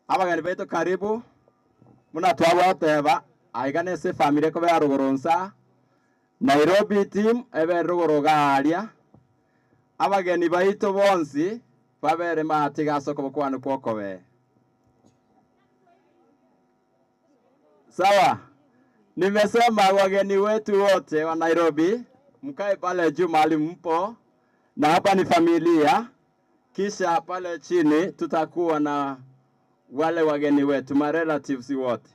Abageni betu karibu. Muna twagoteba aiga nese family ko ya rugoronsa. Nairobi team ebe rugoro garia. Abageni baito bonsi babere matiga soko bokwanu kwokobe. Sawa. Nimesema wageni wetu wote wa Nairobi mkae pale juu mahali mpo, na hapa ni familia. Kisha pale chini tutakuwa na wale wageni wetu ma relatives wote.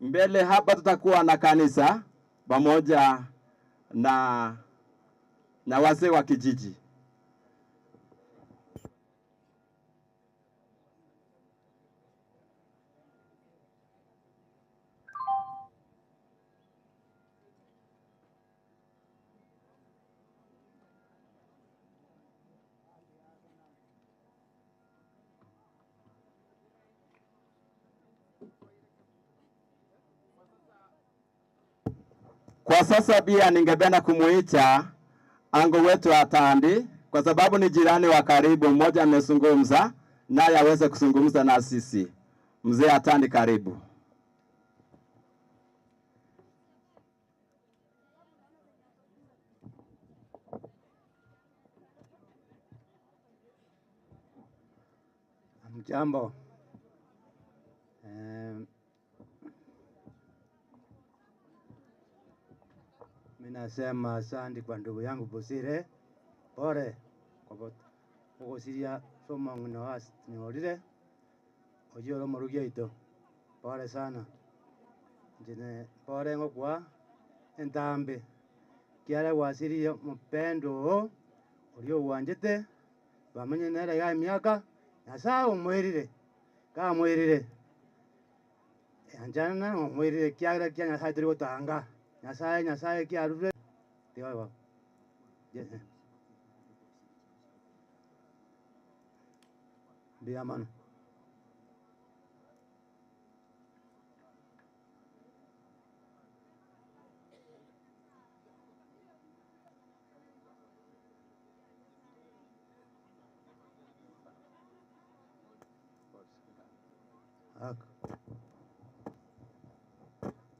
Mbele hapa tutakuwa na kanisa pamoja na wazee wa kijiji. Kwa sasa pia ningependa kumuita ango wetu Atandi kwa sababu ni jirani wa karibu, mmoja amezungumza naye aweze kuzungumza na sisi. Mzee Atandi, karibu. Mjambo. Mimi nasema asante kwa ndugu yangu Bosire. Pole kwa kugosiria somo was nyorire ojoro murugia ito. Pole sana. Njine pole ngokwa entambe. Kiara wasiria mpendo ulio wanjete bamenye nere ya miaka Nyasaye omwerire kamwerire anjana omwerire kiagira kia Nyasaye turi gotanga Nyasaye Nyasaye kiarure tiga mbuya mono.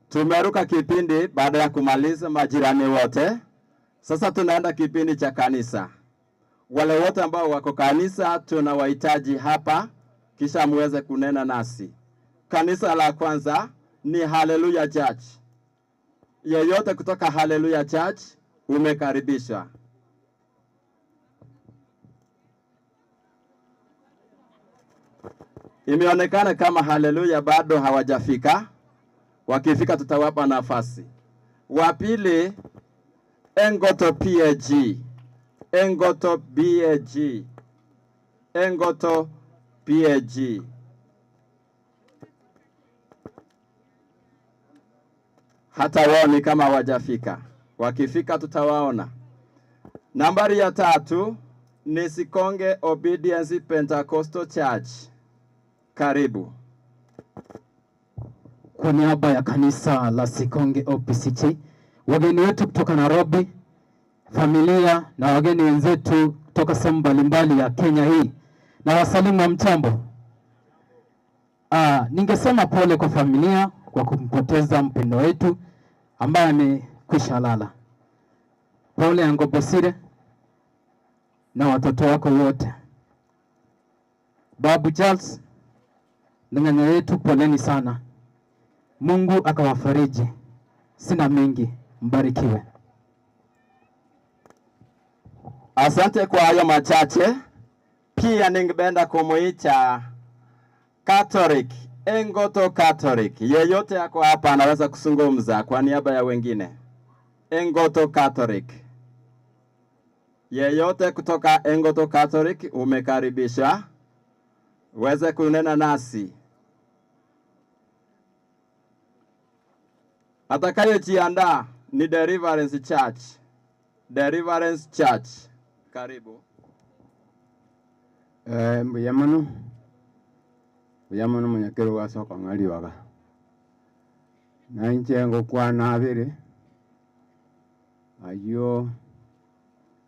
Tumeruka kipindi baada ya kumaliza majirani wote. Sasa tunaenda kipindi cha kanisa. Wale wote ambao wako kanisa tunawahitaji hapa, kisha muweze kunena nasi. Kanisa la kwanza ni Hallelujah Church. Yeyote kutoka Hallelujah Church umekaribishwa. Imeonekana kama Hallelujah bado hawajafika. Wakifika tutawapa nafasi. Wa pili, Engoto PAG. Engoto BAG. Engoto PAG. Hata wao ni kama hawajafika. Wakifika tutawaona. Nambari ya tatu ni Sikonge Obedience Pentecostal Church. Karibu. Kwa niaba ya kanisa la Sikonge OPCC, wageni wetu kutoka Nairobi, familia na wageni wenzetu kutoka sehemu mbalimbali ya Kenya hii, na wasalimu wa mchambo. Ningesema pole kwa familia kwa kumpoteza mpendo wetu ambaye amekwisha lala. Pole Ango Bosire na watoto wako wote. Babu Charles na nyanya yetu, poleni sana. Mungu akawafariji. Sina mengi, mbarikiwe. Asante kwa hayo machache. Pia ningependa kumuita Catholic, Engoto Catholic. Yeyote yako hapa anaweza kuzungumza kwa niaba ya wengine. Engoto Catholic. Yeyote kutoka Engoto Catholic umekaribisha. Uweze kunena nasi. Atakayejiandaa ni Deliverance Church. Deliverance Church. Karibu. Mbuya mono. Mbuya mono munyakero wa soko ng'ali waga. Na inche ngokwana abere. Ayo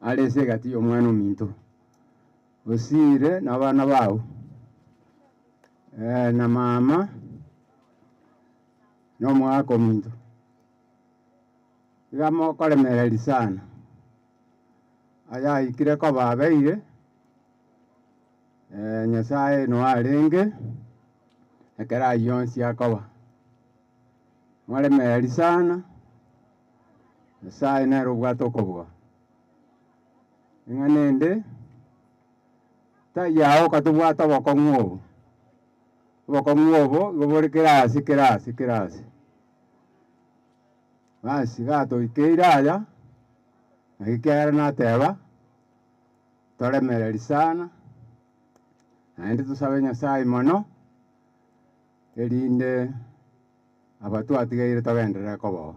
alese gati omwana ominto. Osire n'abana bao. Na mama no mwako muntu igamo koremereri sana aya ikire ko babeire Nyasaye no arenge ekera yonsi akoba mwaremereri sana Nyasaye nero bwatokobwa ing'anende tayao katubwata bokong'obo bokong'obo gobore kirasi kirasi kirasi basi gato ikeiraya nagikiagera nateba toremereri sana naende tusabe Nyasaye mono erinde abatu atigaire togenderere kobogo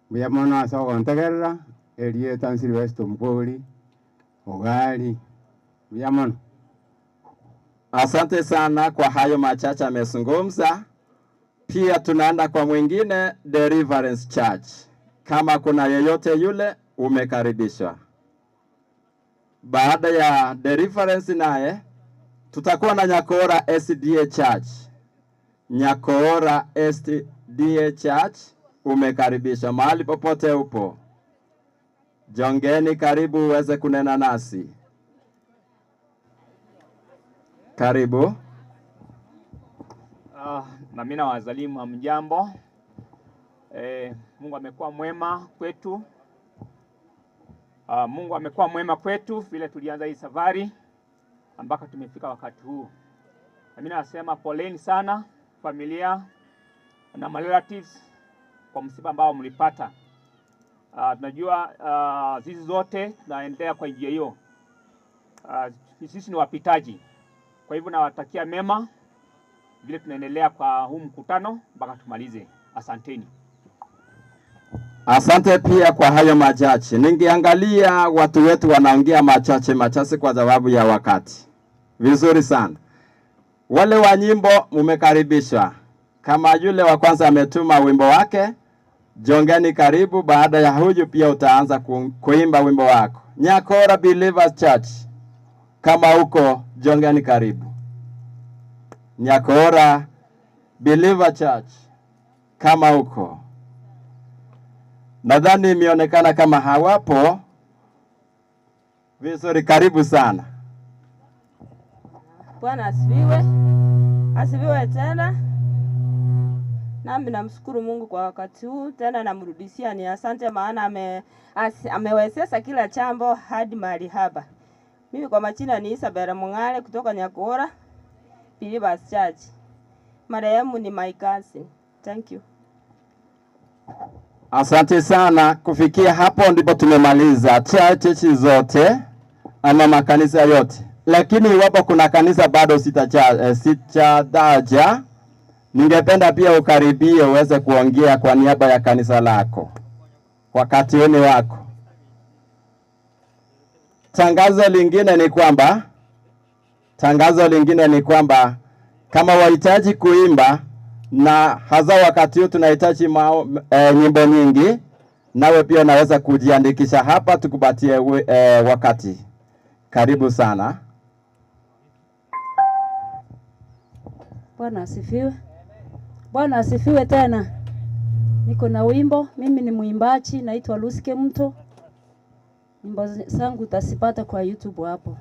mbuya mono ase ogontegerera erieta Silvester Mpori Ogali mbuya mono. Asante sana kwa hayo machache amezungumza. Pia tunaenda kwa mwingine, Deliverance Church. Kama kuna yeyote yule, umekaribishwa. Baada ya Deliverance naye tutakuwa na Nyakora SDA Church. Nyakora SDA Church, umekaribishwa mahali popote upo. Jongeni karibu uweze kunena nasi. Karibu. Na mimi nawasalimu hamjambo. Mungu amekuwa mwema kwetu. Mungu amekuwa mwema kwetu vile tulianza hii safari ambako tumefika wakati huu. Na mimi nasema poleni sana familia na relatives kwa msiba ambao mlipata. Tunajua sisi zote tunaendelea kwa njia hiyo. Sisi ni wapitaji. Kwa hivyo nawatakia mema vile tunaendelea kwa huu mkutano mpaka tumalize. Asanteni. Asante pia kwa hayo machache. Ningeangalia watu wetu wanaongea machache machache kwa sababu ya wakati. Vizuri sana. Wale wa nyimbo mumekaribishwa. Kama yule wa kwanza ametuma wimbo wake, jongeni karibu. Baada ya huyu pia utaanza kuimba wimbo wako. Nyakora Believers Church. Kama uko, jongeni karibu. Nyakora Believer Church. Kama uko. Nadhani imeonekana kama hawapo. Vizuri, karibu sana. Bwana asifiwe. Asifiwe tena. Nami namshukuru Mungu kwa wakati huu tena, namrudishia ni asante, maana amewezesha kila jambo hadi mahali hapa. Mimi kwa majina ni Isabella Mung'ale kutoka Nyakora Believers Church. Marehemu ni my cousin. Thank you. Asante sana. Kufikia hapo ndipo tumemaliza church zote ama makanisa yote, lakini iwapo kuna kanisa bado sitataja, ningependa pia ukaribie uweze kuongea kwa niaba ya kanisa lako wakati huu ni wako. Tangazo lingine ni kwamba kama wahitaji kuimba, na hasa wakati huu tunahitaji nyimbo nyingi, nawe pia unaweza kujiandikisha hapa tukupatie wakati. Karibu sana. Bwana asifiwe. Bwana asifiwe tena. Niko na wimbo, mimi ni mwimbaji, naitwa Luske Mto. Nyimbo zangu utasipata kwa YouTube hapo.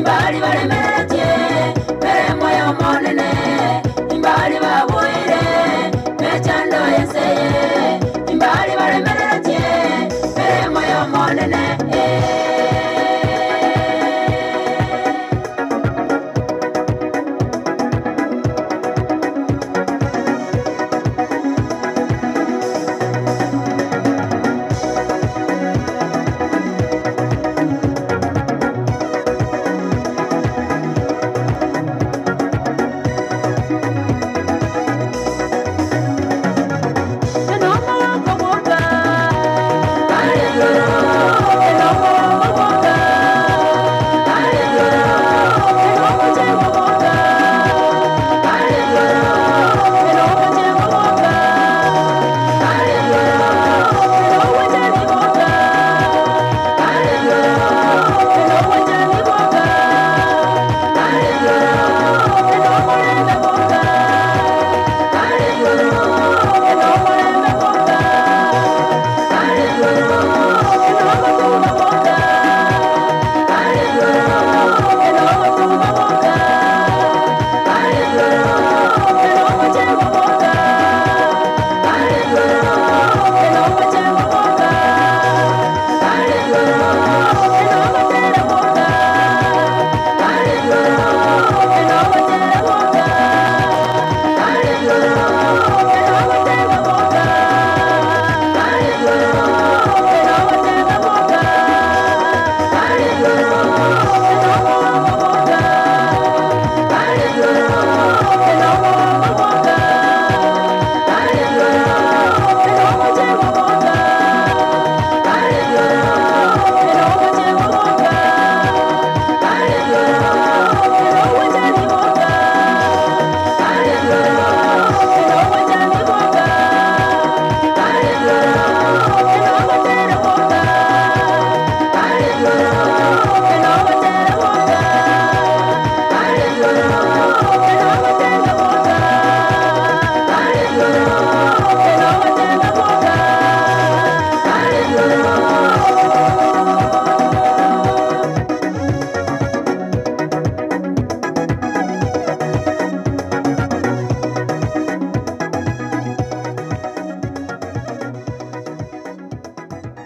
Imbali balemeretie Meremo yomonene Imbali babuire Mechando yenseye Imbali balemeretie Meremo yomonene.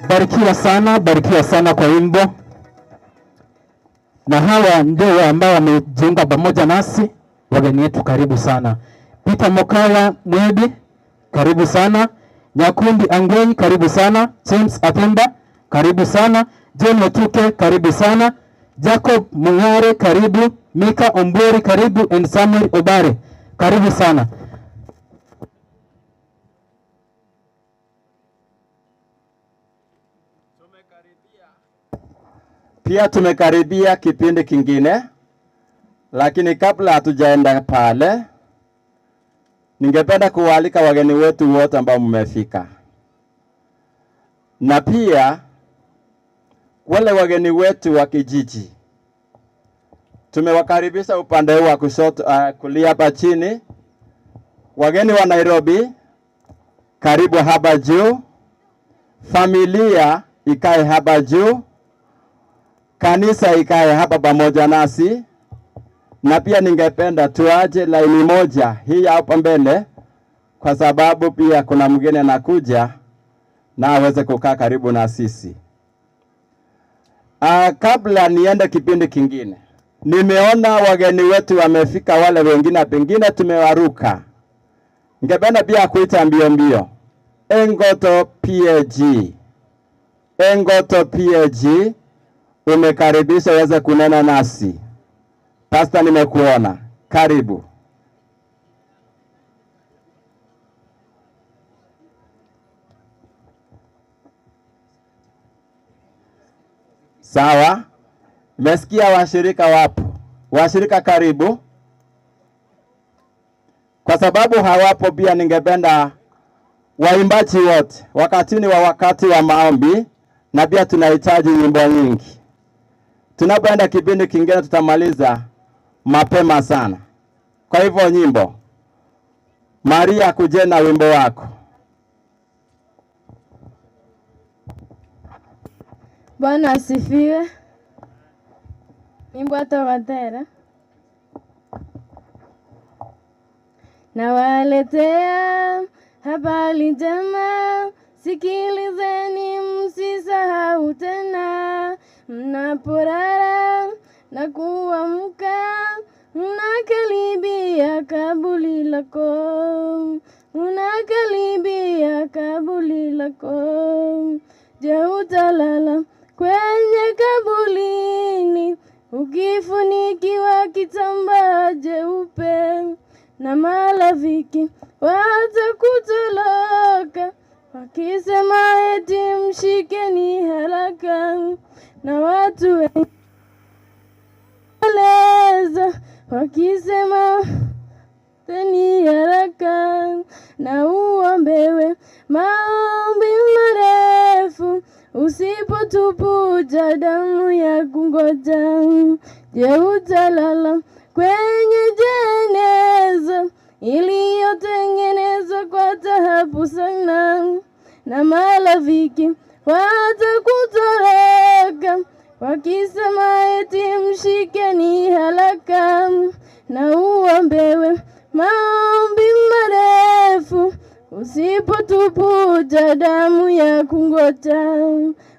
Barikiwa sana, barikiwa sana kwa wimbo. Na hawa ndio ambao wamejiunga pamoja nasi, wageni wetu, karibu sana. Peter Mokaya Mwedi, karibu sana. Nyakundi Angweni, karibu sana. James Athemba, karibu sana. John Otuke, karibu sana. Jacob Mung'are, karibu. Mika Ombori, karibu. And Samuel Obare, karibu sana. Pia tumekaribia kipindi kingine, lakini kabla hatujaenda pale, ningependa kuwaalika wageni wetu wote ambao mmefika, na pia wale wageni wetu wa kijiji tumewakaribisha upande huu wa kushoto, kulia hapa chini. Wageni wa Nairobi, karibu hapa juu. Familia ikae hapa juu, kanisa ikae hapa pamoja nasi, na pia ningependa tuaje laini moja hii hapa mbele, kwa sababu pia kuna mgeni anakuja na aweze kukaa karibu na sisi. Kabla niende kipindi kingine, nimeona wageni wetu wamefika, wale wengine pengine tumewaruka. Ningependa pia kuita mbio mbio Engoto PAG. Engoto PAG, umekaribisha uweze kunena nasi. Pastor, nimekuona, karibu. Sawa, nimesikia washirika wapo. Washirika karibu. Kwa sababu hawapo pia ningependa waimbaji wote, wakati ni wa wakati wa maombi, na pia tunahitaji nyimbo nyingi. Tunapoenda kipindi kingine tutamaliza mapema sana. Kwa hivyo nyimbo. Maria, kuje na wimbo wako. Bwana asifiwe. Nimbwato batera. Nawaletea habari njema, sikilizeni msisahau tena. Mnaporara na kuamka, mnakaribia kaburi lako, unakaribia kaburi lako. Je, utalala kwenye kaburini ukifunikiwa kitambaa jeupe, na marafiki watakutoroka wakisema eti mshikeni haraka, na watu wengi wakisema teni haraka, na uombewe maombi marefu usipotupuja damu ya kungoja. Je, utalala kwenye jeneza iliyotengenezwa kwa dhahabu sana, na marafiki watakutoroka wakisema eti mshikeni haraka, na uombewe maombi marefu usipotupuja damu ya kungoja,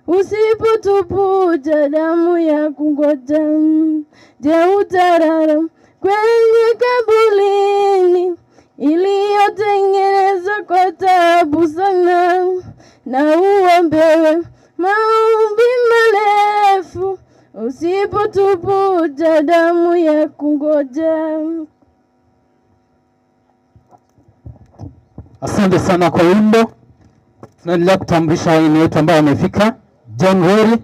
usipotupuja damu ya kungoja. Je, utalala kwenye kaburini iliyotengenezwa kwa taabu sana, na uombewe maombi marefu usipotupuja damu ya kungoja. Asante sana kwa wimbo. Tunaendelea kutambulisha wageni wetu ambao wamefika. John Rory,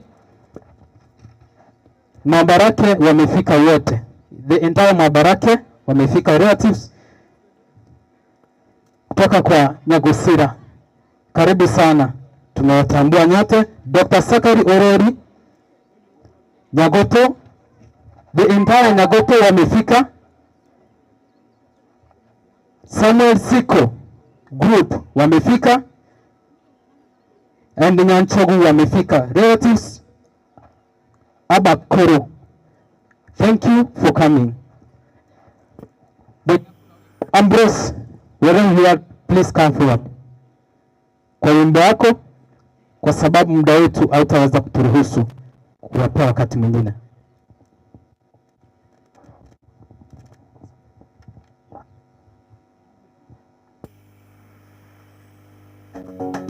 Mabarake wamefika wote, the entire Mabarake wamefika, relatives kutoka kwa Nyagusira, karibu sana, tumewatambua nyote. Dr. Sakari Orori Nyagoto, the entire Nyagoto wamefika. Samuel Siko group wamefika, and Nyanchogu wamefika, relatives Abakoro, thank you for coming. The Ambrose, wherever you are, please come forward kwa wimbo wako, kwa sababu muda wetu hautaweza kuturuhusu kuwapea wakati mwingine. Thank you.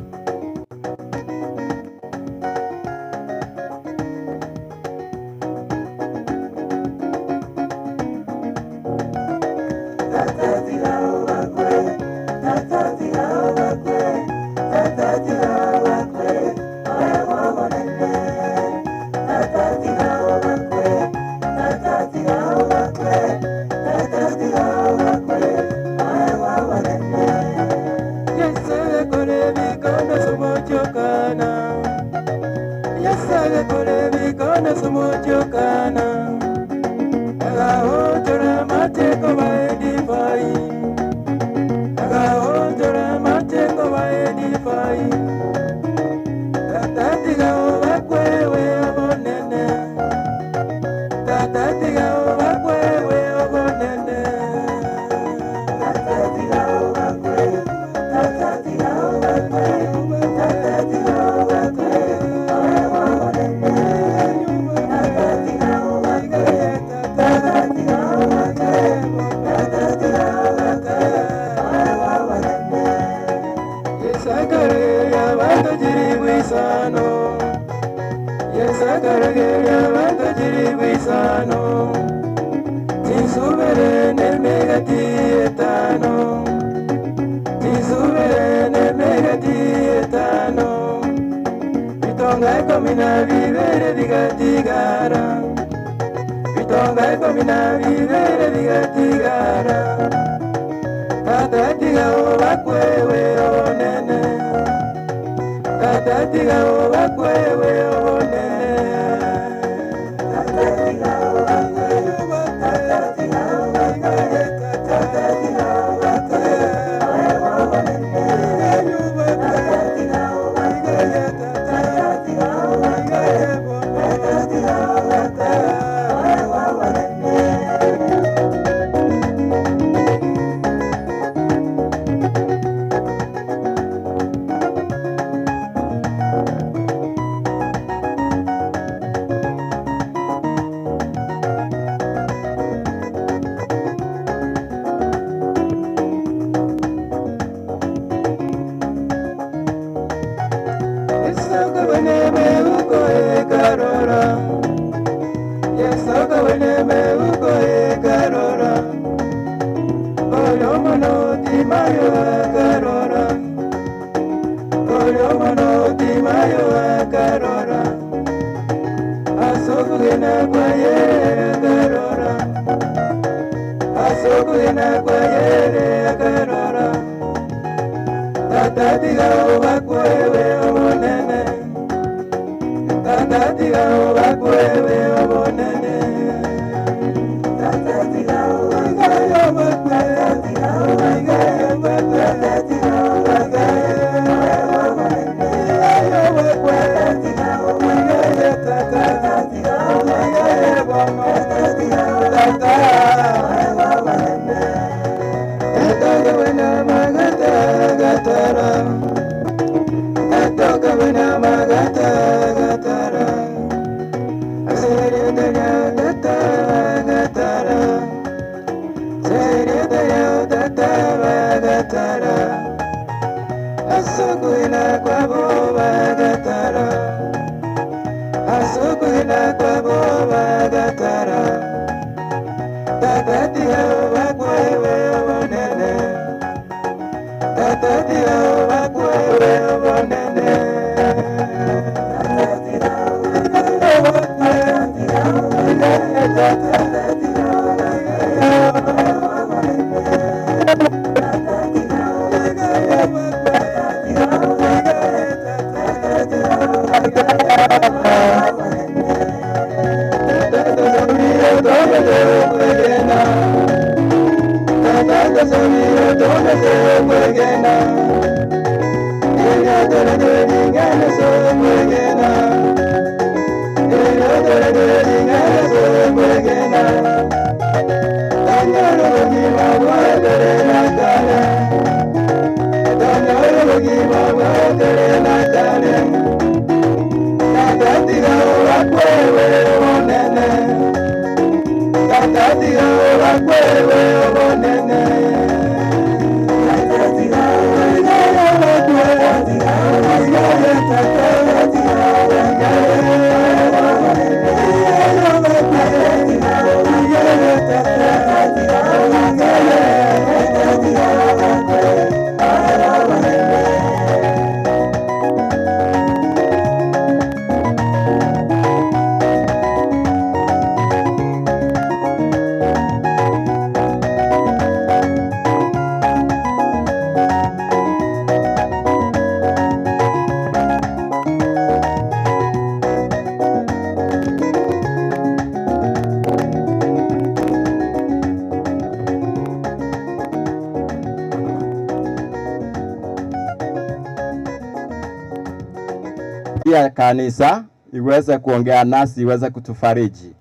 Pia kanisa iweze kuongea nasi, iweze kutufariji.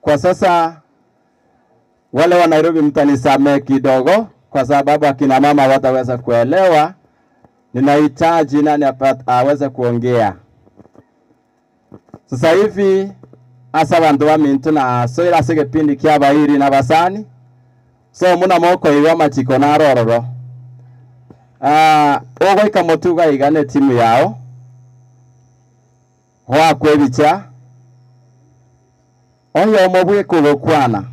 Kwa sasa wale wa Nairobi mtanisamee kidogo, kwa sababu akina mama wataweza kuelewa. Ninahitaji nani aweze kuongea sasa hivi. Asa bantu bamintu na soira ase kipindi kia bahiri na basani so muna moko iwa machiko na rororo ogoika motuga igane timu yao wakwebicha oyo omobwe kugokwana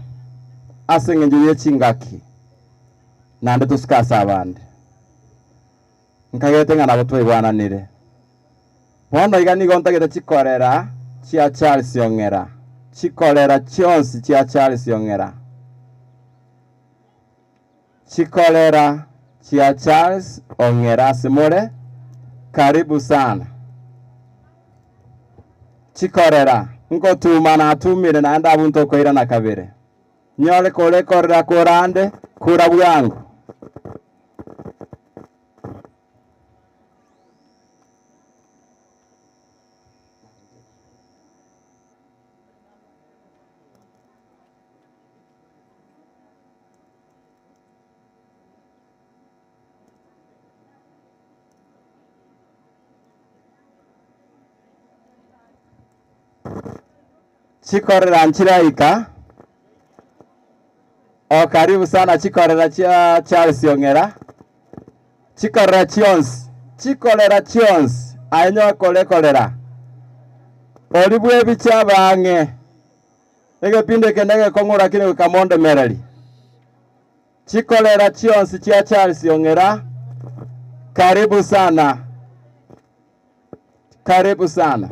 ase eng'encho ye chingaki nande tusikase abande nkagete ng'a nabo twaigwananire bono iga nigo ntagete chikorera chia Charles Ong'era chikorera chionsi chia Charles Ong'era chikorera chia Charles Ong'era asimore karibu sana chikorera nkotuma natumire naende abunto okoira na kabere nyore kore korera korande kura bwangu. Chikorera nchiraika o karibu sana chikorera chia Charles Ong'era chikorera chionsi chikorera chionsi ainyo kore korera olibwe bicha bang'e Egepindi eke negekong'u lakini goikamondemereri. Chikorera chionsi chia Charles Ong'era, karibu sana. Karibu sana.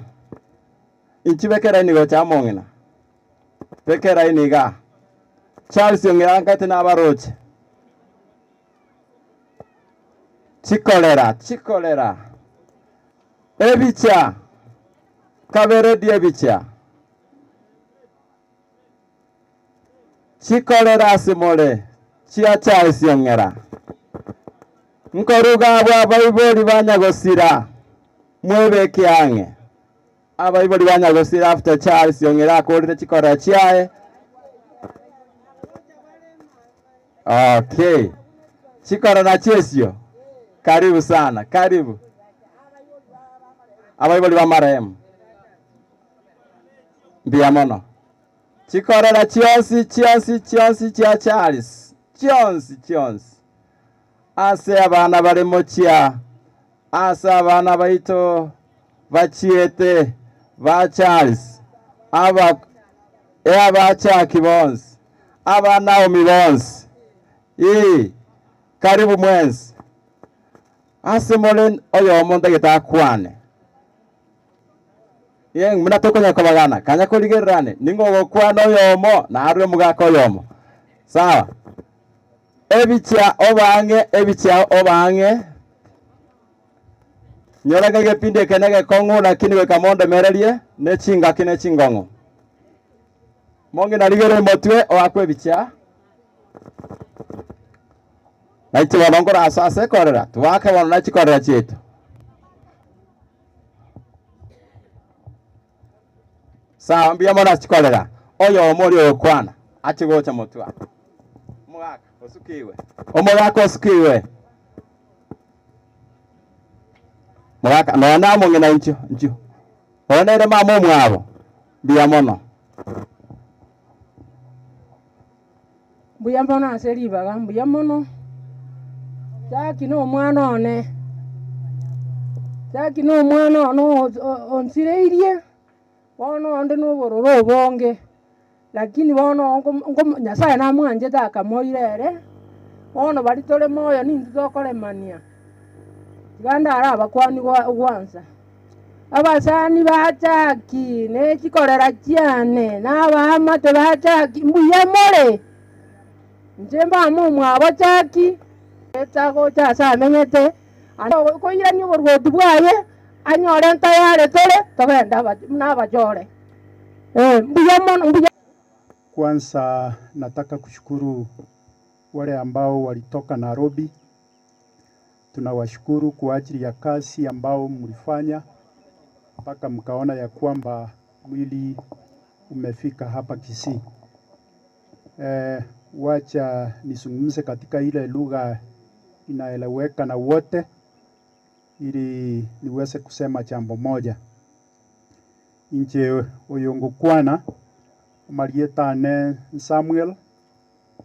Inchi bekera inigo cha mong'ina. Bekera iniga. Charles Ong'era nkate nabaroche. Chikorera, chikorera. Ebicha. Kaberedi ebicha. Chikorera asimole. Chia Charles Ong'era. Nkoruga abo abaibori banyagosira. Mwebeke ang'e. Abaibori banyagosira after Charles Ong'era akorire chikorera chiaye. Okay. Chikorera chesio. Karibu sana, karibu. Abaibori ba marehemu. Mbia mono. Chikorera chionsi, chionsi, chionsi chia Charles. Chionsi, chionsi. Ase abana bari mochia. Ase abana baito bachiete ba Charles. Aba abachaki bonsi. Aba Naomi bonsi. Karibu mwenzi. Ase molen oyo omonto getakwane. Yeng muna tokonya kobagana kanya korigererane ningo gokwana oyomo na arwe mugaka oyomo. Sawa. Ebicha obange, ebicha obange. Nyoraga gepinde kenege kong'u lakini wekamonde mererie ne chingaki ne chingong'o. Monge narigere motwe oakwe ebicha. Naitwe balongora asase korera twake bono nachikorera chietu. Sawa mbia mona chikorera oyo omori okwana achigocha motwa. Mugaka osukiwe. Omugaka osukiwe. Mugaka nona mong'ina incho incho. Onere mama omwabo mbia mono. Mbuya mono ase ribaga mbuya mono. Jaki no omwana one. Jaki no omwana one onsireirie. Bono onde nobororo obonge. Lakini bono Nyasaye namwanchete akamoira ere. Bono bari tore moyo nintu tokoremania. Tiga ndara abakwani gwansa. Abasani bachaki nechikorera chiane n'abaamate bachaki mbuya more. Inche mbamo omwabo Chaki. Etagocha ase amenyete koirania oborwoti bwaye anyore ntayare tore togenda nabachore. Mbuya mono mbuya. Kwanza nataka kushukuru wale ambao walitoka Nairobi. Tunawashukuru kwa ajili ya kazi ambao mlifanya mpaka mkaona ya kwamba mwili umefika hapa Kisii. Wacha nizungumze katika ile lugha inaeleweka na wote ili niweze kusema jambo moja. Inche oyongokwana marietane Samuel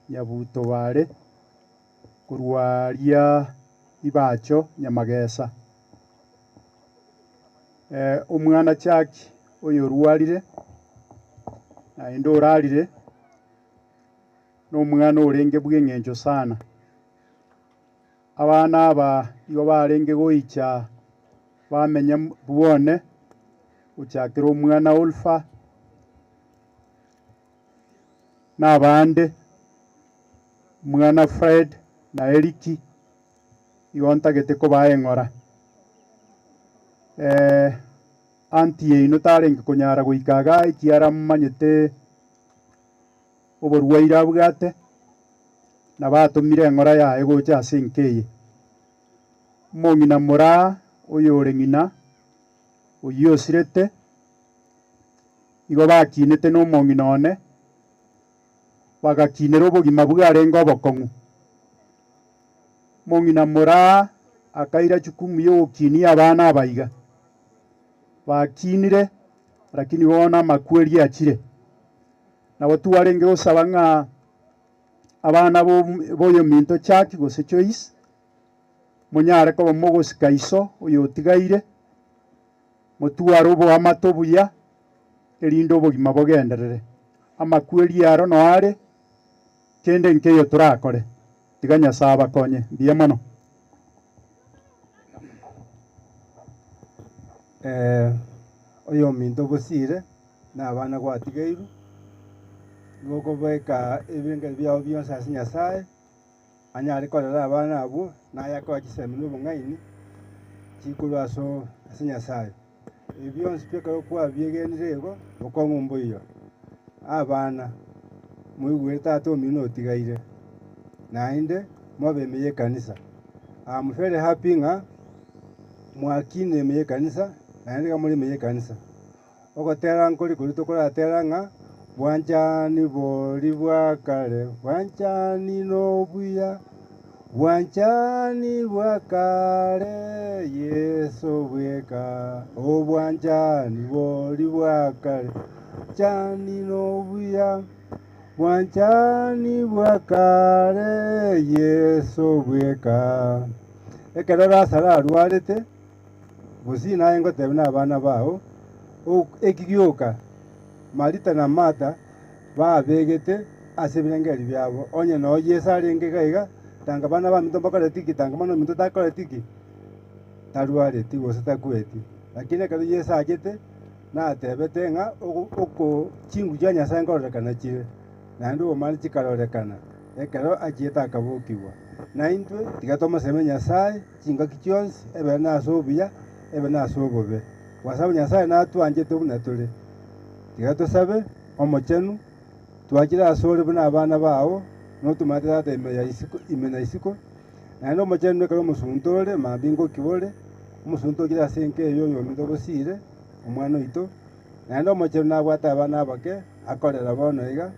Nyabuto ware kurwaria ibacho Nyamagesa. Omwana Chaki oyo rwarire naende orarire n'omwana orenge bw'eng'encho sana. Abana aba igo barenge goicha bamenya bwone uchakira omwana Ulfa n'abande mwana Fred na Eriki igo ntagete kobaeng'ora. Anti eino tarenge konyara goikaga ekiara mmanyete oborwaire abwate na batomire eng'ora yaye gocha ase enkeye. Omong'ina mora oyo ore ng'ina oyio osirete igo bakinete na omong'ina one bagakinera obogima bwarenge obokong'u. Omong'ina mora akaira jukumu yogokinia abana abaiga bakinire lakini bono amakweri achire. Nabo twarenge gosaba ng'a abana boyo minto Chaki gose Choice munyare koba mogosika iso oyo otigaire motware oboamato obuya erinde obogima bogenderere. Amakweri aro no are kende nkeyo turakore tiga Nyasaye abakonye mbuya mono. Oyo minto bosire na abana gwatigeiru gokobeka ebinge byao byonse ase Nyasaye anyare korera abana abwo naye akoa chisemi n'obong'aini chikorwa aso ase Nyasaye ebyonsi byekero kwabiegenire igo bokong'u mbuya abana mwigwere tata omino otigaire naende mwabemeye kanisa. I'm very happy ng'a mwakine meye kanisa naende kamuri meye kanisa ogotera nkori kori tokoratera ng'a bwanchani bori bwa kare bwanchani nobuya bwanchani bwa kare Yesu bweka obwanchani bori bwa kare chani nobuya bwanchani bwa kare Yesu bweka. Ekero Lazaro arwarete bosi naye ngotebe na abana bao ekigioka Marita na Martha babegete ase ebirengeri byabo onye no Yesu arenge gaiga tanga bana ba minto bakoretiki tanga mano minto takoretiki tarwareti gose takweti lakini ekero Yesu agete natebete ng'a oko chingu chia Nyasaye nkororekana chire naende omani chikarorekana ekero achiete akabokigwa na intwe tiga tomoseme Nyasaye chingaki chionsi ebe nase obuya ebe nase obobe kwa sababu Nyasaye natwanchete buna tore tiga tosabe omochenu twachire ase ore buna abana bao notumate tata ime ya isiko ime na isiko naende omochenu ekero omosunto ore mambi ngokibore omosunto okire ase enka eyo oyominto bosire omwana oito naende omochenu nabwate abana abake akorera bono iga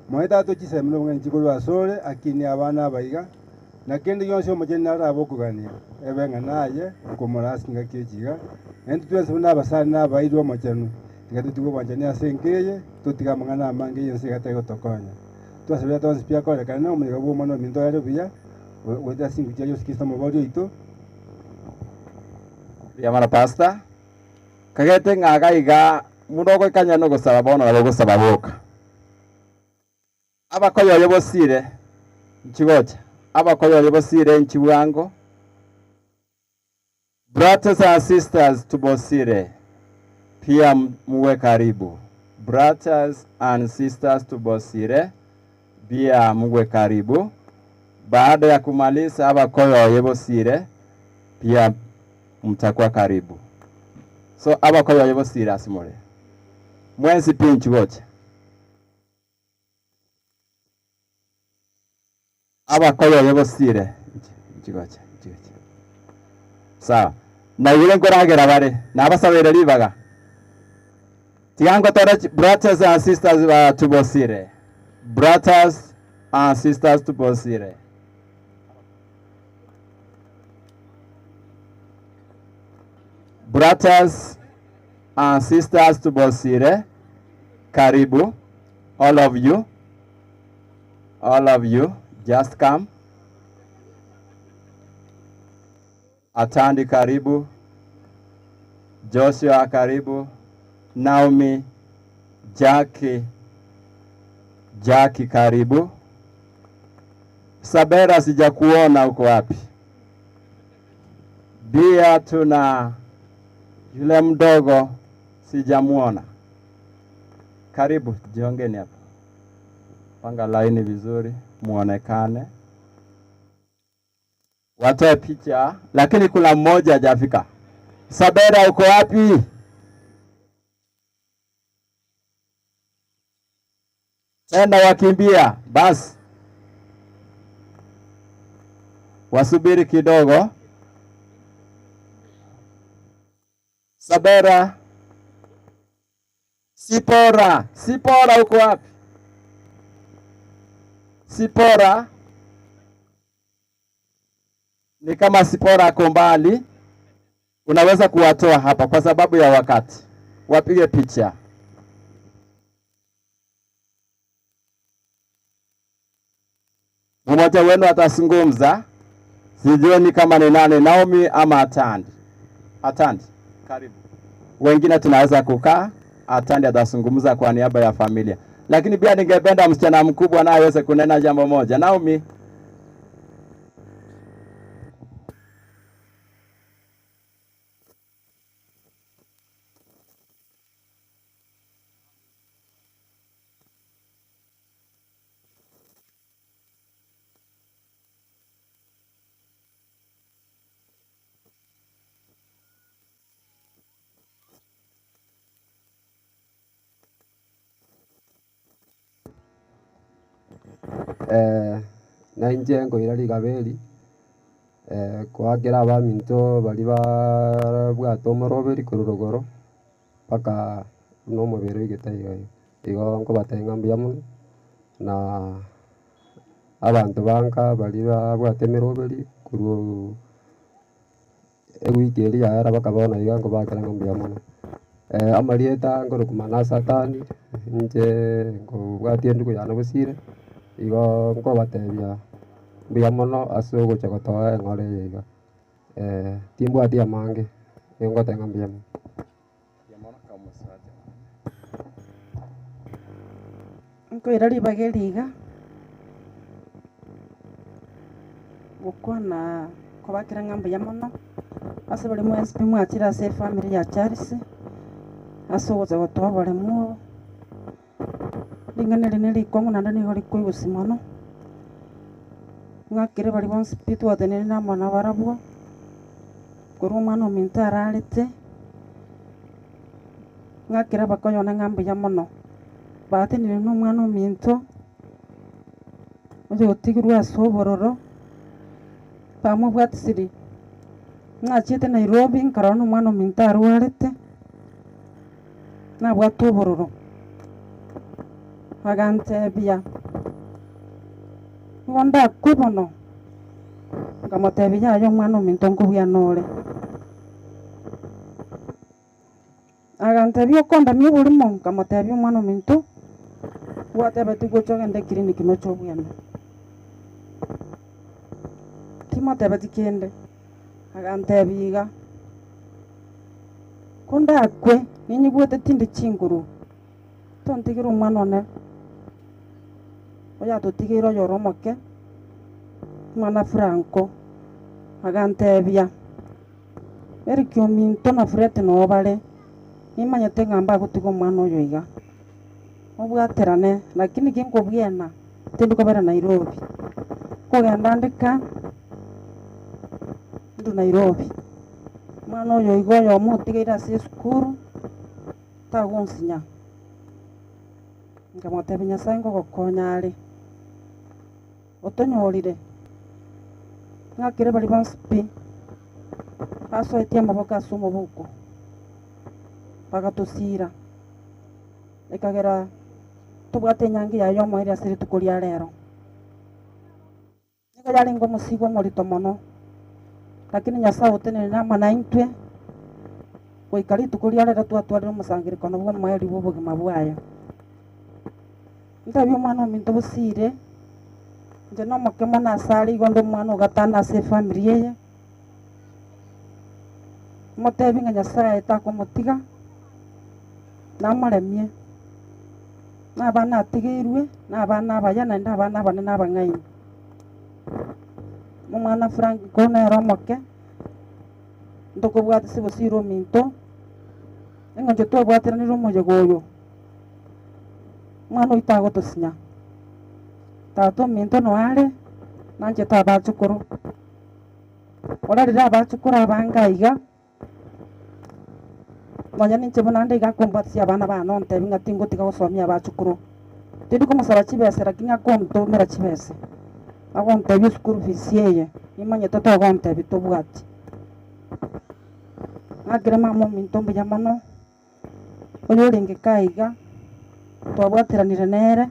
moe tata ochisemi nobong'aini chikorwa ase ore akini abana abaiga na kende gionsi omochenu narabe okogania ebe ng'a naye okomora ase ngaki echiga naende twensi buna abasani na abairwe omochenu tiga totige obwanchani ase enka eye totige amang'ana amange yense iga tegotokonya twasabera tonsi pi akorekana na omoyega bwa omwana ominto ere buya goetera ase enguchu ya Yesu Kristo omobori oito. Mbuya pastor kagete ng'aga iga mundu ogoikanya nogosaba bono nabo ogosaba boka abakoyoyo bosire nchigocha abakoyoyo bosire nchibwango. Brothers and sisters tubosire pia muwe karibu. Brothers and sisters tubosire pia muwe karibu. Baada ya kumaliza abakoyoyo bosire pia mtakuwa karibu. So abakoyoyo bosire asimore mwensi pi nchigocha abakoyoyo bosire nchigocha nchigocha sawa na yule nkoragera bare nabasabere ribaga tigango tore. Brothers and sisters ba tubosire, brothers and sisters tubosire. Brothers and sisters tubosire, karibu all of you, all of you just come. Atandi karibu, Joshua karibu, Naomi, Jackie, Jackie karibu. Sabera sijakuona uko wapi? Bia tuna yule mdogo sijamuona. Karibu, jiongeni hapa. Panga laini vizuri, muonekane. Watoe picha, lakini kuna mmoja hajafika. Sabera uko wapi? Tena wakimbia, basi. Wasubiri kidogo. Sabera. Sipora, Sipora uko wapi? Sipora. Ni kama Sipora ako mbali. Unaweza kuwatoa hapa kwa sababu ya wakati. Wapige picha. Mmoja wenu atazungumza. Sijui ni kama ni nani, Naomi ama Atandi. Atandi, karibu. Wengine tunaweza kukaa. Atandi atazungumza kwa niaba ya familia. Lakini pia ningependa msichana mkubwa naye aweze kunena jambo moja. Naomi. Nainche nkoira rigaberi koakera abaminto bari babwate omoroberi korwa rogoro mpaka buna omobere oigete iga iga. Igo nkobatebia ng'a mbuya mono na abanto banka bari babwate emeroberi korwa ewiki eria yaera mpaka bono iga nkobakera ng'a mbuya mono. Amarieta nkorokwa Manasatani, inche nkobwatia endugu yane bosire, igo nkobatebia mbuya mono ase ogocha gotoa eng'ora eye iga. Timbwati amange, nigo ngoteba ng'a mbuya mono. Nkoira ribaga eri iga, gokwana kobakera ng'a mbuya mono, ase bari mwensi pi mwachire ase efamily ya Charles, ase ogocha gotoa oboremu obo. Ring'ana eri na rikong'u naende nigo rikoigusia mono, ng'akere bari bonsi pi twatenenire na amo nabarabwo, korwa omwana ominto ararete, ng'akere abakoyona ng'a mbuya mono. Batenenire na omwana ominto, oyo otigirwe ase obororo, bamobwatisiri, ng'achiete Nairobi, nkarora na omwana ominto arwarete, nabwate obororo. Bagantebia, nigo ndakwe bono, nkamotebia yaya omwana ominto nkobua nore. Agantebia okondamia oborimo, nkamotebia omwana ominto, gwatebeti gocha ogende clinic noche obwene. Timotebeti kende, agantebia iga, ko ndakwe, ninyigwete tindi chinguru, tontigere omwana one, oyo atotigeire oyore omoke, omwana Franco, agantebia, Eric ominto na Fred noo bare, nimanyete ng'a mbagotiga omwana oyo iga. Obwaterane, lakini ginkobwena, tindi kobera Nairobi. Kogenda ndika, ndu Nairobi. Omwana oyo iga oyomo otigeire ase esukuru, tagonsinya. Nkamotebia Nyasaye ngogokonya are, otonyorire, ng'akere bari bonsi pi, basoetie amaboko ase omobuko, bagatosira, ekagera tobwate enyangi yaye omoerio ase rituko ria rero. Nigo yarenge omosigo omorito mono, lakini Nyasaye otenenire amo naintwe, goika rituko ria rero twatwarire omosangererekano bwa omoerio bwa obogima bwaye. Ntabia omwana ominto bosire, inche na omoke mono ase are igo nde omwana ogatano ase efamily eye, motebi ng'a Nyasaye takomotiga, namoremie, na abana atigeirwe, na abana abaya naende abana abanene abang'aini. Omwana Frank ko nere omoke, ntokobwatisia bosire ominto, eng'encho twabwateranire omoyega oyo, omwana oyo tagotosinya. Tata ominto noare, nanchete abachukuru. Orarire abachukuru abange iga, nonya ninche buna nde iga akombwatisia abana bane ontebia ng'a tingotiga gosomia abachukuru. Tindi komosaba chibesa lakini akontomera chibesa. Agontebia eschool fees eye, nimanyete togontebia tobwati. Ng'akere mama ominto mbuya mono, oyo orenge ka iga, twabwateranire nere,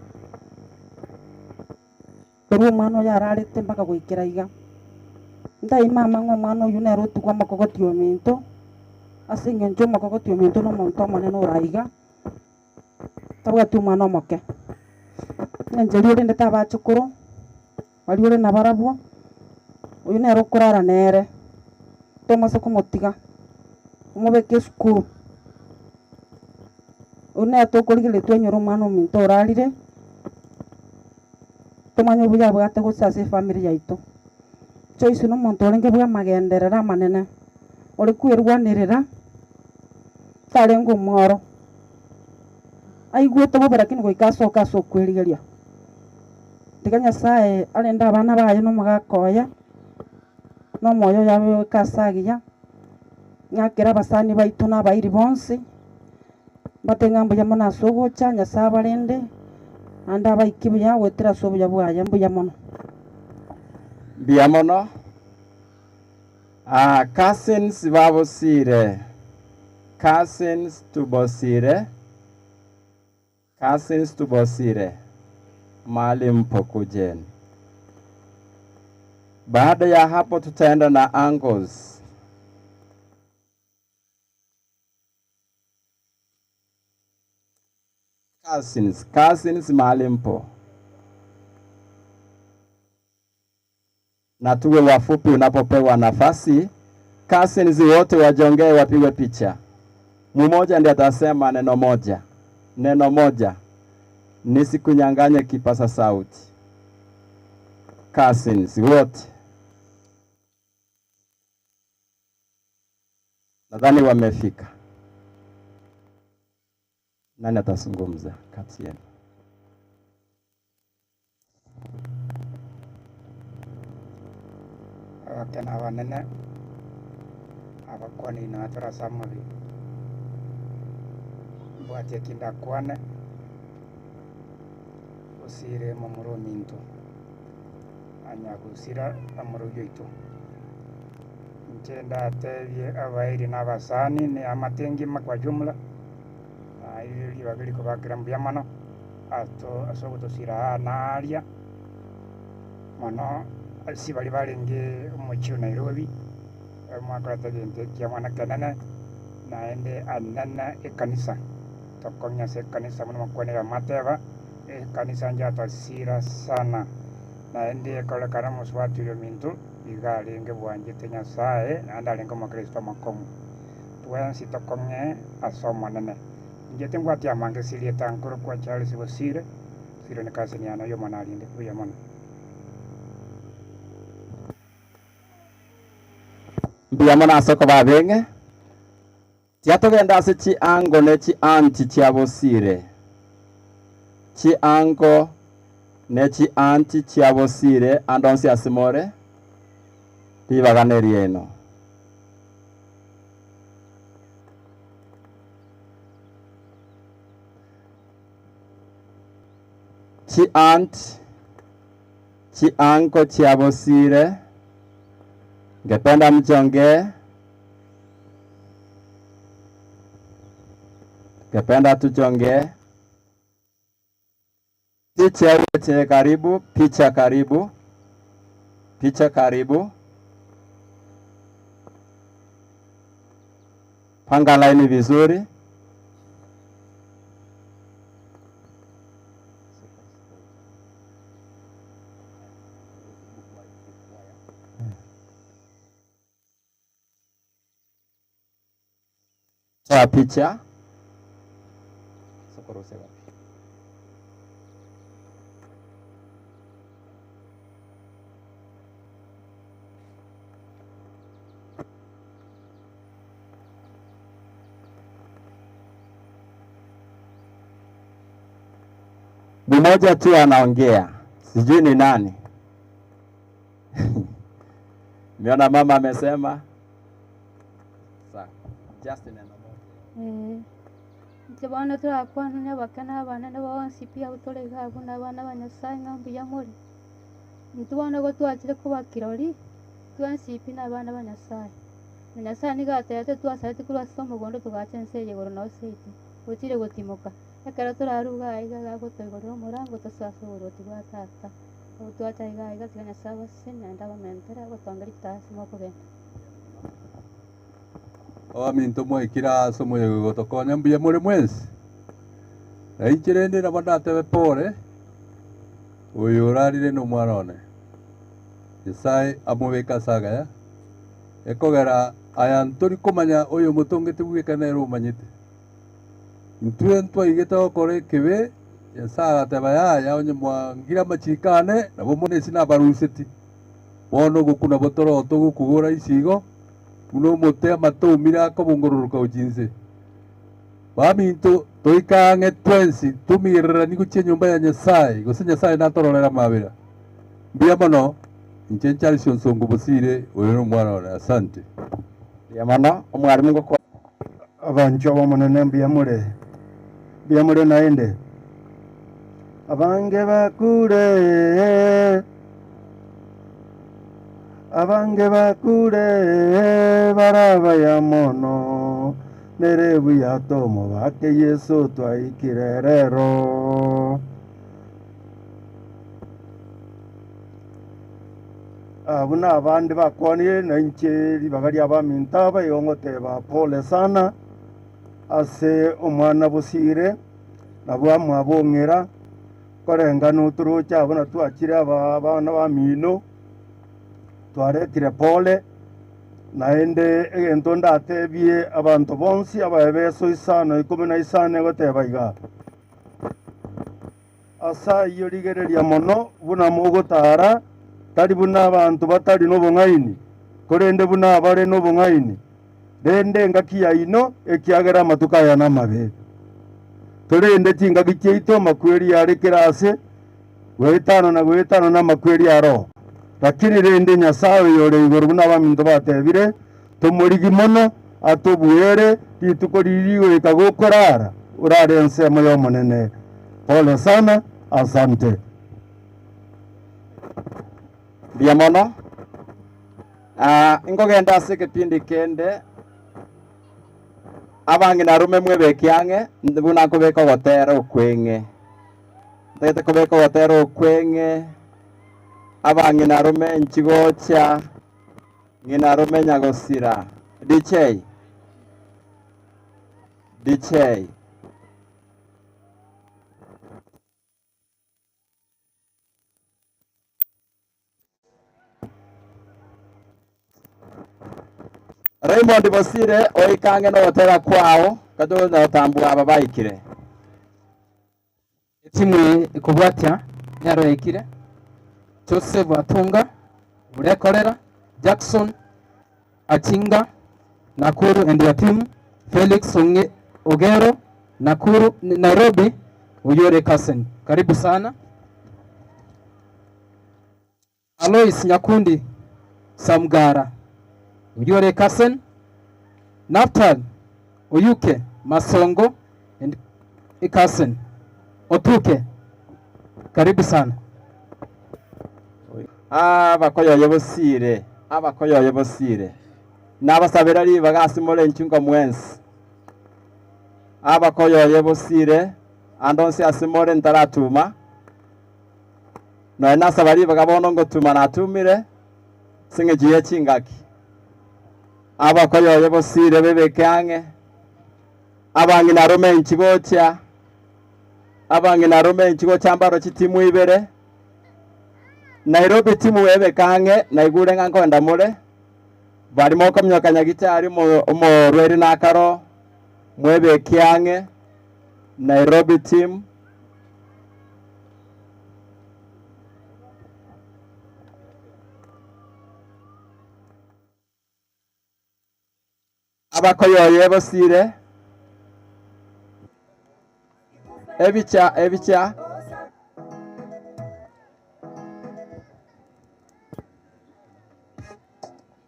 korwa omwana oyo ararete mpaka goikera iga. Ntai mama ng'a omwana oyo nere otigwa omokogoti ominto, ase eng'encho omokogoti ominto na omonto omonene ora iga, tabwati omwana omoke. Eng'encho eria orendete abachukuru, bari ore nabarabwo, oyo nere okorara nere, tomase komotiga, omobeke esukuru. Une tokorigeretwe enyoro omwana ominto orarire tomanye obuya bwate gocha ase efamily yaito. Joyce no omonto orenge bwa amagenderera amanene ore kwerwanerera tarenge omworo aigwete bobe lakini goika asoka ase okwerigeria. Tiga Nyasaye arende abana baye n'omogaka oye n'omwoyo oyo abeke ase agiya ng'akere abasani baito na abairi bonsi mbate ng'a mbuya mono ase ogocha Nyasaye abarende naende abaiki buya goetera ase obuya bwaye mbuya mono. Mbuya mono. Cousins babosire. Cousins to Bosire. Cousins to Bosire. Mahali mpo kujeni. Baada ya hapo tutaenda na uncles. Cousins, cousins mahali mpo. Na tuwe wafupi unapopewa nafasi. Cousins wote wajongee wapigwe picha. Mmoja ndiye atasema neno moja. Neno moja. Nisikunyang'anye kipaza sauti. Cousins wote. Nadhani wamefika. Nani atazungumza kati yenu? Abakena abanene abakwani na atarasamabi mbwatie kindakwane osire momoro minto anyagusira amoro yoito nchenda atebie abairi n'abasani ni amatengi kwa jumla ili babiri kubakira mbuya mono ato asogotosira naria mono si bali barenge omochio Nairobi mwakorete gento kia mwana kenene naende anene ekanisa tokonya se ekanisa mono makwanera mateba ekanisa njatosira sana naende ekorekana moswatire minto iga arenge bwanjete Nyasaye naende arenge omokristo mokongu twensi tokong'e ase omonene njete ngwatia amange sirieta nkoro kwa Charles Bosire sire ni cousin yana yo mwana arinde buya mono. Mbuya mono ase okobabenge. Tiatogenda ase chiango ne chianti chia Bosire. Chiango ne chianti chia Bosire andonsi ase more ribaganeri eno. Chianti chiango chia Bosire ngependa mjongee, ngependa tujongee. Picha yote karibu, picha karibu, picha karibu. Panga laini vizuri. Toa picha. Sokorose wapi? Mmoja tu anaongea, sijui ni nani. Niona mama amesema. Sawa, just neno moja. Nche turakwana n'abakana abana n'abonsi pia utorega abo n'abana ba Nyasaye ngambuya muri. Ntubona ko twakire kuba kirori twansipi n'abana ba Nyasaye. Na Nyasaye nigatete twasarete kurwa somo gondo tugacha enseye goro no seite. Gotire gotimoka. Ekero turaruga iga gagotoigorera omorango tosase oboroti bwa tata. Obu twacha iga iga tiga Nyasaye abasesenia naende abamentere agotongera chitasi mokogenda. Abaminto mwaikira ase omoyego gotokonya mbuya more mwensi. Na inche rende nabo ndatebe pore oyo orarire na omwana one. Nyasaye amobeka ase agaya ekogera aya ntori komanya oyo motongete bweka nere omanyete. Intwe ntwaigete gokora ekibe, Nyasaye agateba yaya onye mwangira amachikane nabo mono esi nabaruseti. Bono ogokuna botoro togokugora isigo buna omote amato akobongororoka ochinse. Baminto toikang'e twensi tumigererani gochia enyomba ya Nyasaye gose Nyasaye natororera mabera. Mbuya mono inche Charles Onsongo Bosire oyo no omwana one, asante. Mbuya mono omwarimu ngokwa Abancho bomonene mbuya more, mbuya more naende. Abange bakure, abange bakure barabaya mono, nerebu ya tomo bake Yesu twaikire rero. Abuna abandi bakwanire na inche ribaga ria baminto aba igo ngoteba pole sana ase omwana Bosire nabo amwabong'era korengana otoroche abona twachire aba abana bamino twaretire pole naende egento ndatebie abanto bonsi abaebeso isano 15 egoteba iga asa iyo rigereria mono buna mogotara tari buna abantu batari n'obong'aini korende buna abare n'obong'aini rende engaki yaino ekiagera amatuko aya n'amabe torende chingaki chiaito amakweri yarekera ase goetano na goetano n'amakweri aro lakini rende Nyasaye oyore igoro buna abaminto batebire tomorigi mono atobwere rituko riri goika gokorara orare ensemo y'omonene. Pole sana, asante. Mbuya mono. Ingogenda ase ekepindi kende abang'ina arume mwebeke ang'e buna nkobeka ogotera okweng'e ntagete kobeka ogotera okweng'e abang'ina arume nchigocha ng'ina arume nyagosira DJ DJ Raymond Bosire oikange no gotera kwao kadoza otambua ababaikire Timu ikubwatia nyaro ikire Joseph Atunga Burekorera Jackson Achinga Nakuru and your team Felix Ogero Nakuru Nairobi Uyore Kasen, karibu sana. Alois Nyakundi Samgara Uyore Kasen, Naftal Oyuke Masongo and Ikasen Otuke, karibu sana. Abakoyoye Bosire, abakoyoye Bosire nabasabira ribaga ase enchunga mwensi abakoyoye Bosire andonse asimore ntaratuma noe nasaba ribaga bono ngotuma natumire singejiye chingaki abakoyoye Bosire bebeke ang'e abang'ina arume nchigocha abang'ina arume nchigocha mbaro chitimu ibere Nairobi timu webeke ang'e naigure ng'a nkoenda more barimo okomyoka nyagitari omorweri nakaro mwebeke ang'e Nairobi team. Abakoyoye Bosire ebicha ebicha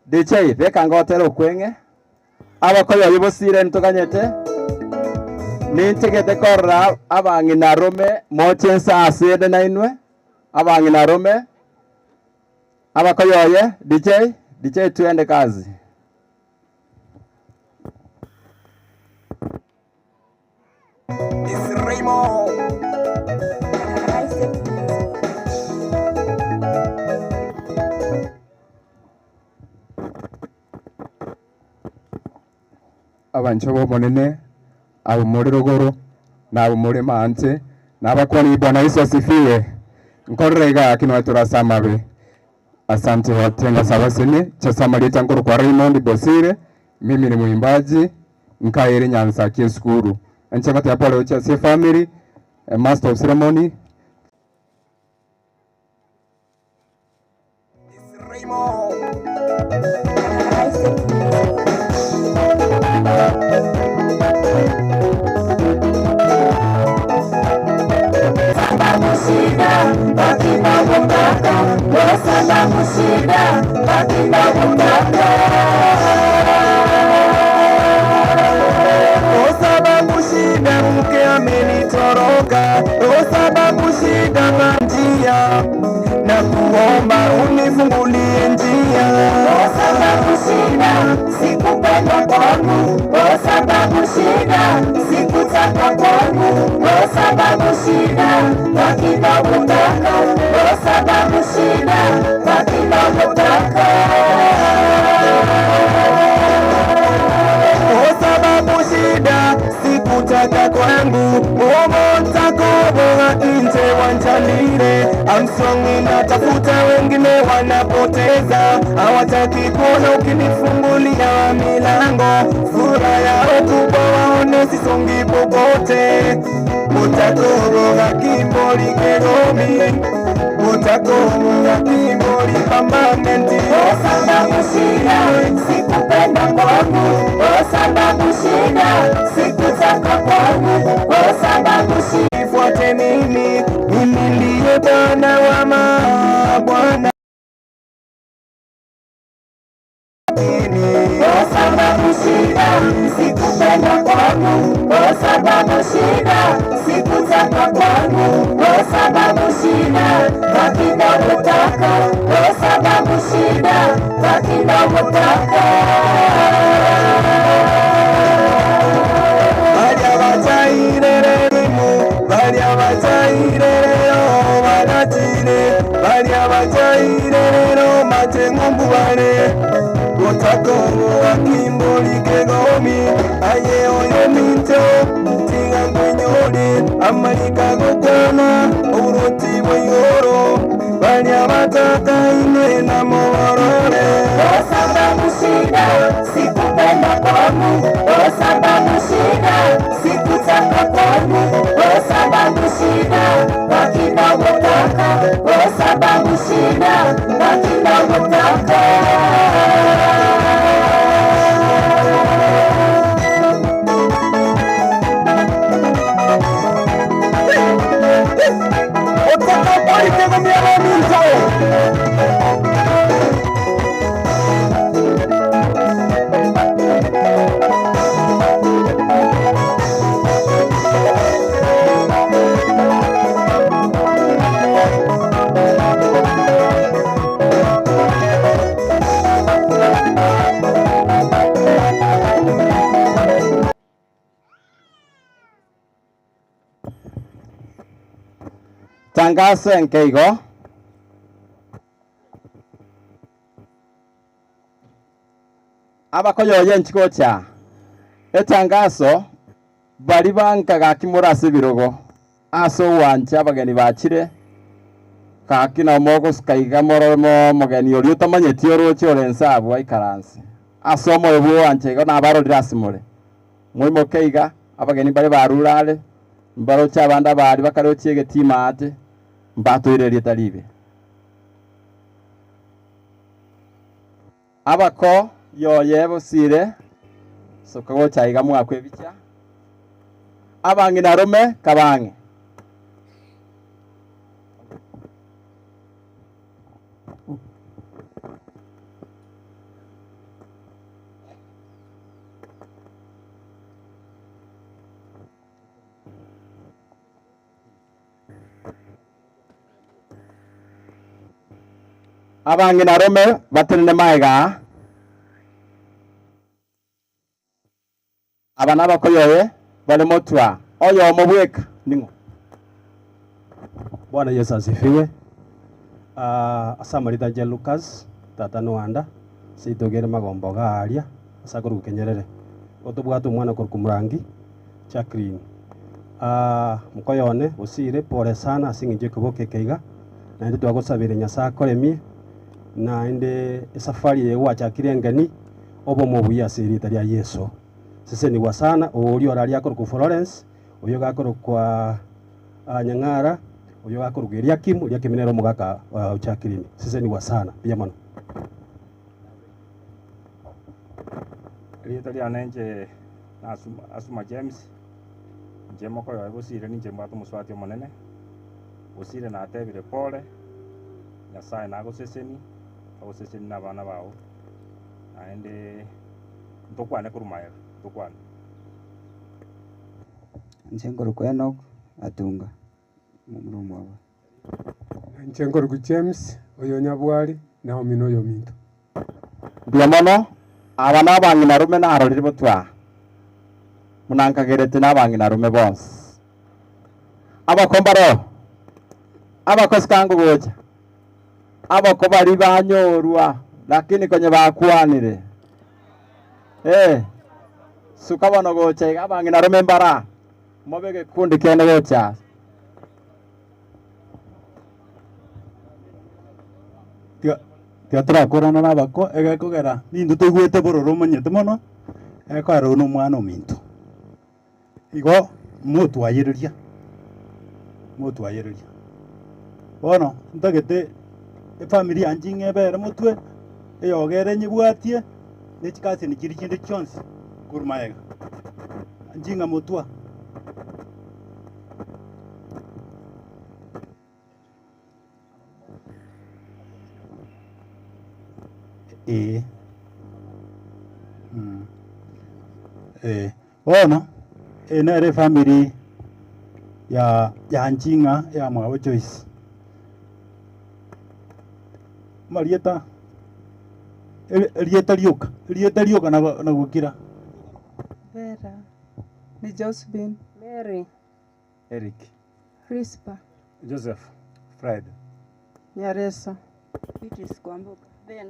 DJ beka ngotera okweng'e abakoyoye Bosire ntoganyete nintegete korora abang'ina rume moche ensasende nainwe abang'ina rume abakoyoye DJ DJ tuende kazi. It's Raymond. Abancho bomonene abo muri ruguru nabo muri manze nabakwani Bwana Yesu asifiwe. Nkorera kino turasamabe. Asante watenga sabasene cha Samaria ngoro kwa Raymond Bosire. Mimi ni mwimbaji nkaere Nyanza kieskuru. Enche gote pole ucha si family, master of ceremony. Sababu shida mke amenitoroka, sababu shida manjia, na kuomba unifungulie njia. Sababu shida sikupenda kwangu, sababu shida sikutaka kwangu, sababu shida wakinamutaka, sababu shida wakinamutaka. Sababu shida sikutaka kwangu, omotakoboa inje wanchalire. Armstrong natafuta wengine wanapoteza, hawataki kuona ukinifungulia milango. Furaha yao kubwa waone sisongi popote. Mutakoboa kimboli kegomi, mutakoboa kimboli permanenti. Sababu shida sikupenda kwangu, sababu shida sikutaka kwangu, sababu shida ifuate mimi, mimi ndiye Bwana wa mabwana. Sababu shida sikupenda kwangu, sababu shida sikutaka kwangu, sababu shida wakinamutaka, sababu shida wakinamutaka. Balya bachairererimu, balya bachairerero baratire, balya bachairerero matengumbu bale. Otakoboa kimboli kegomi, aye oyo minto tiga ngwenyore, amalika gokwana oburuti bw'igoro, balya bataka ine na moborore. Sababu shida sikupenda kwangu, sababu shida sikutaka kwangu, sababu shida wakinamutaka, sababu shida wakinamutaka. Tangazo enkeigo abakoyoye nchikocha etangazo bari banka gakimura ase ebirogo ase owanche abageni bachire gaki nabo mogosukaiga morore omogeni oria otamanyeti oroche ore nse abwo aikaranse ase omoyo bwa owanche igo nabarorire ase more moimoke iga abageni bare barure are mbaroche abande abari bakaroche egetima ate mbatoirerie taribe abako yoye bosire sokagocha iga mwakwe bicha abang'ina rome kabang'e abang'ina rome batenene maega aba nabakoyoye bale motwa oyo omobweka ningo. Bwana Yesu asifiwe. Asamarita je Lucas tata nwanda sitogere magombo garia asakuru kenyerere otobwate omwana koruka murangi Jacqueline. Mukoyone osire pole sana asingije kuboke keiga na ndi twagosabire Nyasaye akoremie na inde esafari ye gwachakire engeni obomo buya ase erita ria Yesu. Seseniwa sana ori oraria akorokwa Florence, oyo gakorokwa Nyang'ara, oyo gakorokwa Eliakim, Eliakim nero omogaka Jacqueline. Seseniwa sana mbuya mono. Rieta riane inche Asuma James, inche mokoyo Bosire ninche mbwate omoswati omonene. Bosire natebire pole, Nyasaye nagoseseni, agoseseni na abana bao. Naende ntokwane korwa maega, ntokwane. Inche nkorokwa Enoch Atunga, momura omwabo. Inche nkorokwa James oyo Nyabwari, Naomi noyo minto. Mbuya mono, aba na abang'ina rume narorire botwa. Munankagerete na abang'ina rume bonsi. Abakombaro, abakosi kangu gocha. Abako bari banyorwa, lakini konye bakwanire. Suka bono gocha iga abang'ina rume mbara. Mobege kundi kiene gocha. Tiga turakorana na abako egekogera ninto toigwete bororo omanyete mono ekogera oyo na omwana ominto. Igo motwayereria, motwayereria. Bono ntagete efamily yanje ng'ebere motwe eyogere nyebwatie ne chikasini chiri chinde chionsi korwa maega. Njing'a motwa. Bono enere family ya Njing'a ya mwabo Joyce. Marieta rieta rioka, rieta rioka na gukira. Vera ni Josephine, Mary, Eric, Rispa, Joseph, Fred, Nyaresa, Beatrice Kwamboka, Ben,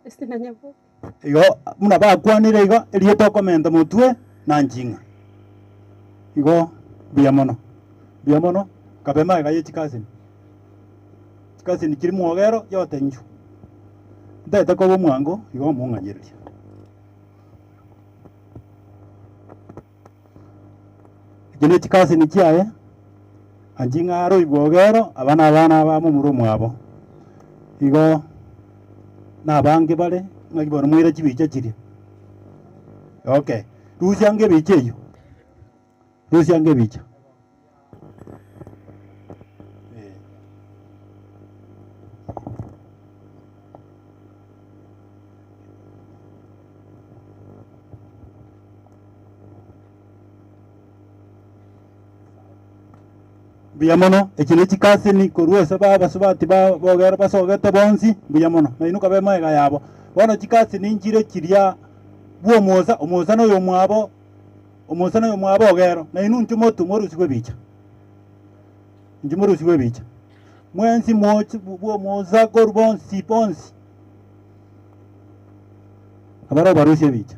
Estina Nyaboke. Igo muna bakwanire igo erieta okomenta motwe na Njing'a. Igo mbuya mono, mbuya mono kabe maega ye chikasini. Chikasini chiri mwogero yote nchu. Ntaete koba omwango igo mong'anyereria. Echi ne chikasini chiaye Anjing'a aro ibwogero aba na abana ba momura omwabo. Igo na abange bare ng'aki bono moire chibicha chiria. Okay, rusia ange ebicha eywo, rusia ange ebicha. Mbuya mono, eki ne chikasini korwa ase babasubati bogera basogete bonsi, mbuya mono. Nainwe kabe maega yabo. Bono chikasini nchire chiria bwa omosa, omosa noyo omwabo, omosa noyo omwabo ogero. Nainwe inche motu morusigwe ebicha. Inche morusigwe ebicha. Mwensi mochi bwa omosa korwa bonsi bonsi. Abaro barusie ebicha.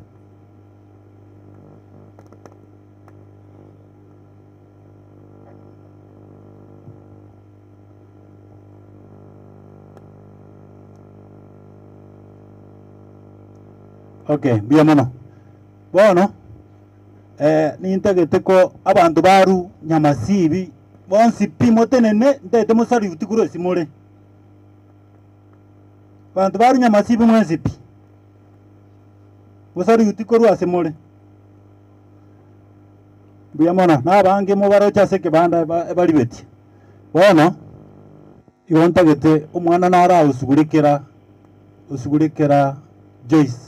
Okay, mbuya mono. Bono nintagete ko abanto baru Nyamasibi bonsi pi motenene ntete mosaluti korwa ase more. Abanto baru Nyamasibi mwensi pi mosaluti korwa ase more. Mbuya mono na abange mobaroche ase ekebanda ebaribetie. Bono igo ntagete omwana nara osugurekera, osugurekera Joyce.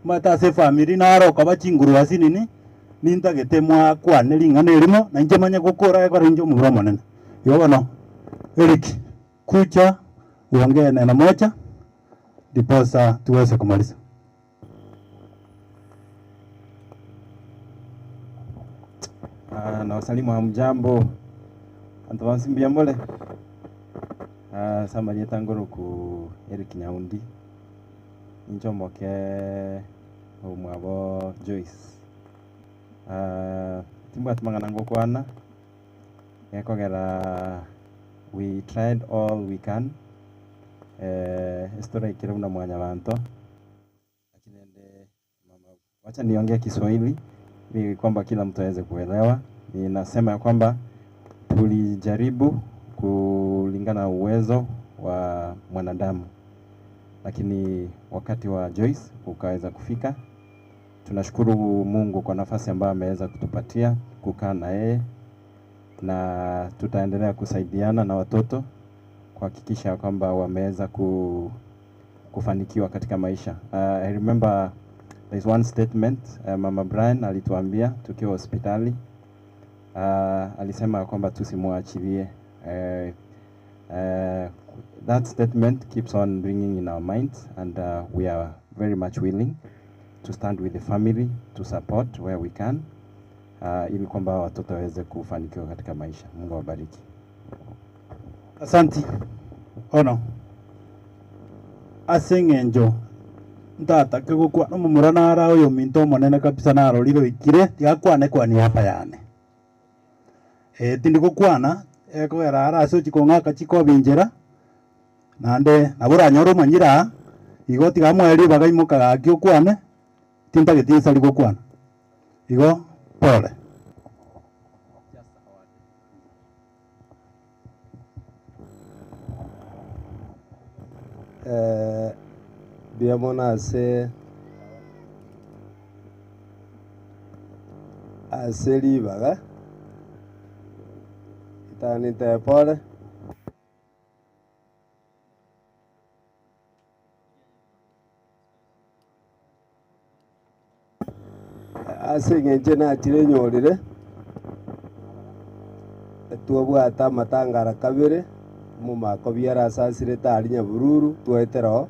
Mata ase family naro okaba chinguru ase nini nintagete mwakwane ring'ana erimo na inche manye gokora ekero inche omobura omonene. Igo bono Eric kucha uongee neno moja ndiposa tuweze kumaliza. Na wasalimu hamjambo antu bonsi mbuya more. Samarieta ngoroku Eric Nyaundi inchomoke omwabo Joyce. Timbwati mang'ana ngokwana gekogera we tried all we can. Estoraikire buna mwanyabanto lakini ende mama Wacha niongee Kiswahili ili kwamba kila mtu aweze kuelewa. Ninasema ya kwamba tulijaribu kulingana na uwezo wa mwanadamu, lakini wakati wa Joyce ukaweza kufika. Tunashukuru Mungu kwa nafasi ambayo ameweza kutupatia kukaa na yeye, na tutaendelea kusaidiana na watoto kuhakikisha kwamba wameweza kufanikiwa katika maisha. I remember there is one statement Mama Brian alituambia tukiwa hospitali. Alisema kwamba tusimwachilie. That statement keeps on ringing in our minds, and we are very much willing to stand with the family to support where we can, ili kwamba watoto waweze kufanikiwa katika maisha. Mungu awabariki. Asanti. Ono. Ase eng'encho ntatake gokwana omomura nara oyo ominto omonene kabisa narorire oikire tigakwane kwani hapa yane. Tindi gokwana ekogera ara ase ochikong'aka chikobinchera naende nabo oranyore omanyire aa igo tigamweria bagaimoka gaki okwane tintageti ensari gokwana igo pole. Mbuya ase ase ribaga itanite pole ase eng'encho nachire nyorire twabwate amatangara kabere mumako biarasasire tari nyabururu twaetera oo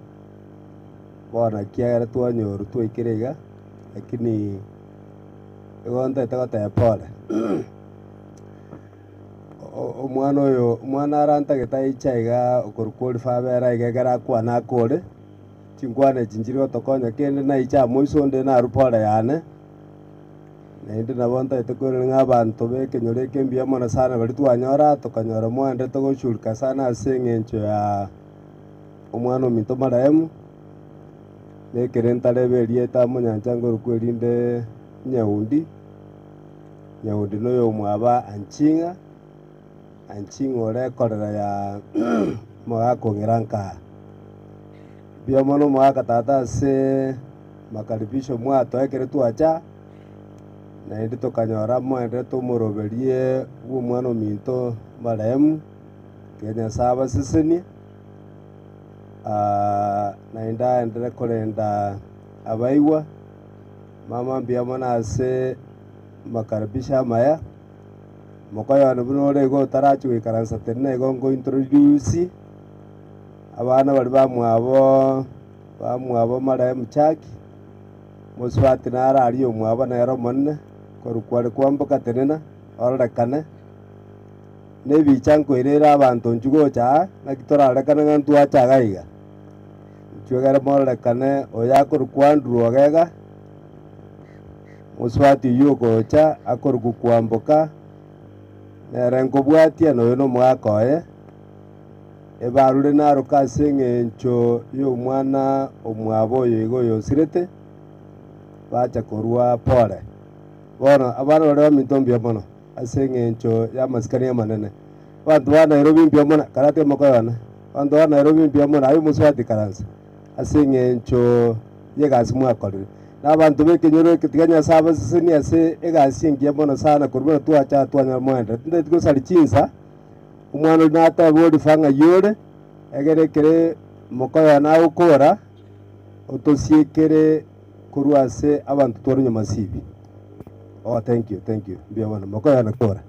bono kiagera twanyoru twaikire iga lakini igo ntaete goteba pole. Omwana oyo omwana arantagete aicha iga okorwa orifa abere iga ekero akwana akore chinkwana echi nchiri gotokonya kende naicha amoiso onde narwa pole yane naende nabo ntaete kwerora ng'a abanto ba ekenyoro eke mbuya mono sana baria twanyora tokanyora mwaendete goshurika sana ase eng'encho ya omwana ominto marehemu nekere ntarebe erieta omonyancha ngorokwa erinde Nyaundi. Nyaundi noyo omwaba Anchinga Anchinga ore ekorera ya mogakong'era nkaa mbuya mono omogaka tata ase makaribisho mwatoekere twacha naende tokanyora mwaendete omoroberie bwa omwana ominto marehemu tiga Nyasaye abasesenie naende aendere korenda abaigwa mama mbuya mono ase makaribisho amaya mokoyone buna ore igo otarachi goikaransa teri igo nkointroduce abana bari bamwabo marehemu Chaki mosubati nara aria omwabo nere omonene korwa kware kwamboka tenena ororekane na ebicha nkoirere abanto nchu gocha aa naki torarekane ng'a ntwacha iga iga nchu ekere mororekane oyo akorwa kwa Andrew Ogega mosubati oywo ogocha akorwa kwamboka nere nkobwatia na oyo na omogaka oye ebarure naroka ase eng'encho ya omwana omwabo oyo iga oyo osirete bacha korwa pole bono abana baria baminto mbuya mono ase eng'encho ya amasikani amanene abanto ba Nairobi mbuya mono karate omokoyone abanto ba Nairobi mbuya mono aye omosubati karansa ase eng'encho ya egasi mwakorire na abanto ba ekenyoro eke tiga Nyasaye abasesenie ase egasi engiya mono sana korwa buna twacha twanyora moendere tintageti gosari chinsa omwana oria nateba orifa ng'ai ore egere ekere mokoyone agokora otosiekere korwa ase abanto tware nyuma sibi. Oh, thank you, thank you. Mbuya mono mokoyone kora.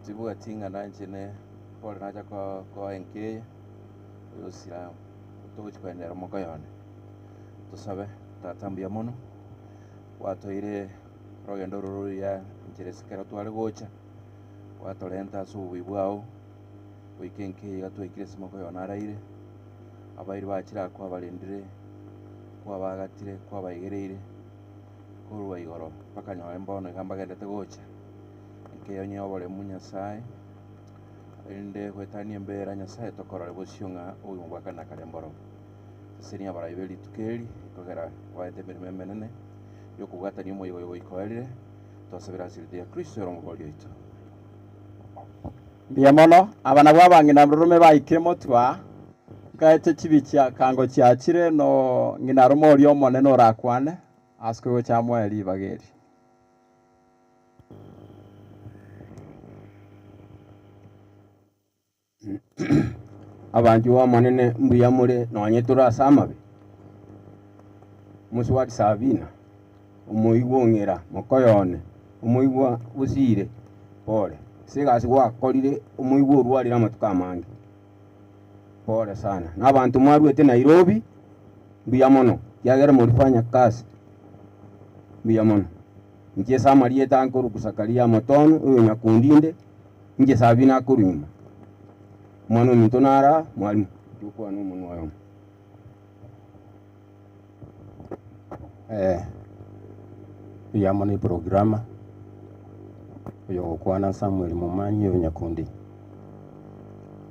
Tibwati ng'a nchine pole nacha ko enkeye oyosira togochikwendera mokoyone tusabe tata mbuya mono watoire rogendo ruru ya nchere sikero tware gocha watorenta ase obubi bwao goika enkeye iga twaikire ase mokoyone araire abairi bachire aa kwabarendire kwabagatire kwabaigereire korwa igoro bakanyora mbono iga mbagendete gocha enkeye onye oboremu Nyasaye erinde gwetania embera Nyasaye tokorore bosio ng'a obogima bwa kare na kare mboro Sesenia baraibeli tukeri kogera waete mirimo emenene yokobwatania omoyigo oyo goikoerire twasabera asirite ya Kristo eromobori oito. Mbuya mono abana bwa bang'ina rume baikire motwa gaete chibichia kango chiachire no ng'ina rume oria omonene orakwane ase gocha mweri bageri. Abanju wa monene mbuya more nonye turasa amabe muswati Sabina omoigwa ng'era mokoyone omoigwa busire pole sigasi gwakorire omoigwa orwarire amatuko amange pole sana na abantu mwarwete Nairobi mbuya mono kiagera morifanya kazi mbuya mono nje Samaria tankuru kusakaria motono uyo nyakundinde nje Sabina akurunyuma mwana ominto nara mwalimu jukwa n'omunwa oyo. Yamo ni programa oyo gokwana Samuel Mumanyi oyo nyakundi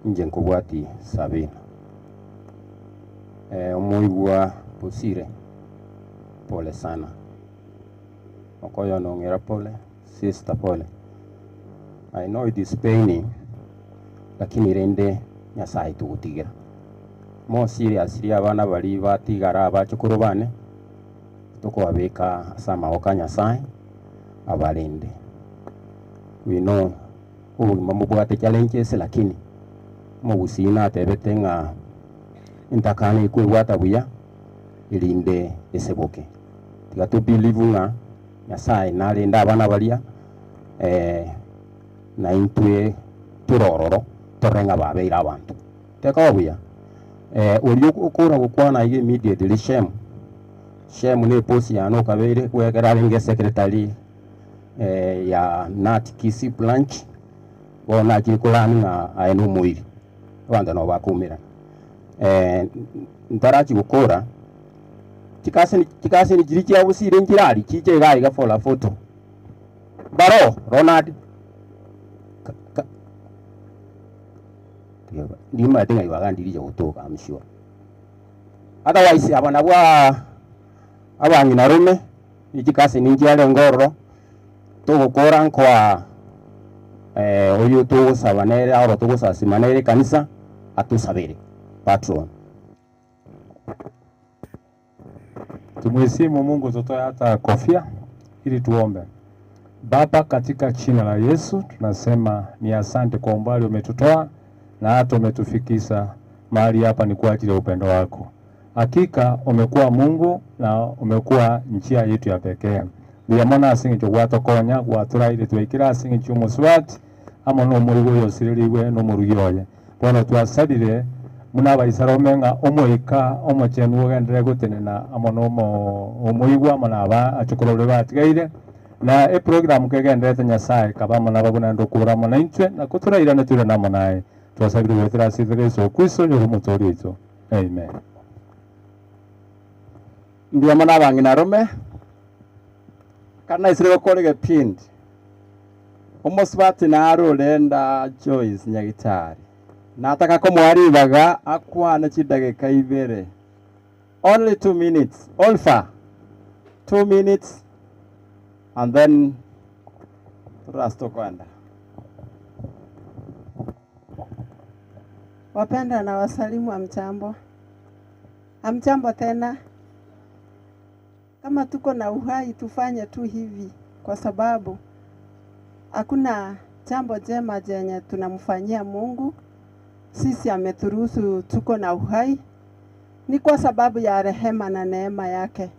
nje nkobwati Sabina omoigwa Busire pole sana okoyo nong'era pole sister pole. I know it is paining lakini rende Nyasaye tugutigira mo serious ria abana bari batigara abachukuru bane tukobabika ase amaboko Nyasaye abarinde. We know obogima mobwate challenges lakini mogusina atebete ng'a intakane ikwebwata buya irinde eseboke tiga to believe ng'a Nyasaye narinde abana baria na intwe turororo torenga babeira abantu teka obuya ori okora gokwana ige immediately shemu shemu ne posi ya no kabeire kwegera renge secretary ya Nat Kisi branch bona chikolani na aenu muiri abantu no bakumira ntarachi gukora chikase ni jiri ya busire njirari chiche gai ga fola photo baro Ronald ndima tinga iwagandiri gutuka I'm sure. Otherwise abana bwa abang'ina rume ichikasi ninjiare ngororo tugukora nkwa oyu tugusabanere oro tugusasimanere kanisa atusabire patron. Tumheshimu Mungu, tutoe hata kofia ili tuombe. Baba, katika jina la Yesu tunasema ni asante kwa umbali umetutoa na hata umetufikisha mahali hapa, ni kwa ajili ya upendo wako. Hakika umekuwa Mungu na umekuwa njia yetu ya pekee. Biyamona asingi gwatokonya gwaturaire twikira asingi chumuswati amo no murigo yosiririwe no murugi oye. Bwana twasabire muna baisarome nga omoika omochenu ogendere gutenena amo no omoigwa amo naba achukurore batigaire na e program kegenderete Nyasaye kabamo nababuna ndukura mo na intwe na kuturaira neture namo naye. Twasabire gwetera sithire Yesu Kristo yomutori itu. Amen. Mbuya mono abang'ina rume kana isire gokora egepindi omosubati naro orenda Joyce Nyagitari nataka komwaribaga akwane chidageka ibere only 2 minutes olfa 2 minutes and then turastokwenda. Wapenda na wasalimu, amchambo. Amchambo tena. Kama tuko na uhai tufanye tu hivi, kwa sababu hakuna jambo jema jenye tunamfanyia Mungu. Sisi ameturuhusu tuko na uhai ni kwa sababu ya rehema na neema yake.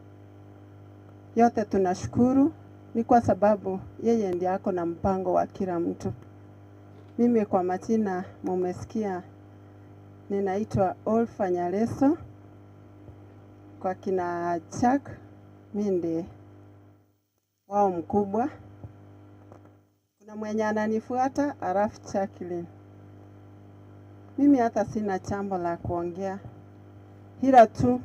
Yote tunashukuru ni kwa sababu yeye ndiye ako na mpango wa kila mtu. Mimi kwa majina mumesikia, ninaitwa Olfa Nyaleso. Kwa kina Chuck, mimi ndiye wao mkubwa. Kuna mwenye ananifuata alafu Jacqueline. Mimi hata sina jambo la kuongea, ila tu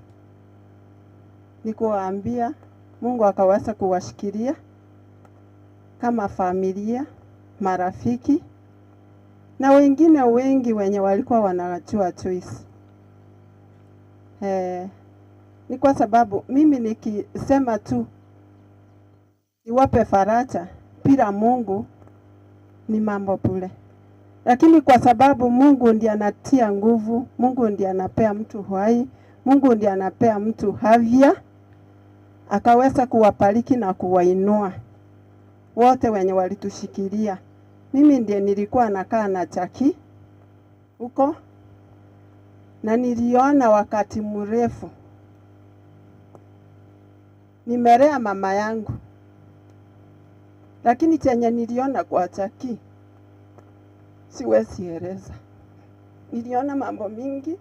ni kuwaambia Mungu akaweza kuwashikilia kama familia, marafiki na wengine wengi wenye walikuwa wanajua Joyce. Ni kwa sababu mimi nikisema tu niwape faraja bila Mungu ni mambo bure. Lakini kwa sababu Mungu ndiye anatia nguvu, Mungu ndiye anapea mtu uhai, Mungu ndiye anapea mtu afya, akaweza kuwabariki na kuwainua wote wenye walitushikilia. Mimi ndiye nilikuwa nakaa na Jackie huko, na niliona wakati mrefu nimelea mama yangu, lakini chenye niliona kwa Jackie siwezi eleza. Niliona mambo mingi.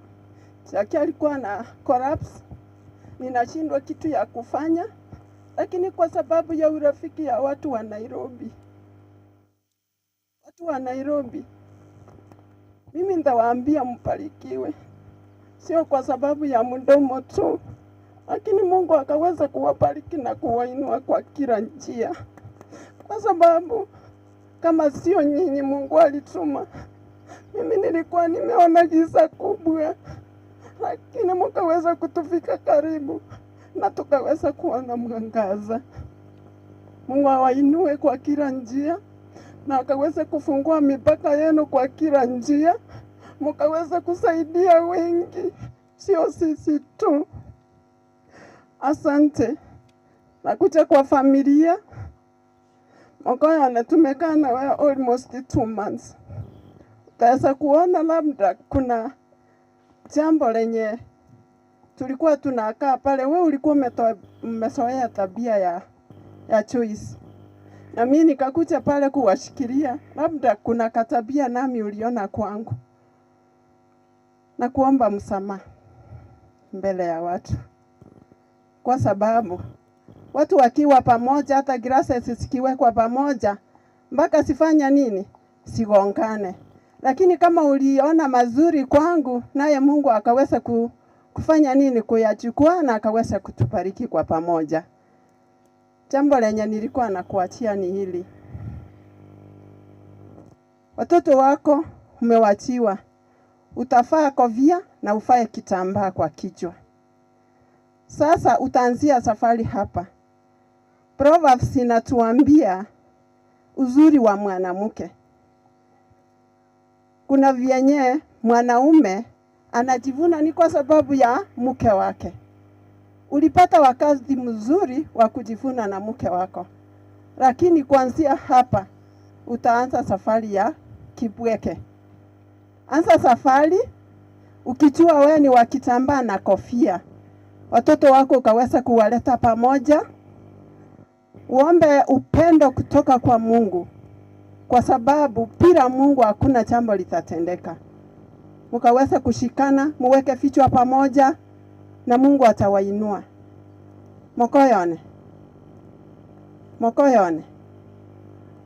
Jackie alikuwa na collapse, ninashindwa kitu ya kufanya, lakini kwa sababu ya urafiki ya watu wa Nairobi, watu wa Nairobi, mimi nitawaambia mbarikiwe, sio kwa sababu ya mdomo tu, lakini Mungu akaweza kuwabariki na kuwainua kwa kila njia, kwa sababu kama sio nyinyi Mungu alituma, mimi nilikuwa nimeona giza kubwa, lakini mkaweza kutufika karibu na tukaweza kuona mwangaza. Mungu awainue kwa kila njia na akaweza kufungua mipaka yenu kwa kila njia, mkaweza kusaidia wengi, sio sisi tu. Asante. Nakuja kwa familia Mokoyone, tumekaa na wewe almost 2 months. Utaweza kuona labda kuna jambo lenye tulikuwa tunakaa pale, wewe ulikuwa umezoea tabia ya Joyce, na mimi nikakuja pale kuwashikilia, labda kuna katabia nami uliona kwangu, na kuomba msamaha mbele ya watu, kwa sababu watu wakiwa pamoja, hata glasses zikiwekwa pamoja, mpaka sifanya nini, sigongane. Lakini kama uliona mazuri kwangu, naye Mungu akaweza kufanya nini, kuyachukua na akaweza kutubariki kwa pamoja. Jambo lenye nilikuwa nakuachia ni hili: watoto wako umewachiwa, utafaa kofia na ufae kitambaa kwa kichwa. Sasa utaanzia safari hapa. Proverbs inatuambia uzuri wa mwanamke. Kuna vyenye mwanaume anajivuna ni kwa sababu ya mke wake. Ulipata wakati mzuri wa kujivuna na mke wako, lakini kuanzia hapa utaanza safari ya kibweke. Anza safari ukijua wewe ni wa kitambaa na kofia. Watoto wako ukaweza kuwaleta pamoja. Uombe upendo kutoka kwa Mungu, kwa sababu bila Mungu hakuna jambo litatendeka. Mkaweza kushikana, muweke vichwa pamoja na Mungu atawainua. Mokoyone, Mokoyone,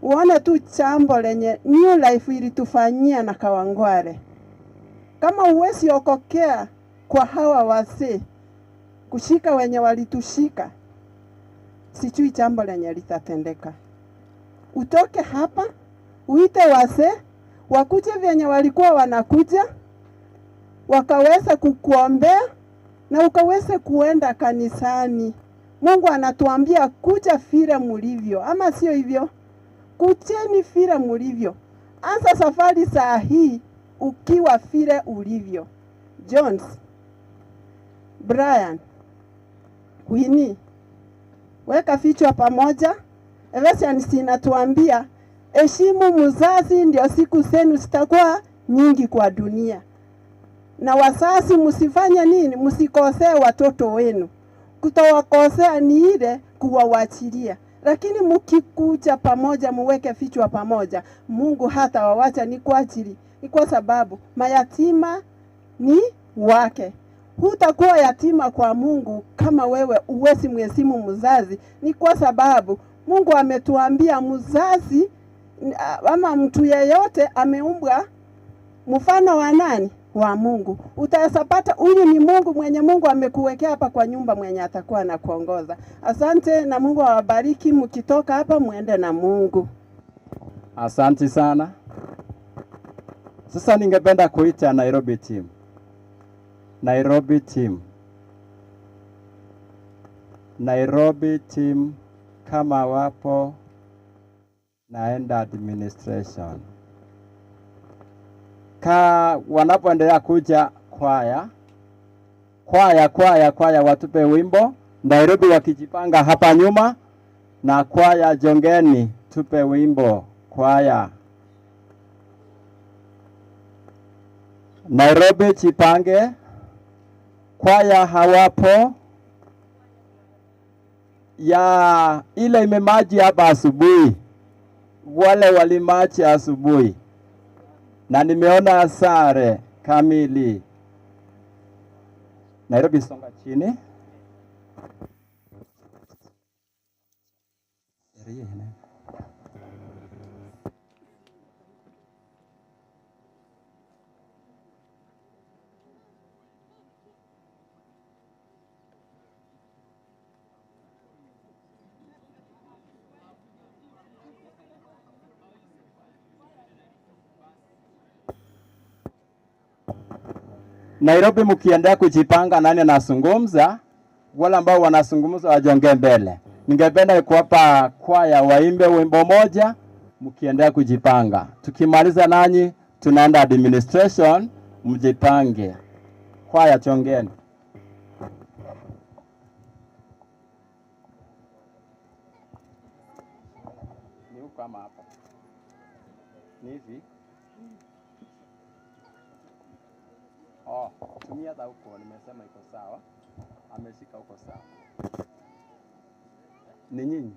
uone tu jambo lenye New Life ilitufanyia na Kawangware. Kama uwezi okokea kwa hawa wazee kushika wenye walitushika, sijui jambo lenye litatendeka. Utoke hapa uite wazee wakuje vyenye walikuwa wanakuja, wakaweza kukuombea na ukaweze kuenda kanisani. Mungu anatuambia kuja vile mulivyo, ama sio hivyo? Kujeni vile mulivyo. Anza safari saa hii ukiwa vile ulivyo. Jones, Brian, Winnie, weka vichwa pamoja. Ephesians inatuambia heshimu mzazi, ndio siku zenu zitakuwa nyingi kwa dunia. Na wazazi msifanye nini? Msikosee watoto wenu. Kutowakosea ni ile kuwawachilia. Lakini mkikuja pamoja, muweke vichwa pamoja, Mungu hata wawacha. Ni kwa ajili, ni kwa sababu mayatima ni wake. Hutakuwa yatima kwa Mungu kama wewe uwezi mheshimu mzazi. Ni kwa sababu Mungu ametuambia mzazi ama mtu yeyote ameumbwa mfano wa nani? Wa Mungu. Utaweza huyu ni Mungu mwenye Mungu amekuwekea hapa kwa nyumba, mwenye atakuwa na kuongoza. Asante na Mungu awabariki. Mkitoka hapa muende na Mungu. Asante sana. Sasa ningependa kuita Nairobi team. Nairobi team. Nairobi team kama wapo, naenda administration. Ka wanapoendelea kuja kwaya, kwaya, kwaya, kwaya watupe wimbo. Nairobi wakijipanga hapa nyuma, na kwaya jongeni tupe wimbo kwaya. Nairobi jipange, kwaya hawapo ya ile imemaji hapa asubuhi, wale walimachi asubuhi, na nimeona sare kamili. Nairobi songa chini. Nairobi mkiendelea kujipanga, nani anazungumza? Wale ambao wanazungumza wajongee mbele. Ningependa kuwapa kwaya waimbe wimbo moja mkiendelea kujipanga. Tukimaliza nanyi tunaenda administration, mjipange. Kwaya chongeni. Ni huko ama hapa? Ni hivi? Oh, tumia hata huko, nimesema iko sawa. Ameshika huko sawa. Ni nyinyi.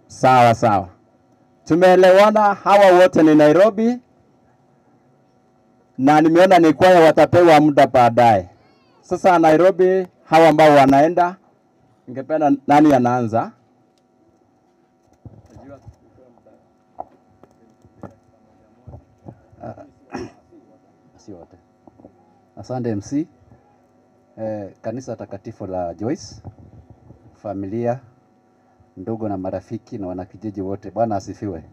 Sawa sawa, tumeelewana. Hawa wote ni Nairobi, na nimeona ni kwaya watapewa muda baadaye. Sasa Nairobi, hawa ambao wanaenda, ningependa nani anaanza? Si wote. Asante MC. Kanisa takatifu la Joyce, familia, ndugu na marafiki na wanakijiji wote, Bwana asifiwe.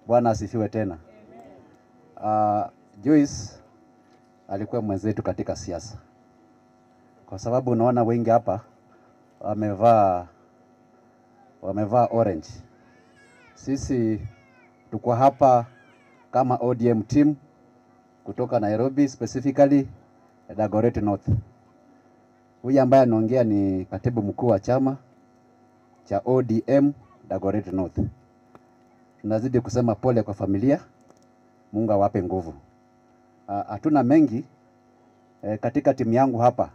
Bwana asifiwe tena. Joyce alikuwa mwenzetu katika siasa, kwa sababu unaona wengi hapa wamevaa orange. Sisi tuko hapa kama ODM team kutoka Nairobi, specifically Dagoretti North. Huyu ambaye anaongea ni katibu mkuu wa chama cha ODM Dagoretti North. Tunazidi kusema pole kwa familia, Mungu awape nguvu. Hatuna mengi katika timu yangu hapa.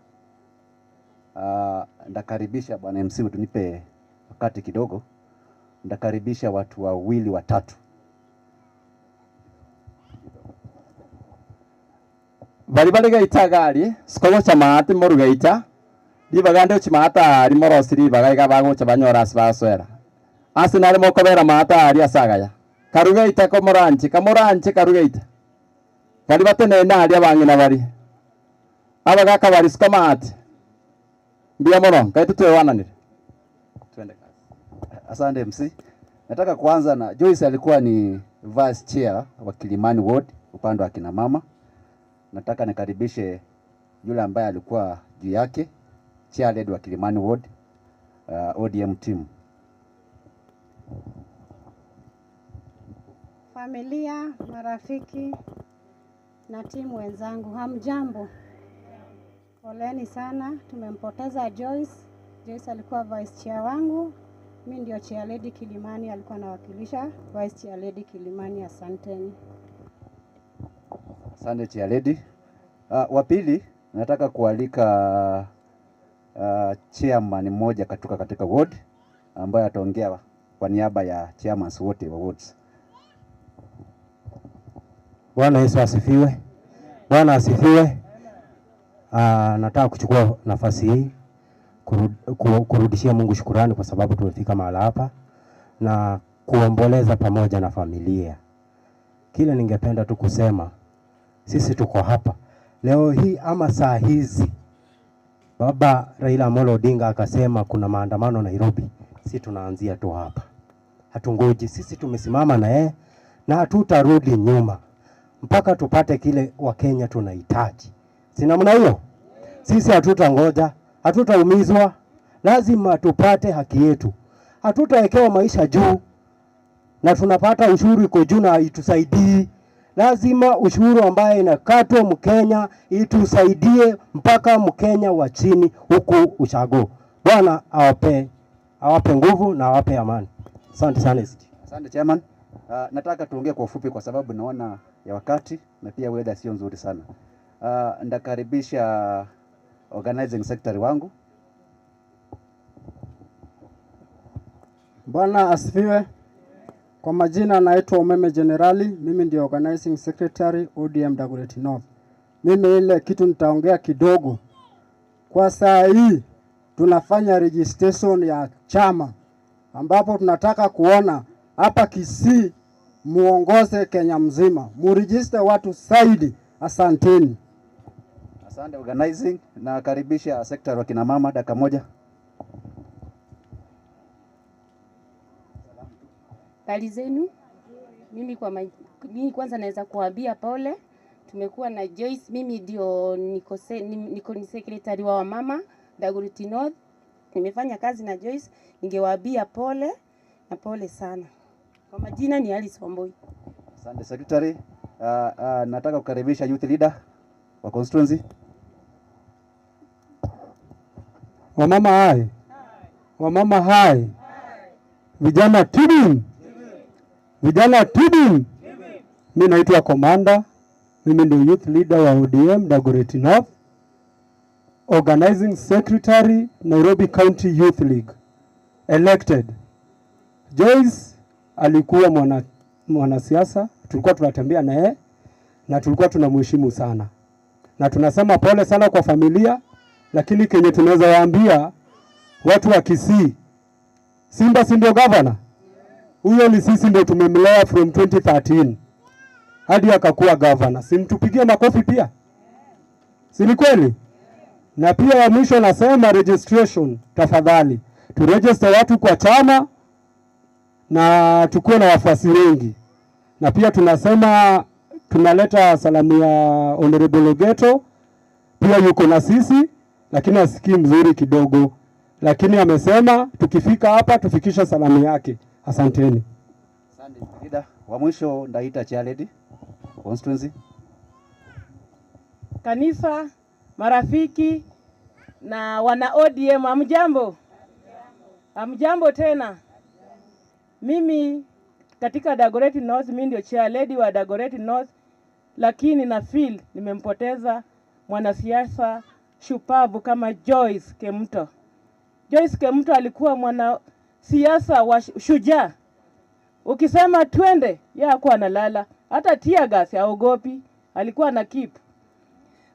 Ndakaribisha Bwana MC, utunipe wakati kidogo. Ndakaribisha watu wawili watatu. Bali bali gaita gari, sikolo cha maati moru gaita. Ribaga ndio chimata ari morosi ribaga iga bagocha banyora asibaswera. Asi nari mokobera maata ari asagaya. Karugaita ko moranchi, kamoranchi karugaita. Bali batene na ari abangina bari. Abagaka bari sikomati. Mbia mono, kaitu tuewananire. Twende kazi. Asante MC. Nataka kuanza na Joyce alikuwa ni vice chair wa Kilimani Ward upande wa kina mama. Nataka nikaribishe yule ambaye alikuwa juu yake, chair led wa Kilimani Ward, ODM team. Familia, marafiki na timu wenzangu, hamjambo. Poleni sana, tumempoteza Joyce. Joyce alikuwa vice chair wangu, mimi ndio chair lady Kilimani, alikuwa anawakilisha vice chair lady Kilimani. Asanteni. Asante chair lady. Wa pili nataka kualika chairman mmoja kutoka katika ward ambaye ataongea kwa niaba ya chairmans wote wa wards. Bwana Yesu asifiwe. Bwana asifiwe. Nataka kuchukua nafasi hii kurudishia Mungu shukurani kwa sababu tumefika mahala hapa na kuomboleza pamoja na familia. Kile ningependa tu kusema, sisi tuko hapa leo hii ama saa hizi, Baba Raila Amolo Odinga akasema kuna maandamano Nairobi, si tunaanzia tu hapa, hatungoji. Sisi tumesimama na yeye na hatutarudi nyuma mpaka tupate kile Wakenya tunahitaji. Si namna hiyo? Sisi hatutangoja, hatutaumizwa, lazima tupate haki yetu. Hatutawekewa maisha juu na tunapata ushuru iko juu na itusaidii. Lazima ushuru ambaye inakatwa Mkenya itusaidie mpaka Mkenya wa chini huku ushago. Bwana awape nguvu na awape amani. Asante sana SG. Asante chairman. Nataka tuongee kwa ufupi kwa sababu naona ya wakati na pia weather sio nzuri sana. Ndakaribisha organizing secretary wangu. Bwana asifiwe. Kwa majina naitwa Umeme Generali, mimi ndio organizing secretary ODM Dagoretti North. Mimi ile kitu nitaongea kidogo. Kwa saa hii tunafanya registration ya chama ambapo tunataka kuona hapa Kisii muongoze Kenya mzima. Muregister watu zaidi. Asanteni. Asante organizing, na karibisha secretary wa kina mama dakika moja. Habari zenu. Mimi kwanza naweza kuambia pole. Tumekuwa na Joyce, mimi ndio niko ni secretary wa wamama Dagoretti North. Nimefanya kazi na Joyce, ningewaambia pole na pole sana. Kwa majina ni Alice Wamboi. Asante secretary. Nataka kukaribisha youth leader wa constituency. Wamama hai. Wamama hai. Vijana tibim. Vijana tibim. Mimi naitwa Commander. Mimi ndio youth leader wa ODM Dagoretti North, organizing secretary Nairobi County Youth League, elected. Joyce alikuwa mwanasiasa, tulikuwa tunatembea na yeye na tulikuwa tunamheshimu sana. Na tunasema pole sana kwa familia, lakini kenye tunaweza waambia watu wa Kisii, Simba si ndio governor? Huyo ni sisi ndio tumemlea from 2013 hadi akakuwa governor. Simtupigie makofi pia? Si ni kweli? Na pia ya mwisho nasema registration, tafadhali turegister watu kwa chama na tukue na wafuasi wengi. Na pia tunasema tunaleta salamu ya Honorable Ogeto, pia yuko na sisi lakini asikii mzuri kidogo, lakini amesema tukifika hapa tufikisha salamu yake. Asanteni. Asante leader. Wa mwisho ndaita chair lady constituency. Kanisa, marafiki na wana ODM, hamjambo? Hamjambo tena. Mimi katika Dagoretti North, mimi ndio chair lady wa Dagoretti North, lakini na feel nimempoteza mwanasiasa shupavu kama Joyce Kemunto. Joyce Kemunto alikuwa mwanasiasa wa shujaa. Ukisema twende, yeye hakuwa analala. Hata tear gas haogopi, alikuwa na keep.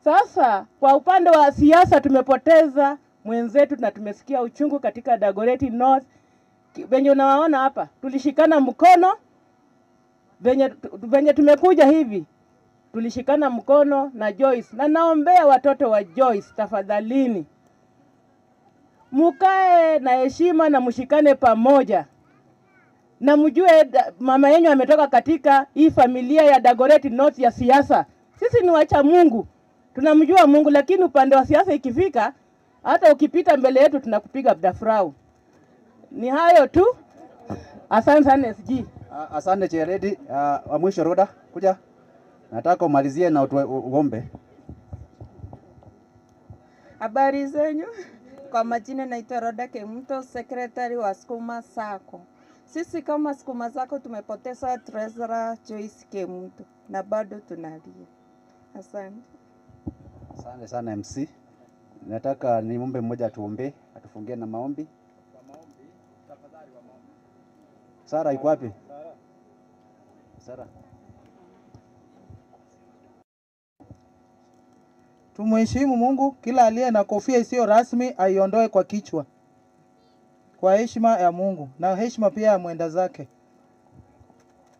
Sasa kwa upande wa siasa tumepoteza mwenzetu na tumesikia uchungu katika Dagoretti North. Venye unawaona hapa, tulishikana mkono venye tumekuja hivi. Tulishikana mkono na Joyce. Na naombea watoto wa Joyce, tafadhalini mukae na heshima na mshikane pamoja. Na mjue mama yenu ametoka katika hii familia ya Dagoretti North ya siasa. Sisi ni wacha Mungu. Tunamjua Mungu, lakini upande wa siasa ikifika, hata ukipita mbele yetu tunakupiga dafrau. Ni hayo tu. Asante sana SG. Asante chair lady. Wa mwisho Roda, kuja. Nataka umalizie na uombe. Habari zenyu. Kwa majina naitwa Roda Kemunto, secretary wa Sukuma Sacco. Sisi kama Sukuma Sacco tumepoteza treasurer Joyce Kemunto na bado tunalia. Asante. Asante sana MC. Nataka niombe mmoja atuombe, atufungie na maombi. Sara iko wapi? Sara. Tumuheshimu Mungu. Kila aliye na kofia isiyo rasmi aiondoe kwa kichwa, kwa heshima ya Mungu na heshima pia ya mwenda zake.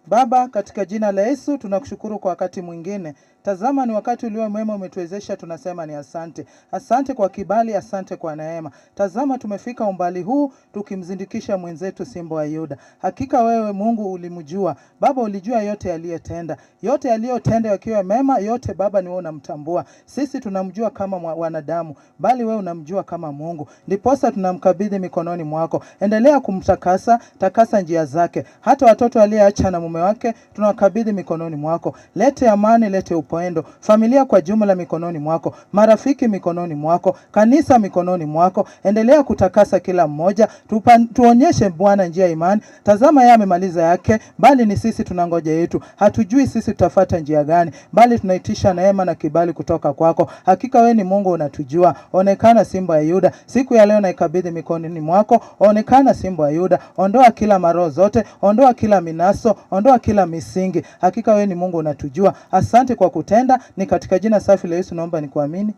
Baba, katika jina la Yesu tunakushukuru kwa wakati mwingine. Tazama, ni wakati ulio mwema umetuwezesha, tunasema ni asante. Asante kwa kibali, asante kwa neema. Tazama, tumefika umbali huu tukimzindikisha mwenzetu Simba wa Yuda. Hakika wewe Mungu ulimjua Baba, ulijua yote aliyotenda, yote aliyotenda yakiwa mema, yote Baba ni wewe unamtambua. Sisi tunamjua kama wanadamu, bali wewe unamjua kama Mungu. Ndiposa tunamkabidhi mikononi mwako. Endelea kumtakasa, takasa njia zake. Hata watoto aliyeacha na mume wake tunawakabidhi mikononi mwako. Lete amani, lete upendo, familia kwa jumla mikononi mwako, marafiki mikononi mwako, kanisa mikononi mwako. Endelea kutakasa kila mmoja, tuonyeshe Bwana njia ya imani. Tazama, yeye amemaliza yake, bali ni sisi tunangoja yetu. Hatujui sisi tutafuata njia gani, bali tunaitisha neema na kibali kutoka kwako. Hakika wewe ni Mungu, unatujua. Onekana Simba ya Yuda, siku ya leo naikabidhi mikononi mwako. Onekana Simba ya Yuda, ondoa kila maroho zote, ondoa kila minaso, ondoa kila misingi. Hakika wewe ni Mungu, unatujua. Asante kwa kutenda, ni katika jina safi la Yesu naomba nikuamini.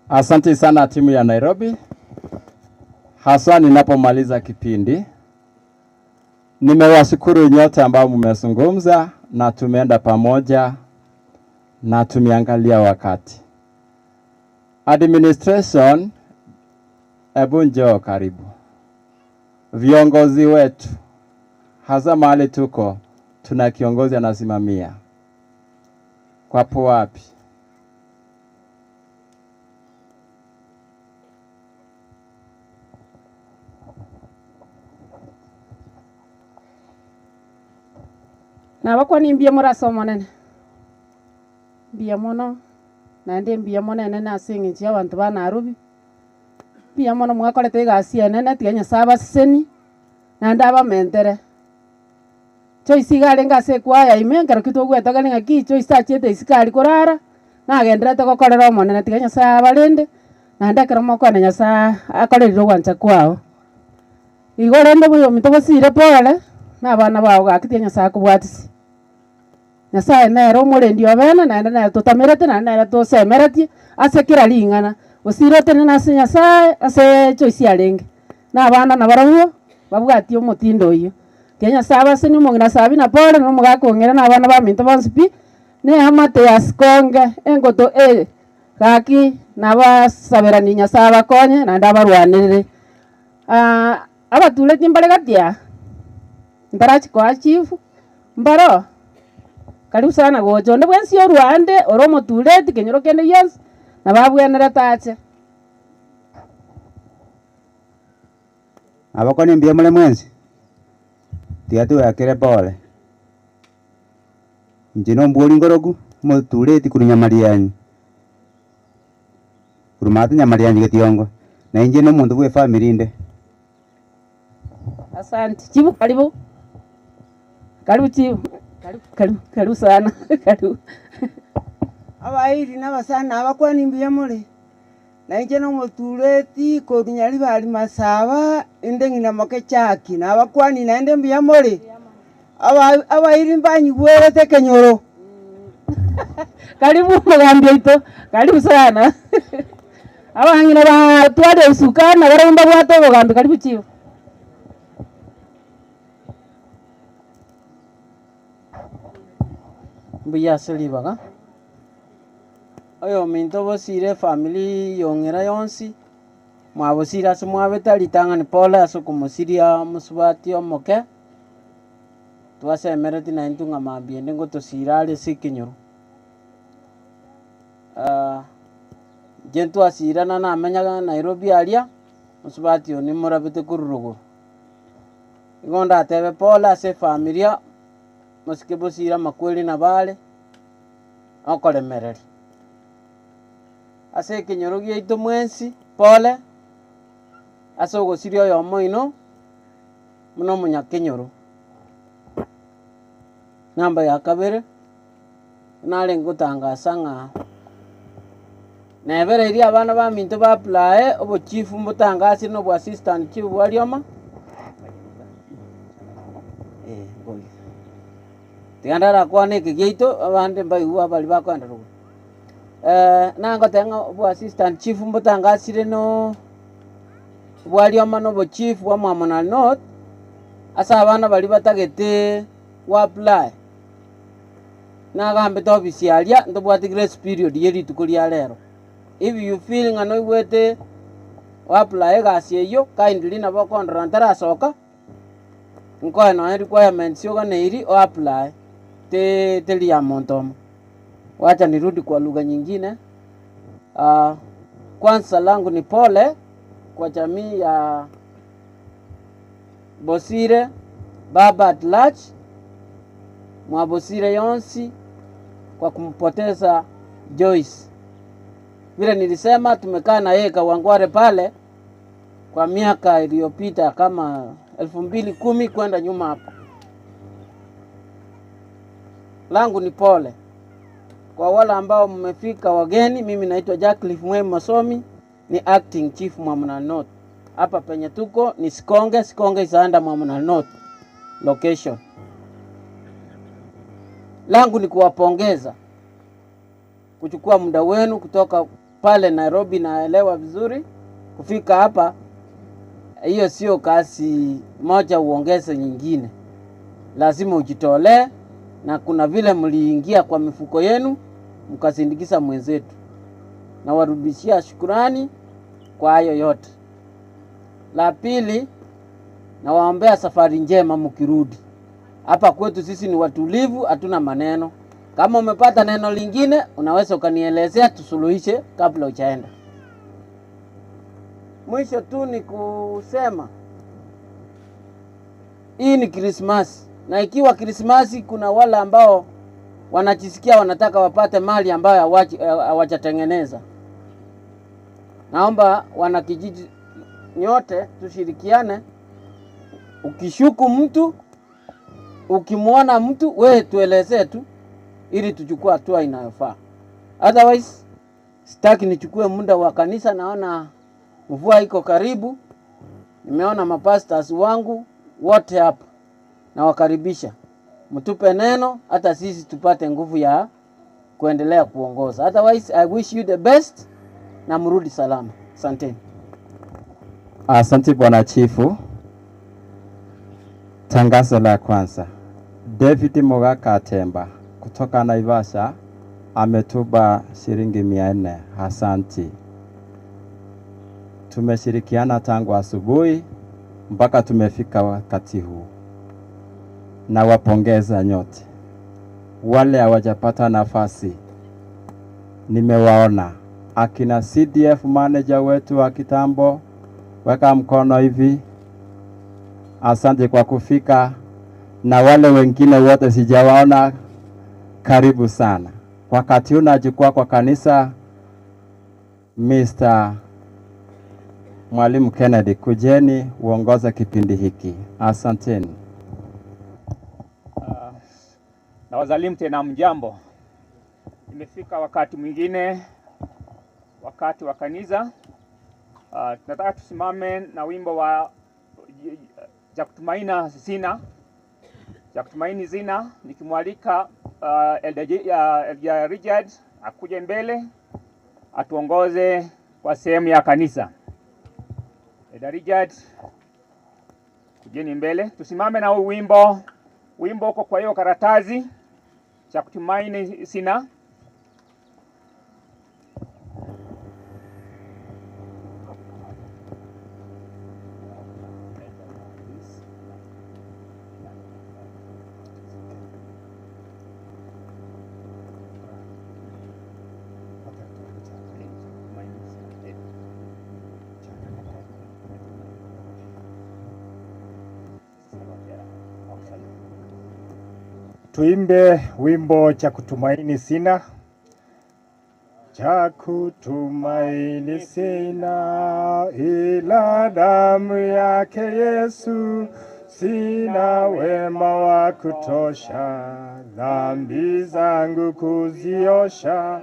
Asante sana timu ya Nairobi. Haswa ninapomaliza kipindi, nimewashukuru nyote ambao mmezungumza na tumeenda pamoja na tumeangalia wakati. Administration, hebu njoo karibu. Viongozi wetu, hasa mahali tuko, tuna kiongozi anasimamia. Kwapo wapi? Nabakwa nimbia murasomo nene mbia mono naende mbia monene nase eng'encho ya abanto ba Nairobi mbia mono mwakorete egasi enene tiga Nyasaye abaseseni naende abamentere. Joyce iga arenge ase ekwaya ime ekero ki togwetogani ng'aki Joyce achiete isiko aria korara nagenderete gokorera omonene tiga Nyasaye abarende naende ekero mokwana Nyasaye akorerire ogwancha kwao. Igo rende buya ominto bosire pole na abana bao gaki tiga Nyasaye akobwatisi. Nyasaye nere omorendi obene naende nere totamerete naende nere tosemeretie ase kera ring'ana osire otenene ase Nyasaye ase Joyce arenge na abana nabarabwo babwatie omotindo oyio. Tiga Nyasaye abaseni omong'ina Sabina pole na omogaka ong'ere na abana baminto bonsi pi na eamate ya sikonge engoto gaki nabasaberani Nyasaye abakonye naende abarwanere. Abatureti mbare gatia ntarachikoa chifu mbaro karibu sana gocha onde bwensi orwande ore omotureti kenyoro kende gionsi nababwenere tache. Abakoni mbia mule mwensi tiga tweyakere pole inche nombwori ngoroku omotureti korwa Nyamarianyi korwa maate Nyamarianyi getiongo na inche na omonto bwa efamiri inde. Asante chifu, karibu karibu chifu, karibu karibu karibu sana karibu. Abairi n'abasana abakwani mbuya mule na inche nomotureti korwa Nyaribari Masaba inde ng'ina moke chaki na abakwani naende mbuya mule abairi mbanyigwerete kenyoro. Karibu mugambi oito, karibu sana. Abang'ina batware usukana barabwo mbabwate obogambi, karibu chifu. Mbuya ase ribaga oyo ominto bosire efamiri yong'era yonsi mwabosire ase mwabete ritang'ani pole ase okomosiria mosubati omoke twasemereti naintwe ng'a mambia ende ngotosira are ase ekenyoro. Inche ntwasirana namenyaga Nairobi aria mosubati oyo nimorabete korwa rogoro. Igo ndatebe pole ase efamiria mosike bosire amakweri nabare okoremereria ase ekenyoro giaito mwensi pole ase ogosiria oyomo ino muno omonyakenyoro. Namba ya kabere nare ngotangasa ng'a nebereirie abana baminto baapply obochifu mbotangasire na obwa assistant chief bwa Rioma. Tiga ndarakwana eke giaito abande mbaigwa abari bakoenda rogoro. Nangoteba ng'a obwa assistant chief mbotangasire no bwa Rioma na obochief bwa Mwamonari North Asa abana bari batagete wa apply. Nagambe to bisialia ndobwati grace period yeri tukulia lero. If you feel ngano igwete wa apply gasi eyo kindly nabo kondora ntarasoka nkoe no requirements yoga neiri o apply te telia montomo. Wacha nirudi kwa lugha nyingine. Kwanza langu ni pole kwa jamii ya Bosire, baba at large mwa Bosire yonsi kwa kumpoteza Joyce. Vile nilisema tumekaa na yeye Kawangware pale kwa miaka iliyopita kama 2010 kwenda nyuma hapo. Langu ni pole kwa wale ambao mmefika wageni. Mimi naitwa Jacqueline Mwema Masomi, ni acting chief Mwamuna North. Hapa penye tuko ni Sikonge, Sikonge is under Mwamuna North location. Langu ni kuwapongeza kuchukua muda wenu kutoka pale Nairobi, naelewa vizuri, kufika hapa. Hiyo sio kasi moja uongeze nyingine, lazima ujitolee, na kuna vile mliingia kwa mifuko yenu mkasindikiza mwenzetu. Na warudishia shukurani kwa hayo yote. La pili, nawaombea safari njema mkirudi. Hapa kwetu sisi ni watulivu, hatuna maneno. Kama umepata neno lingine unaweza ukanielezea tusuluhishe kabla hujaenda. Mwisho tu ni kusema hii ni Krismasi, na ikiwa Krismasi kuna wale ambao wanajisikia wanataka wapate mali ambayo hawajatengeneza. Naomba wanakijiji nyote tushirikiane. Ukishuku mtu, ukimuona mtu, wewe tuelezee tu ili tuchukue hatua inayofaa. Otherwise sitaki nichukue muda wa kanisa, naona mvua iko karibu. Nimeona mapastors wangu wote hapa, nawakaribisha. Mtupe neno hata sisi tupate nguvu ya kuendelea kuongoza. Otherwise I wish you the best na mrudi salama. Asanteni. Asante Bwana Chifu. Tangazo la kwanza, David Mogaka Atemba kutoka Naivasha ametuba shilingi 400. Asanti. Tumeshirikiana tangu asubuhi mpaka tumefika wakati huu. Nawapongeza nyote. Wale hawajapata nafasi nimewaona akina CDF manager wetu wa kitambo, weka mkono hivi. Asante kwa kufika, na wale wengine wote sijawaona, karibu sana. Wakati huu najukwaa kwa kanisa, Mr. Mwalimu Kennedy, kujeni uongoze kipindi hiki. Asanteni. Na wazalimu tena mjambo. Imefika wakati mwingine, wakati wa kanisa. Tunataka tusimame na wimbo wa Ja Kutumaini Zina. Ja Kutumaini Zina, nikimwalika Elder Richard akuje mbele atuongoze kwa sehemu ya kanisa. Elder Richard, kujeni mbele, tusimame na huu wimbo. Wimbo uko kwa hiyo karatasi, cha kutumaini sina. Tuimbe wimbo cha kutumaini sina. Cha kutumaini sina ila damu yake Yesu, sina wema wa kutosha, dhambi zangu kuziosha.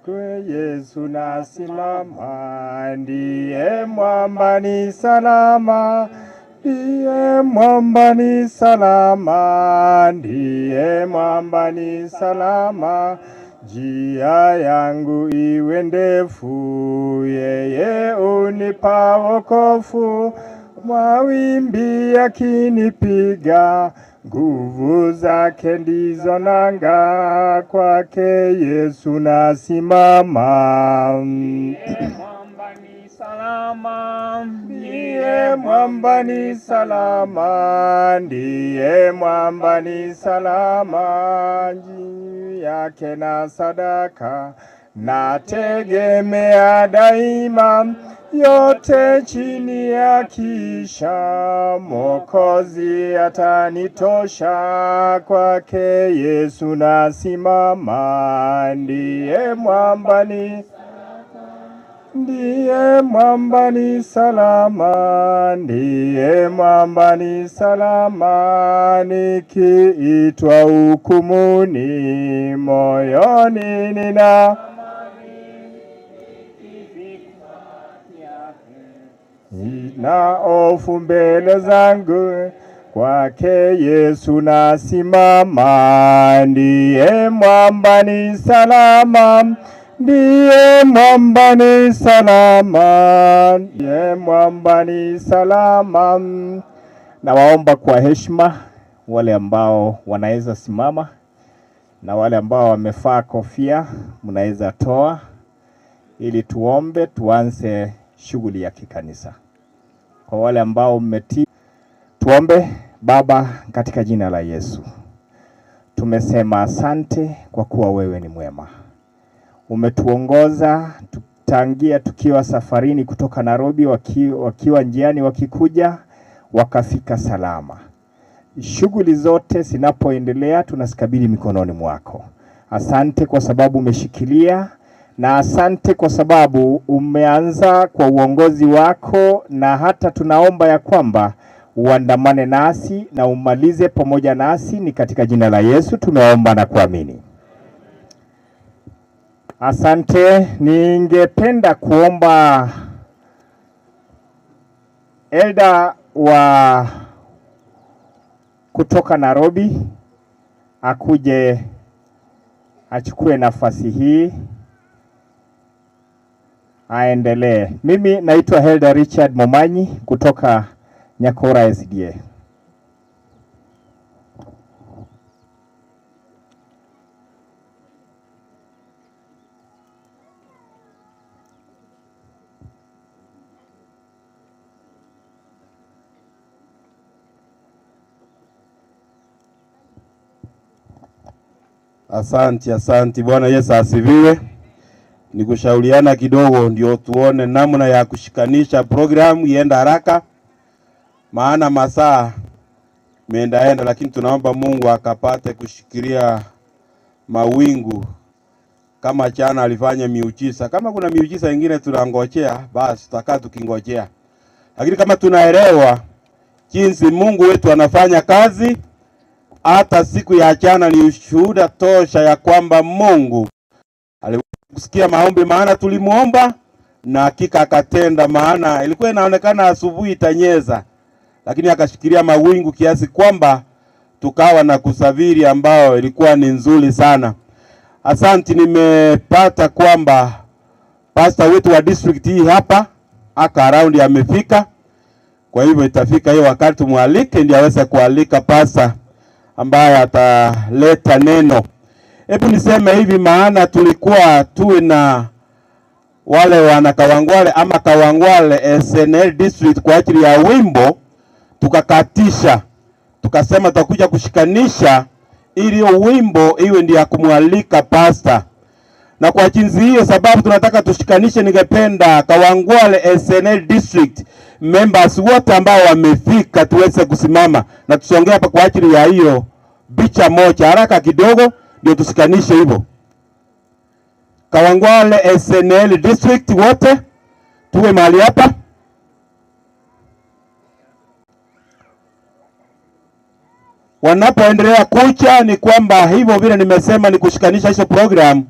Kwa Yesu nasimama, ndiye mwamba ni salama, ndiye mwamba ni salama, ndiye mwamba ni salama. Njia yangu iwe ndefu, yeye unipa wokovu. Mawimbi yakinipiga, nguvu zake ndizo nanga, kwake Yesu nasimama. Salama, Ndiye mwamba ni salama, ndiye mwamba ni salama, juu yake na sadaka nategemea daima, yote chini ya kisha, Mwokozi atanitosha, kwake Yesu nasimama, ndiye mwamba ni Ndiye mwamba ni salama, ndiye mwamba ni salama, nikiitwa hukumuni, moyoni nina na hofu mbele zangu, kwake Yesu nasimama, ndiye mwamba ni salama, ndiye mwamba ni salama, ndiye mwamba ni salama. Nawaomba kwa heshima wale ambao wanaweza simama na wale ambao wamefaa kofia mnaweza toa, ili tuombe tuanze shughuli ya kikanisa. Kwa wale ambao mmetii, tuombe. Baba, katika jina la Yesu tumesema asante kwa kuwa wewe ni mwema. Umetuongoza tangia tukiwa safarini kutoka Nairobi, wakiwa njiani wakikuja, wakafika salama. Shughuli zote zinapoendelea tunazikabidhi mikononi mwako. Asante kwa sababu umeshikilia, na asante kwa sababu umeanza kwa uongozi wako, na hata tunaomba ya kwamba uandamane nasi na umalize pamoja nasi. Ni katika jina la Yesu tumeomba na kuamini. Asante. Ningependa kuomba elda wa kutoka Nairobi akuje achukue nafasi hii aendelee. Mimi naitwa Elder Richard Momanyi kutoka Nyakora SDA. Asanti, asanti. Bwana Yesu asifiwe. Ni kushauriana kidogo ndio tuone namna ya kushikanisha programu ienda haraka, maana masaa meendaenda, lakini tunaomba Mungu akapate kushikilia mawingu kama jana alifanya miujiza. Kama kuna miujiza ingine tunangojea, basi tutakaa tukingojea, lakini kama tunaelewa jinsi Mungu wetu anafanya kazi, hata siku ya jana ni ushuhuda tosha ya kwamba Mungu alikusikia maombi, maana tulimuomba na hakika akatenda. Maana ilikuwa inaonekana asubuhi itanyeza, lakini akashikilia mawingu kiasi kwamba tukawa na kusafiri ambao ilikuwa ni nzuri sana. Asanti, nimepata kwamba pastor wetu wa district hii hapa aka around amefika. Kwa hivyo itafika hiyo wakati tumwalike, ndiye aweze kualika pastor ambaye ataleta neno. Hebu niseme hivi, maana tulikuwa tuwe na wale wana Kawangwale ama Kawangwale SNL district kwa ajili ya wimbo, tukakatisha, tukasema tutakuja kushikanisha ili hiyo wimbo iwe ndiyo ya kumwalika pasta. Na kwa jinsi hiyo, sababu tunataka tushikanishe, ningependa Kawangwale SNL district members wote ambao wamefika tuweze kusimama na tusongee hapa kwa ajili ya hiyo picha moja haraka kidogo, ndio tushikanishe hivyo. Kawangwale SNL district wote tuwe mahali hapa. Wanapoendelea kucha ni kwamba hivyo vile nimesema ni kushikanisha hizo program.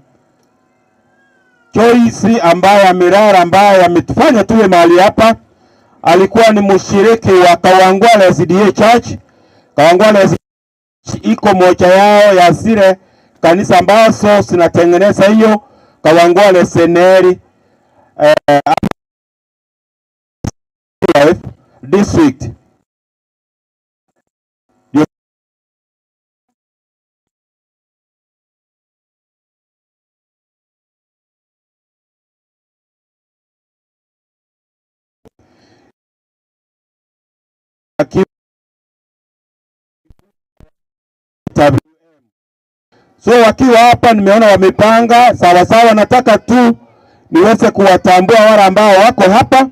Joyce ambaye amelala, ambaye ametufanya tuwe mahali hapa, alikuwa ni mshiriki wa Kawangwale SDA Church. Kawangwale SDA iko moja yao ya zile kanisa ambazo zinatengeneza hiyo Kawangwale SNL district. So wakiwa hapa nimeona wamepanga sawa sawa. Nataka tu niweze kuwatambua wale ambao wako hapa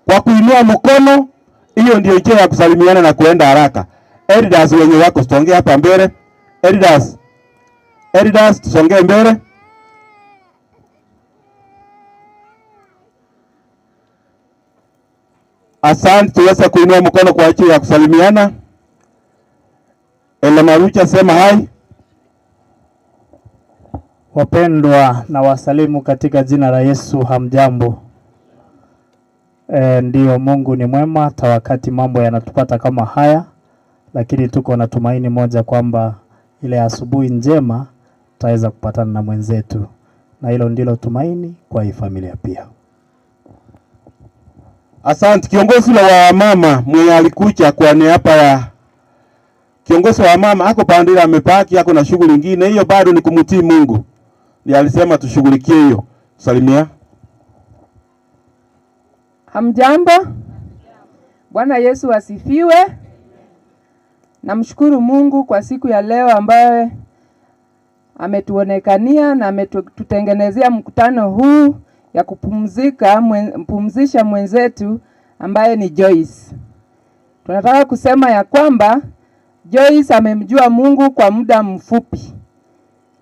kwa kuinua mkono. Hiyo ndio njia ya kusalimiana na kuenda haraka. Elders wenye wako tusongee hapa mbele. Elders, elders tusongee mbele. Asante, tuweze kuinua mkono kwa ajili ya kusalimiana. Ela Marucha, sema hai. Wapendwa, na wasalimu katika jina la Yesu. Hamjambo? Ndiyo, Mungu ni mwema hata wakati mambo yanatupata kama haya, lakini tuko na tumaini moja kwamba ile asubuhi njema tutaweza kupatana na mwenzetu, na hilo ndilo tumaini kwa hii familia pia. Asante. Kiongozi wa mama mwenye alikuja kwa niaba ya kiongozi wa mama ako pandila amepaki, ako na shughuli nyingine, hiyo bado ni kumtii Mungu. Ni alisema tushughulikie hiyo. Salimia. Hamjambo? Bwana Yesu asifiwe. Namshukuru Mungu kwa siku ya leo ambayo ametuonekania na ametutengenezea mkutano huu ya kupumzika, kupumzisha mwenzetu ambaye ni Joyce. Tunataka kusema ya kwamba Joyce amemjua Mungu kwa muda mfupi.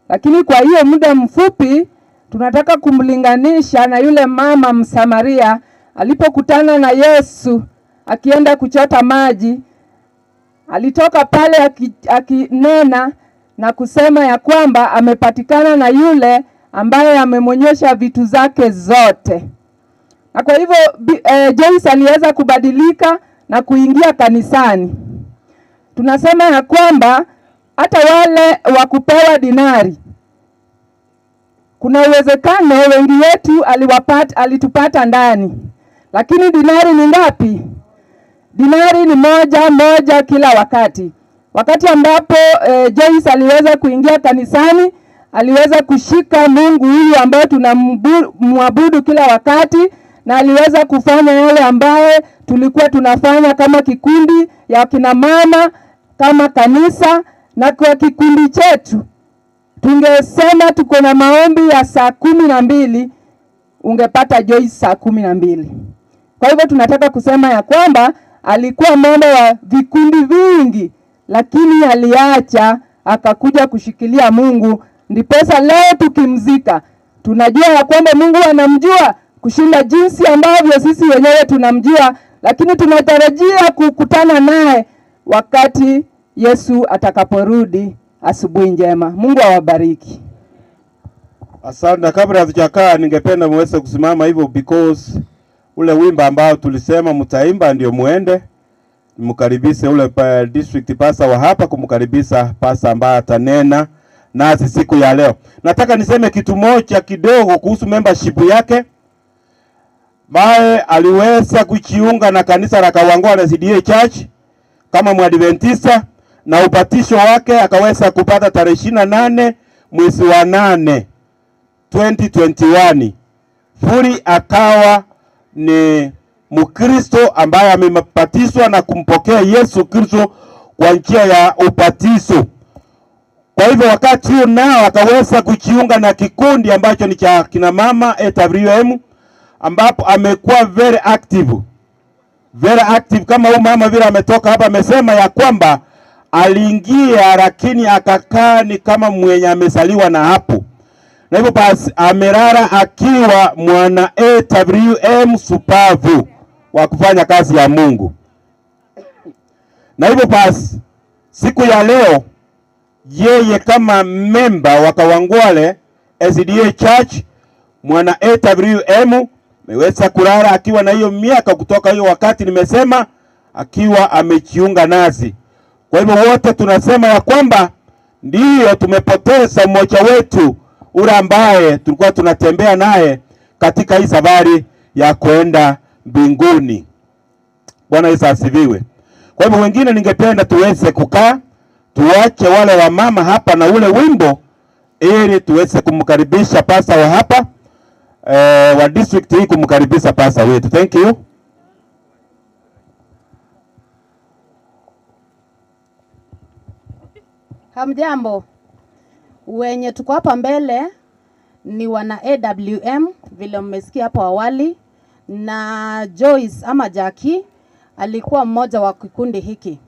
Lakini kwa hiyo muda mfupi tunataka kumlinganisha na yule mama Msamaria alipokutana na Yesu akienda kuchota maji. Alitoka pale akinena na kusema ya kwamba amepatikana na yule ambaye amemwonyesha vitu zake zote. Na kwa hivyo Joyce aliweza kubadilika na kuingia kanisani. Tunasema ya kwamba hata wale wa kupewa dinari, kuna uwezekano wengi wetu alitupata ndani. Lakini dinari ni ngapi? Dinari ni moja moja kila wakati. Wakati ambapo Joyce aliweza kuingia kanisani, aliweza kushika Mungu huyu ambaye tunamwabudu kila wakati, na aliweza kufanya yale ambaye tulikuwa tunafanya kama kikundi ya kina mama, kama kanisa. Na kwa kikundi chetu tungesema tuko na maombi ya saa 12, ungepata Joyce saa 12. Kwa hivyo tunataka kusema ya kwamba alikuwa memba wa vikundi vingi, lakini aliacha akakuja kushikilia Mungu. Ndiposa leo tukimzika tunajua ya kwamba Mungu anamjua kushinda jinsi ambavyo sisi wenyewe tunamjua, lakini tunatarajia kukutana naye wakati Yesu atakaporudi. Asubuhi njema. Mungu awabariki. Asante. Kabla hatujakaa, ningependa muweze kusimama hivyo because ule wimbo ambao tulisema mtaimba ndio muende mkaribishe ule district pastor wa hapa, kumkaribisha pastor ambaye atanena nasi siku ya leo. Nataka niseme kitu moja kidogo kuhusu membership yake. Mae aliweza kujiunga na kanisa la Kawangware CDA Church kama Mwadventista, na ubatisho wake akaweza kupata tarehe 28 mwezi wa 8 2021. Furi akawa ni Mkristo ambaye amebatizwa na kumpokea Yesu Kristo kwa njia ya ubatizo. Kwa hivyo wakati huo nao akaweza kujiunga na kikundi ambacho ni cha kina mama AWM, ambapo amekuwa very active. Very active kama huyu mama vile ametoka hapa amesema ya kwamba aliingia lakini akakaa ni kama mwenye amesaliwa na hapo. Na hivyo basi amelala akiwa mwana AWM supavu wa kufanya kazi ya Mungu. Na hivyo basi siku ya leo yeye kama memba wa Kawangware SDA Church mwana AWM ameweza kulala akiwa na hiyo miaka kutoka hiyo wakati nimesema akiwa amejiunga nasi. Kwa hivyo wote tunasema ya kwamba ndiyo tumepoteza mmoja wetu ule ambaye tulikuwa tunatembea naye katika hii safari ya kwenda mbinguni. Bwana Yesu asifiwe. Kwa hivyo wengine ningependa tuweze kukaa, tuache wale wa mama hapa na ule wimbo ili tuweze kumkaribisha pasa wa hapa wa district hii, kumkaribisha pasa wetu. Thank you. Hamjambo. Wenye tuko hapa mbele ni wana AWM vile mmesikia hapo awali, na Joyce ama Jackie alikuwa mmoja wa kikundi hiki,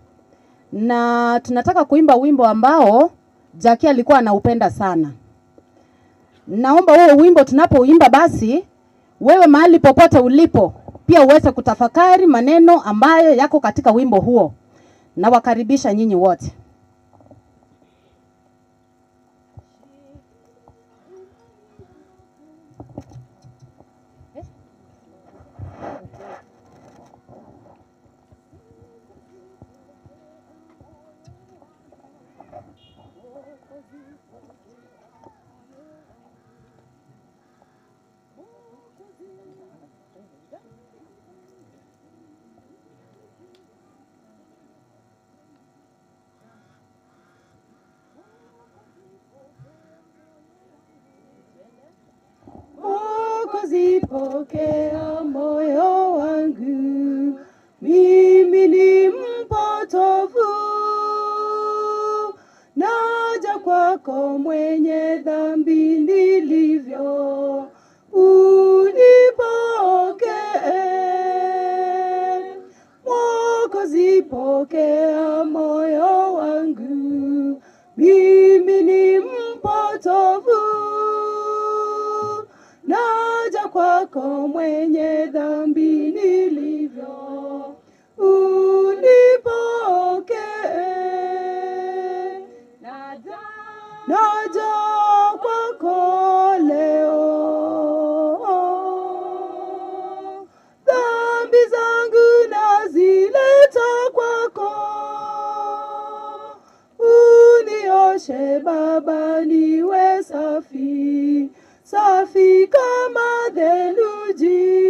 na tunataka kuimba wimbo ambao Jackie alikuwa anaupenda sana. Naomba huo wimbo tunapoimba, basi wewe mahali popote ulipo pia uweze kutafakari maneno ambayo yako katika wimbo huo. Nawakaribisha nyinyi wote. Pokea moyo wangu, mimi ni mpotofu, naja kwako mwenye dhambi nilivyo, unipokee. Mwokozi, pokea moyo wangu, mimi ni mpotofu, naja kwako mwenye dhambi nilivyo, unipokee. Naja kwako leo, dhambi zangu nazileta kwako, unioshe Baba niwe safi, safi kama theluji.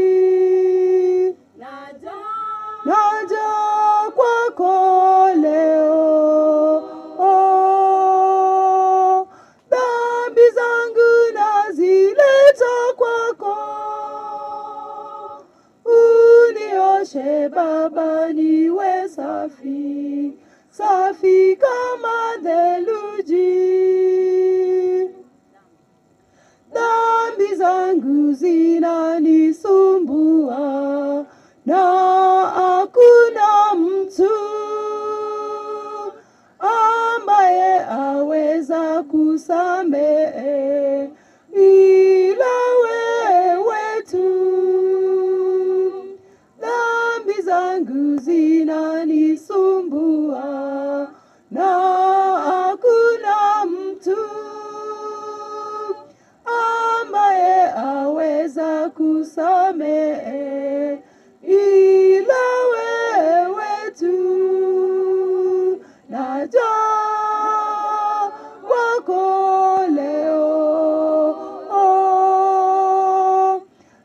Naja kwako leo, dhambi zangu nazileta kwako, unioshe Baba niwe safi, safi kama theluji. Dhambi zangu zinanisumbua na hakuna mtu ambaye aweza kusamehe ila wewe tu. Dhambi zangu zinanisumbua na hakuna mtu ambaye aweza kusamehe ila wewe tu. Naja kwako leo,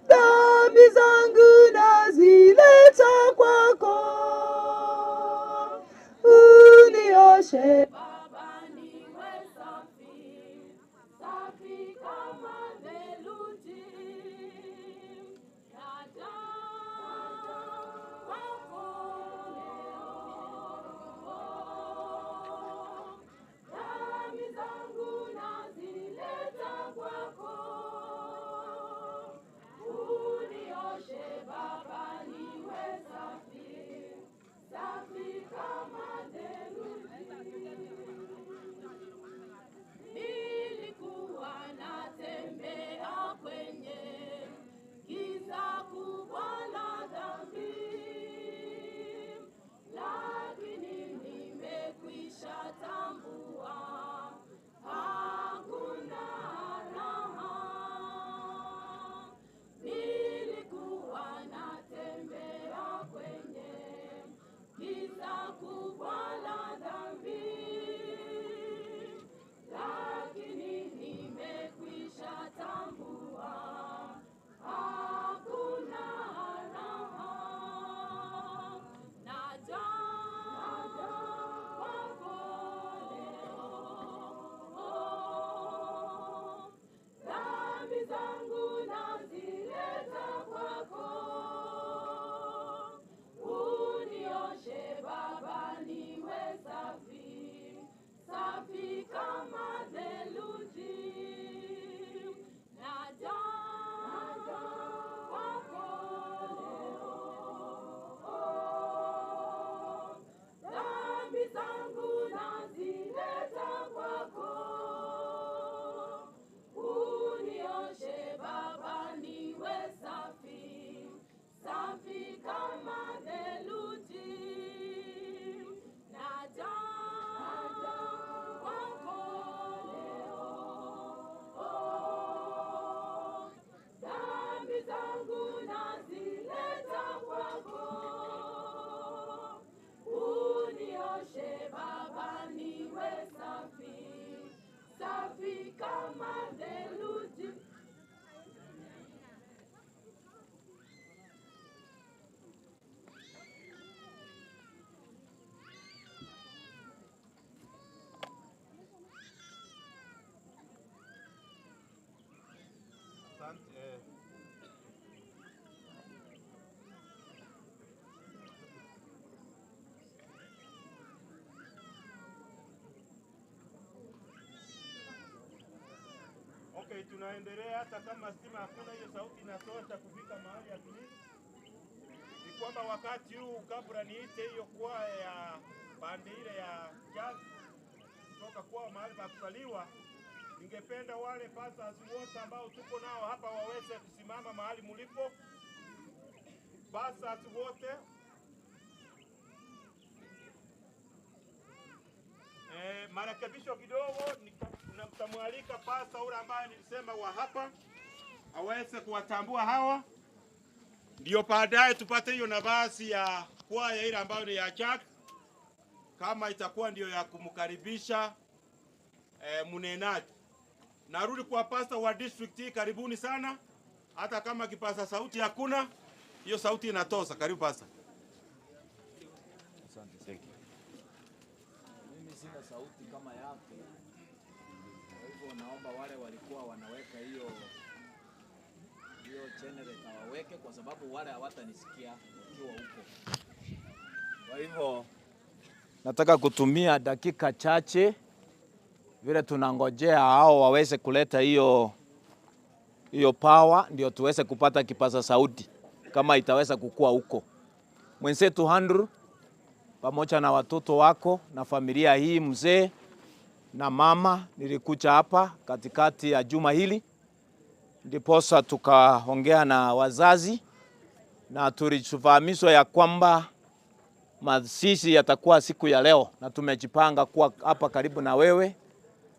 dhambi zangu nazileta kwako, unioshe Safi, safi kama theluji. Okay, tunaendelea hata kama stima hakuna, hiyo sauti inatosha kufika mahali at least. Ni kwamba wakati huu kabla niite hiyo kwaya ya pande ile ya jazz kutoka kwao mahali pa kusaliwa, ningependa wale pastors wote ambao tuko nao hapa waweze kusimama mahali mulipo. Pastors wote marekebisho kidogo, nitamwalika pasta ule ambaye nilisema wa hapa aweze kuwatambua hawa, ndio baadaye tupate hiyo nafasi ya kwaya ile ambayo ni ya church, kama itakuwa ndio ya kumkaribisha mnenaji. Narudi kwa pasta wa district hii, karibuni sana. Hata kama kipasa sauti hakuna, hiyo sauti inatosa. Karibu pasta. Asante. Thank you. Mimi sina sauti kama yake, kwa hivyo naomba wale walikuwa wanaweka hiyo generator waweke, kwa sababu wale hawatanisikia wakiwa huko. Kwa hivyo nataka kutumia dakika chache vile tunangojea hao waweze kuleta hiyo power, ndio tuweze kupata kipaza sauti kama itaweza kukua huko. Mwenzetu Andrew pamoja na watoto wako na familia hii, mzee na mama, nilikuja hapa katikati ya juma hili, ndiposa tukaongea na wazazi na tulifahamishwa ya kwamba mazishi yatakuwa siku ya leo, na tumejipanga kuwa hapa karibu na wewe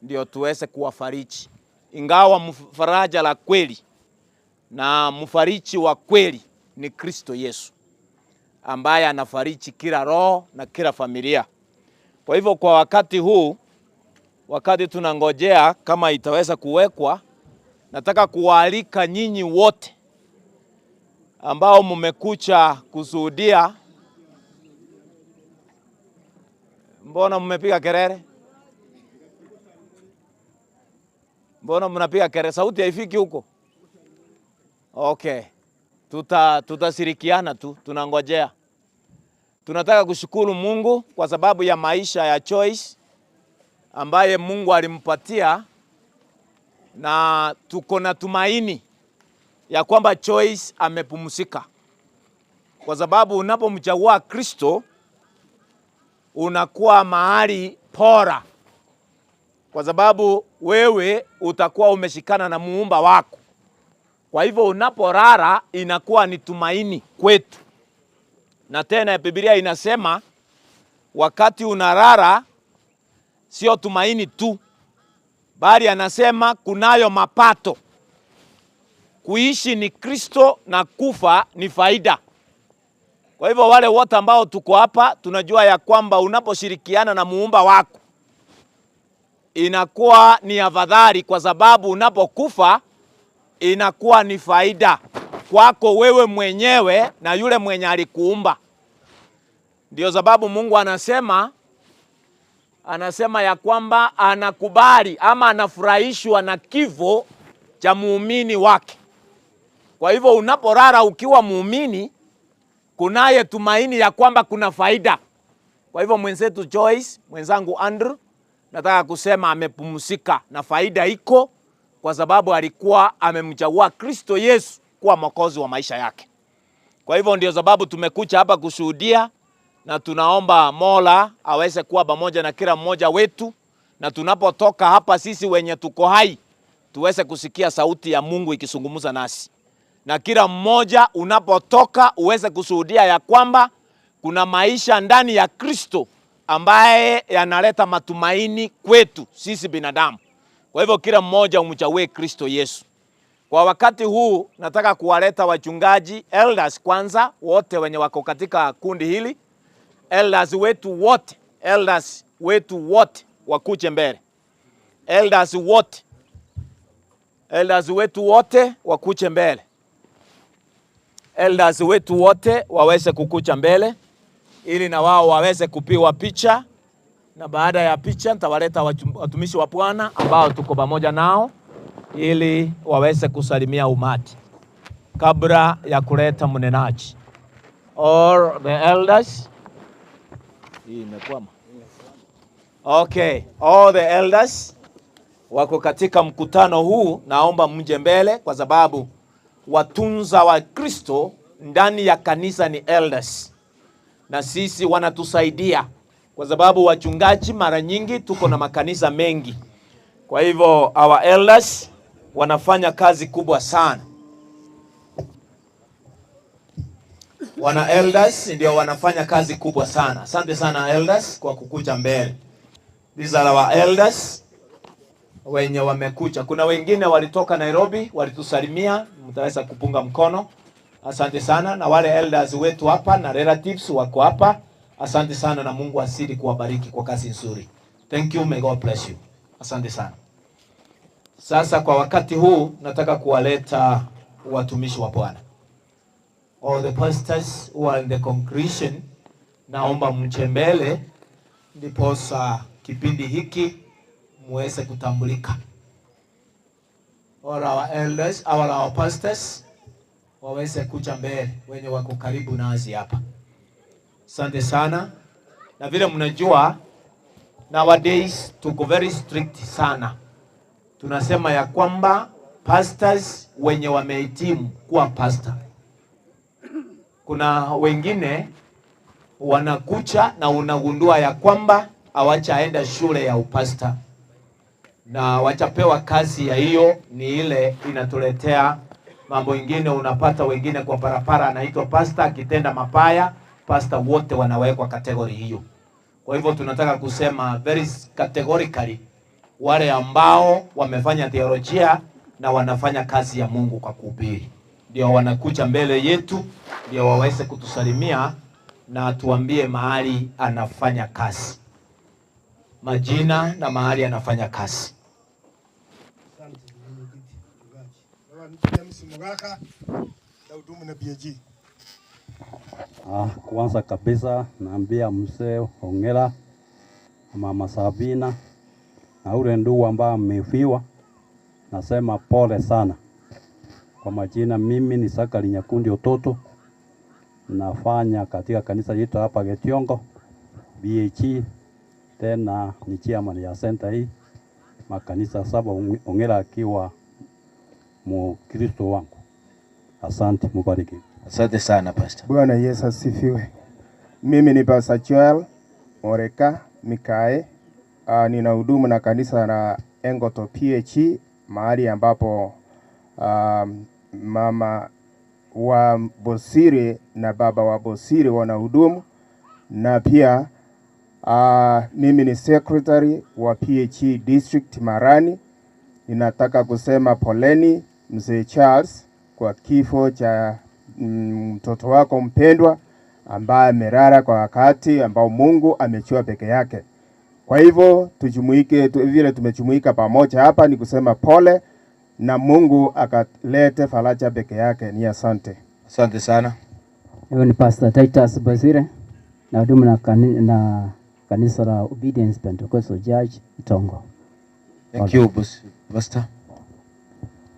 ndio tuweze kuwafariji. Ingawa mfaraja la kweli na mfariji wa kweli ni Kristo Yesu, ambaye anafariji kila roho na kila familia. Kwa hivyo kwa wakati huu, wakati tunangojea kama itaweza kuwekwa, nataka kuwaalika nyinyi wote ambao mmekuja kushuhudia. Mbona mmepiga kelele? Mbona mnapiga kelele? Sauti haifiki huko. Okay. Tutashirikiana tu, tunangojea. Tunataka kushukuru Mungu kwa sababu ya maisha ya Joyce ambaye Mungu alimpatia, na tuko na tumaini ya kwamba Joyce amepumzika. Kwa sababu unapomchagua Kristo unakuwa mahali pora, kwa sababu wewe utakuwa umeshikana na muumba wako. Kwa hivyo unaporara inakuwa ni tumaini kwetu. Na tena Biblia inasema wakati unarara sio tumaini tu, bali anasema kunayo mapato. Kuishi ni Kristo na kufa ni faida. Kwa hivyo wale wote ambao tuko hapa tunajua ya kwamba unaposhirikiana na muumba wako inakuwa ni afadhali, kwa sababu unapokufa inakuwa ni faida kwako wewe mwenyewe na yule mwenye alikuumba. Ndio sababu Mungu anasema ya kwamba anakubali ama anafurahishwa na kifo cha muumini wake. Kwa hivyo unaporara ukiwa muumini, kunaye tumaini ya kwamba kuna faida. Kwa hivyo mwenzetu Joyce, mwenzangu Andrew, nataka kusema amepumzika na faida iko, kwa sababu alikuwa amemchagua Kristo Yesu kuwa mwokozi wa maisha yake. Kwa hivyo ndio sababu tumekuja hapa kushuhudia, na tunaomba Mola aweze kuwa pamoja na kila mmoja wetu, na tunapotoka hapa sisi wenye tuko hai tuweze kusikia sauti ya Mungu ikizungumza nasi, na kila mmoja unapotoka uweze kushuhudia ya kwamba kuna maisha ndani ya Kristo ambaye yanaleta matumaini kwetu sisi binadamu. Kwa hivyo kila mmoja umchague Kristo Yesu. Kwa wakati huu nataka kuwaleta wachungaji elders kwanza, wote wenye wako katika kundi hili, elders wetu wote, elders wetu wote wakuje mbele. Elders wote, elders wetu wote wakuje mbele. Elders wetu wote waweze kukuja mbele ili na wao waweze kupiwa picha, na baada ya picha nitawaleta watumishi wa Bwana ambao tuko pamoja nao ili waweze kusalimia umati kabla ya kuleta mnenaji. All the elders. Hii imekwama. Okay, all the elders wako katika mkutano huu, naomba mje mbele, kwa sababu watunza wa Kristo ndani ya kanisa ni elders, na sisi wanatusaidia kwa sababu wachungaji mara nyingi tuko na makanisa mengi. Kwa hivyo our elders wanafanya kazi kubwa sana. Wana elders ndio wanafanya kazi kubwa sana. Asante sana elders kwa kukuja mbele. These are our elders wenye wamekuja. Kuna wengine walitoka Nairobi walitusalimia, mtaweza kupunga mkono. Asante sana, na wale elders wetu hapa na relatives wako hapa. Asante sana, na Mungu azidi kuwabariki kwa kazi nzuri. Thank you, may God bless you. Asante sana. Sasa kwa wakati huu nataka kuwaleta watumishi wa Bwana. All the pastors who are in the congregation, naomba mje mbele ndiposa kipindi hiki muweze kutambulika. All our elders, all our pastors waweze kuja mbele, wenye wako karibu nasi hapa. Asante sana. Na vile mnajua nowadays tuko very strict sana. Tunasema ya kwamba pastors wenye wamehitimu kuwa pastor. Kuna wengine wanakucha na unagundua ya kwamba hawachaenda shule ya upasta na wachapewa kazi ya hiyo, ni ile inatuletea mambo ingine. Unapata wengine kwa parapara anaitwa pasta, akitenda mapaya pasta wote wanawekwa kategori hiyo. Kwa hivyo tunataka kusema very categorically, wale ambao wamefanya theolojia na wanafanya kazi ya Mungu kwa kuhubiri ndio wanakuja mbele yetu, ndio waweze kutusalimia na tuambie mahali anafanya kazi, majina na mahali anafanya kazi. Asante mwenyekiti mchungaji. James Mugaka na hudumu na BAG. Kwanza kabisa naambia mzee hongera, mama Sabina na ule ndugu ambaye amefiwa, nasema pole sana. Kwa majina mimi ni Sakari Nyakundi Ototo, nafanya katika kanisa yetu hapa Getiongo BHE, tena ni chairman ya center hii makanisa saba, Ongera akiwa Mkristo wangu. Asante, mubariki. Asante sana pastor. Bwana Yesu asifiwe. Mimi ni Pastor Joel Moreka Mikae. Ninahudumu na kanisa la Engoto PHE, mahali ambapo mama wa Bosire na baba wa Bosire wanahudumu, na pia mimi ni secretary wa PHE District Marani. Ninataka kusema poleni mzee Charles kwa kifo cha mtoto wako mpendwa ambaye amelala kwa wakati ambao Mungu amechua peke yake. Kwa hivyo tujumuike vile tumejumuika pamoja hapa ni kusema pole na Mungu akalete faraja peke yake. Ni asante. Asante sana. Huyo ni Pastor Titus Basire na hudumu na kanisa la Obedience Pentecostal Church Itongo. Thank you, Pastor.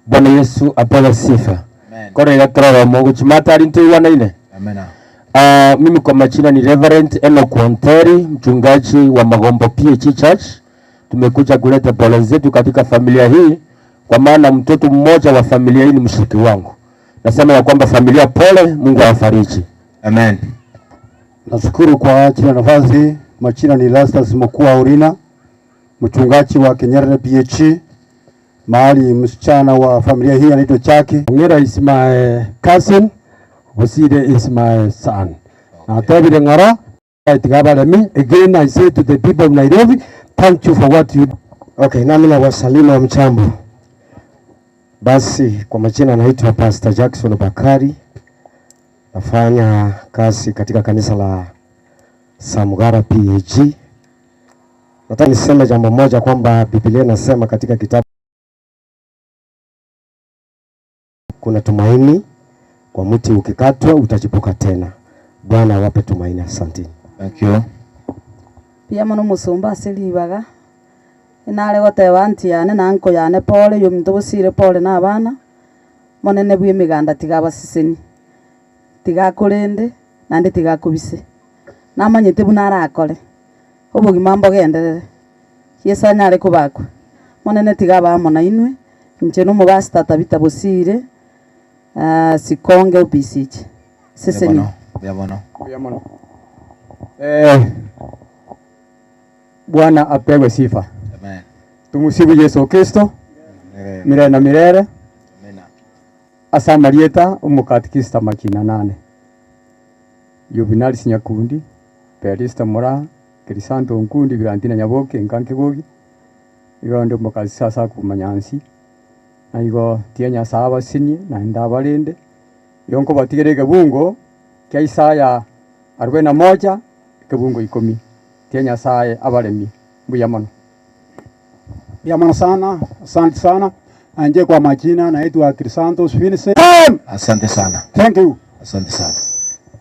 Bwana Yesu apewe sifa. Amen. Kore gatorora Mungu chimatari ntuiwanaine. Amen. Mimi kwa majina ni Reverend Enoch Wanteri, mchungaji wa Magombo PH Church. Tumekuja kuleta pole zetu katika familia hii, kwa maana mtoto mmoja wa familia hii ni mshiriki wangu. Nasema ya kwamba familia pole, Mungu awafariji. Amen. Nashukuru kwa ajili ya nafasi. Majina ni Lastas Mkua Urina, mchungaji wa Kinyerere PH, mahali msichana wa familia hii anaitwa Chaki. Ongera is my cousin, Bosire is my son. Na David Ngara, again I say to the people of Nairobi, thank you for what you. Okay, nami na wasalimu wa mchambo. Basi kwa majina naitwa Pastor Jackson Bakari, nafanya kazi katika kanisa la Samugara PAG. Nataka niseme jambo moja kwamba Biblia inasema katika kitabu kuna tumaini kwa mti ukikatwa utachipuka tena. Bwana awape tumaini. Asante. Thank you. Pia mono musumba asilibaga inare goteba anti yane na anko yane pole yo muntu busire pole na abana monene bwe emiganda tigabasiseni tigakorende nande tigakubise namanyete buna arakore obogima mbogenderere Yesu anyare kobakwa. Monene tiga aba na inwe, inche na omopastor Tabitha Bosire, Sikonge OPCH. Seseni. Mbuya mono. Mbuya mono. Bwana apewe sifa. Amen. Tumusifu Yesu Kristo milele na milele. Amina. Asa marieta omukatikista makina nane Juvenal Sinyakundi Perista Mora Crisanto Nkundi Birantina Nyaboke Nkankigogi igo ndi omukazi sasa kumanyansi na igo tiga Nyasaye abasinie naende abarende igo nkobatigera ekebungo kia Isaya 41 ekebungo 10 tiga Nyasaye abaremie. Mbuya mono. Mbuya mono sana, asante sana. Anje kwa majina naitwa Crisantos Vincent. Asante sana. Thank you. Asante sana.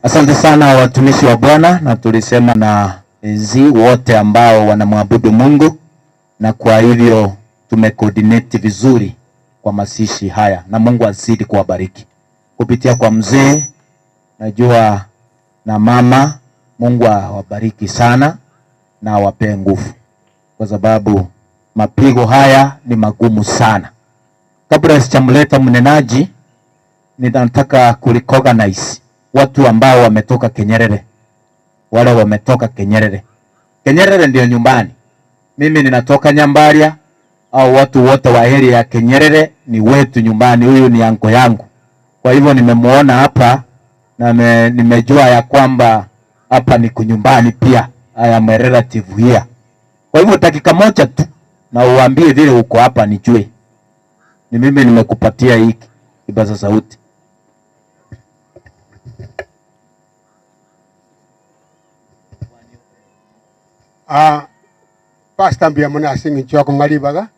Asante sana watumishi wa Bwana, na tulisema na enzi wote ambao wanamwabudu Mungu, na kwa hivyo tumecoordinate vizuri kwa mazishi haya, na Mungu azidi kuwabariki kupitia kwa mzee, najua na mama. Mungu awabariki sana na awapee nguvu, kwa sababu mapigo haya ni magumu sana. Kabla sijamleta mnenaji, ninataka kurecognize watu ambao wametoka Kenyerere. Wale wametoka Kenyerere. Kenyerere ndio nyumbani. Mimi ninatoka Nyambaria, au watu wote wa area ya Kenyerere ni wetu nyumbani. Huyu ni anko yangu. Kwa hivyo nimemuona hapa na nimejua ya kwamba hapa ni kunyumbani pia. I am a relative here. Kwa hivyo dakika moja tu na uambie vile uko hapa nijue. Ni mimi nimekupatia hiki kipaza sauti. Pastor mbia muna asingi nchwa ngalibaga.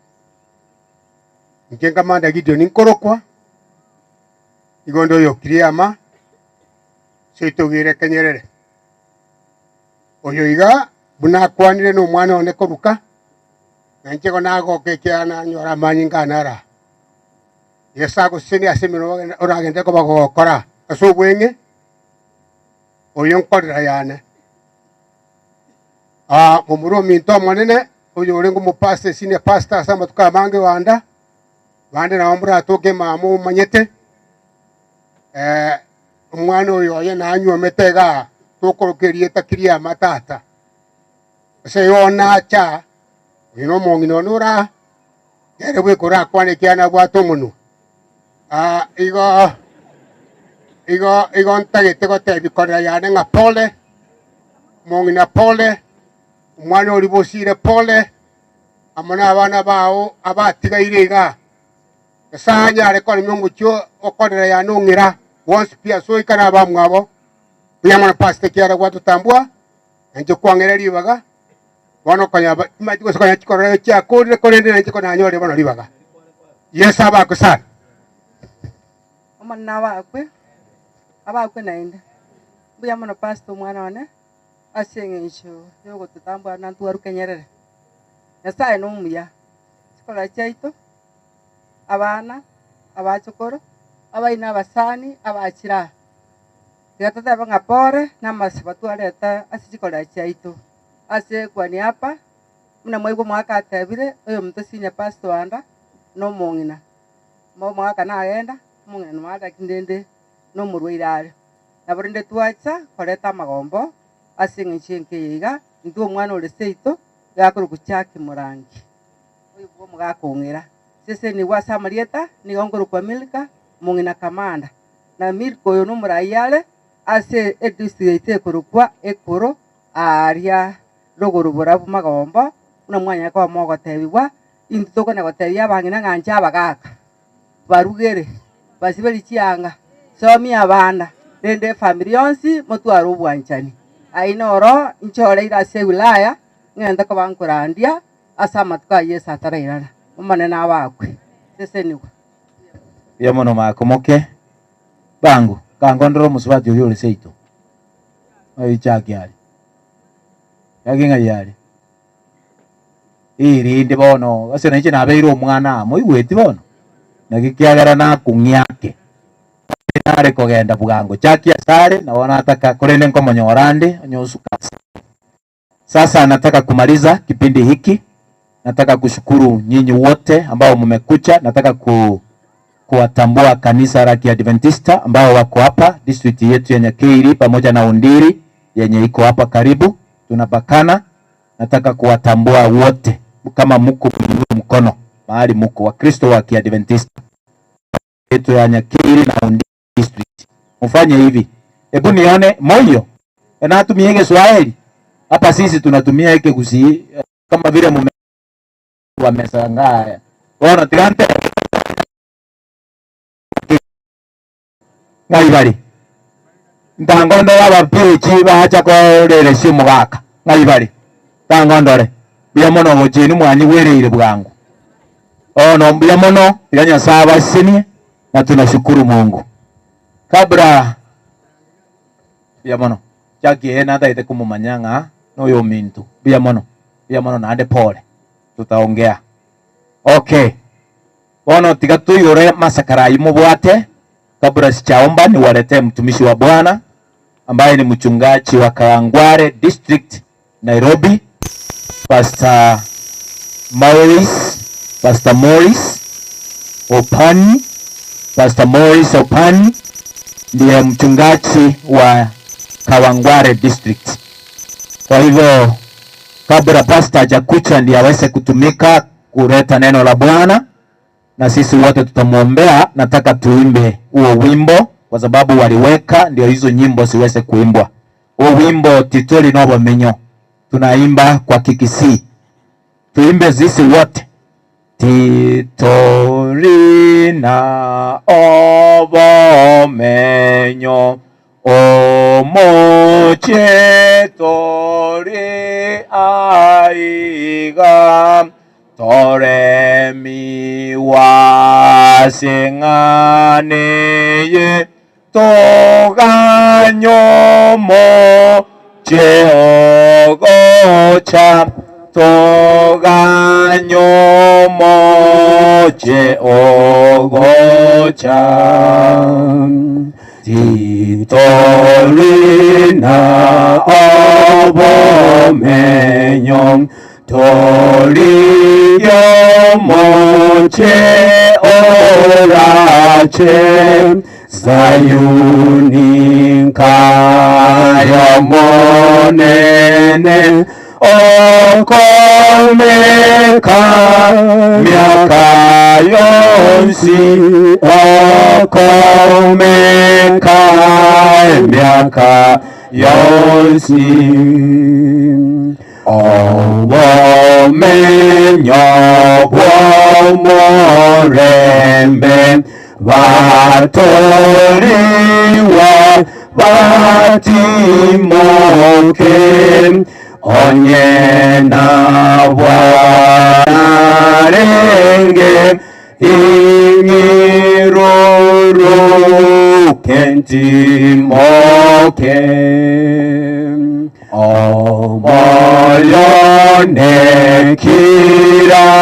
Nkenga manda Gideon nkorokwa. Igondo yo kiriama. Seitogire Kenyerere. Oyo iga bunakwanire no mwana one koruka. Na nchego nagoke kiana nyora manyinga nara. Yesa gusini asemiro oragende ko bagokora. Aso bwenge. Oyo nkorera yane. Mumuro minto monene oyo orengo mu pastor senior pastor asamba tukabange wanda. Bande na omura atoke mamu manyete. Omwana oyo oye nanywa metega tokorokerie takiria matata. Se yona cha ino mongino nura ere bwe kora kwane kiana bwato munu. Igo igo igo ntagete gotebi korera yane nga pole mongina pole omwana ori bosire pole amona abana bao abatigaire iga esanya are kore myomucho okorera yane ong'ira once pia so ikana bamwabo uyamana pastor kiara gwatutambua nje kwang'era ribaga bono konya maji konya chikorero chiakorire korende nje konanyore bono ribaga Yesu abakusana omwana wakwe abakwe naende mbuya mono pastor omwana one ase eng'encho yogotutambua nantwaruke Nyerere Nyasaye nomuya chikora chiaito abana abachokoro abaina abasani abachira tigatoteba ng'a pore namasiba twareta ase chikora chiaito ase kwani hapa muna mwaigwa mwaka atebire oyo omonto senior pastor wanda nomong'ina mwaka nagenda omong'ina nomwata lakini rende nomorwaire are nabo rende twacha koreta amagombo ase eng'encho enke eye iga intwe omwana ore seito gakorokwa Chaki Murangi oyo bwo omogaka sese nigo ase amarieta nigo nkorokwa Milka mong'ina Kamanda na Milka oyo nomorai are ase edistrict ekorokwa ekoro aria rogoro borabu magombo buna mwanya kwa mogotebigwa intwe tokona gotebia abang'ina ng'a abagaka barugere basiberi chianga somia abana rende family yonsi motware obwanchani aina oro nchoreire ase wilaya ng'ende koba nkorandia ase amatuko a Yesu atarairana omonene abakwe sese nigo Mbuya mono makomoke bangu kangondora omusubati oyo ore seito oyo Chaki ari Chaki ng'ai ari irinde bono ase nainche nabeire omwana amo oigweti bono naki kiagera nakung'iake nare kogenda bwango Chaki asare na bono ataka korende nkomonyora ande onyosuka. Sasa nataka kumaliza kipindi hiki. Nataka kushukuru nyinyi wote ambao mmekuja. Nataka kuwatambua kanisa la Kiadventista ambao wako hapa district yetu ya Nyakeiri pamoja na Ondiri yenye iko hapa karibu, tunapakana. Nataka kuwatambua wote, kama mko mkono mahali mko, Wakristo wa Kiadventista yetu ya Nyakeiri na Ondiri district, mfanye hivi. Hebu nione moyo natumia Kiswahili hapa, sisi tunatumia hiki kusi kama vile mume wamesangaa ona tigante ngai bari ntangondo ya bapichi bacha korere mugaka ngai bari tangondore mbia mono gochini mwanyi wereire bwangu ono mbia mono tiga Nyasaye abasinie na tunashukuru Mungu kabla mbia mono chakie nataite kumumanyanga noyo mintu mbia mono naande pole tutaongea. Okay, bono tiga tuyure masakarai mubwate. Kabla sichaomba niwaletee mtumishi wa Bwana ambaye ni mchungaji wa Kawangware District Nairobi, Pastor Morris Opani. Pastor Morris Opani ndiye mchungaji wa Kawangware District. Kwa hivyo kabla pastor hajakucha ndiye aweze kutumika kuleta neno la Bwana, na sisi wote tutamwombea. Nataka tuimbe huo wimbo kwa sababu waliweka ndio hizo nyimbo siweze kuimbwa. Huo wimbo titoli nobo menyo tunaimba kwa Kikisii, tuimbe sisi wote. Titori na obo menyo omoche tori aiga toremi wa singaneye toganyomo cheogocha toganyomo cheogocha titorina obomenyo toriyomoche orache Sayuni nkayomonene okomeka miaka yonsi okomeka miaka yonsi obomenyo bw'omurembe batoriwa batimoke onye na bwarenge inyiruru kentimoke omoyone kiraigo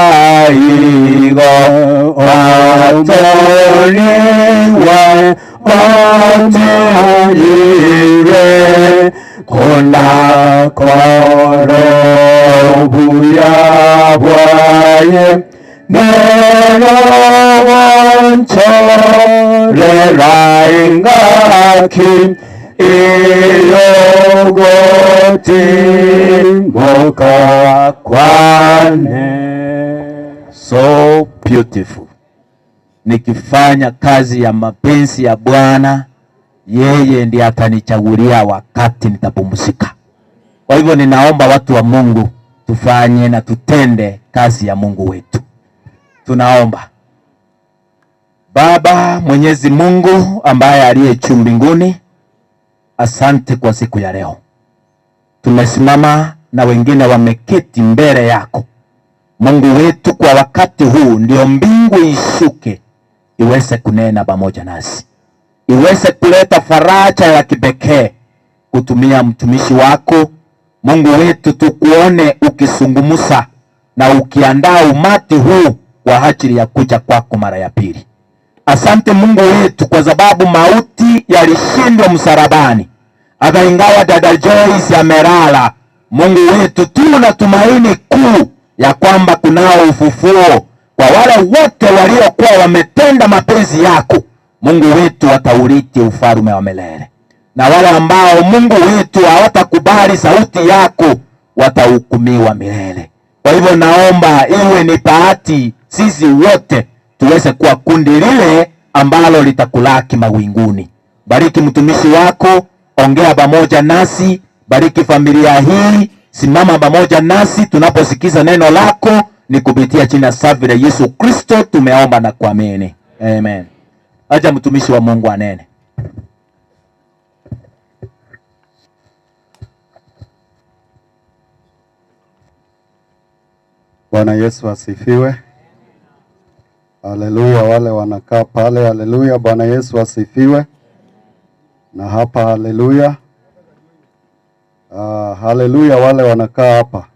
batoriwa batayire kona korobuya bwaye nero wanchorera ingaki iyogotimoka kwane. So beautiful. Nikifanya kazi ya mapenzi ya Bwana, yeye ndiye atanichagulia wakati nitapumzika. Kwa hivyo ninaomba watu wa Mungu tufanye na tutende kazi ya Mungu wetu. Tunaomba. Baba Mwenyezi Mungu ambaye aliye juu mbinguni, asante kwa siku ya leo. Tumesimama na wengine wameketi mbele yako. Mungu wetu, kwa wakati huu ndio mbingu ishuke iweze kunena pamoja nasi, iweze kuleta faraja ya kipekee kutumia mtumishi wako. Mungu wetu, tukuone ukisungumusa na ukiandaa umati huu kwa ajili ya kuja kwako mara ya pili. Asante Mungu wetu kwa sababu mauti yalishindwa msalabani. Hata ingawa dada Joyce amelala, Mungu wetu, tuna tumaini kuu ya kwamba kunao ufufuo kwa wale wote waliokuwa wametenda mapenzi yako. Mungu wetu ataurithi ufalme wa milele, na wale ambao Mungu wetu hawatakubali sauti yako watahukumiwa milele. Kwa hivyo naomba iwe ni bahati sisi wote tuweze kuwa kundi lile ambalo litakulaki mawinguni. Bariki mtumishi wako, ongea pamoja nasi, bariki familia hii, simama pamoja nasi tunaposikiza neno lako. Ni kupitia jina safi la Yesu Kristo tumeomba na kuamini, amen. Acha mtumishi wa Mungu anene. Bwana Yesu asifiwe. Haleluya, wale wanakaa pale, haleluya. Bwana Yesu asifiwe. Na hapa haleluya. Haleluya, wale wanakaa hapa.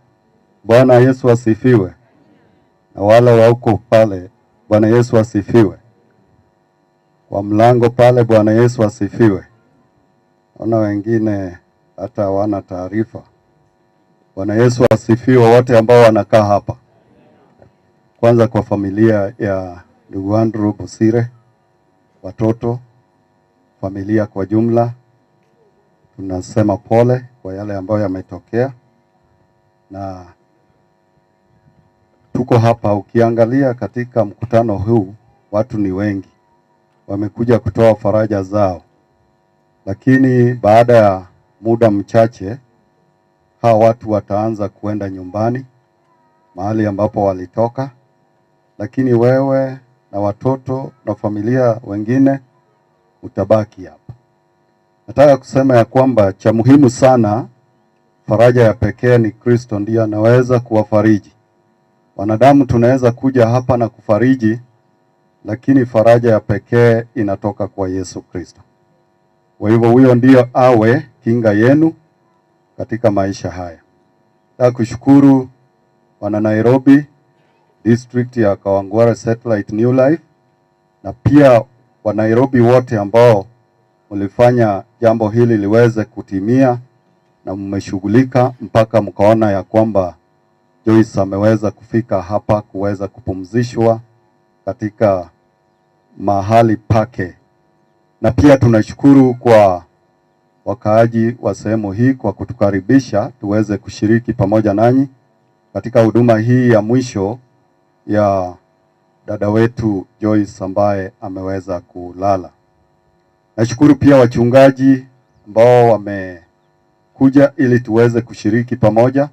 Bwana Yesu asifiwe. Na wale wa huko pale, Bwana Yesu asifiwe. Kwa mlango pale, Bwana Yesu asifiwe. Ona wengine hata hawana taarifa. Bwana Yesu asifiwe wote ambao wanakaa hapa. Kwanza kwa familia ya ndugu Andrew Bosire, watoto, familia kwa jumla, tunasema pole kwa yale ambayo yametokea, na tuko hapa. Ukiangalia katika mkutano huu watu ni wengi, wamekuja kutoa faraja zao, lakini baada ya muda mchache hawa watu wataanza kuenda nyumbani mahali ambapo walitoka, lakini wewe na watoto na familia wengine utabaki hapa. Nataka kusema ya kwamba cha muhimu sana, faraja ya pekee ni Kristo, ndiye anaweza kuwafariji. Wanadamu tunaweza kuja hapa na kufariji, lakini faraja ya pekee inatoka kwa Yesu Kristo. Kwa hivyo huyo ndiyo awe kinga yenu katika maisha haya. Nataka kushukuru wana Nairobi District ya Kawangware Satellite New Life, na pia wa Nairobi wote ambao mlifanya jambo hili liweze kutimia na mmeshughulika mpaka mkaona ya kwamba Joyce ameweza kufika hapa kuweza kupumzishwa katika mahali pake. Na pia tunashukuru kwa wakaaji wa sehemu hii kwa kutukaribisha tuweze kushiriki pamoja nanyi katika huduma hii ya mwisho ya dada wetu Joyce ambaye ameweza kulala. Nashukuru pia wachungaji ambao wamekuja ili tuweze kushiriki pamoja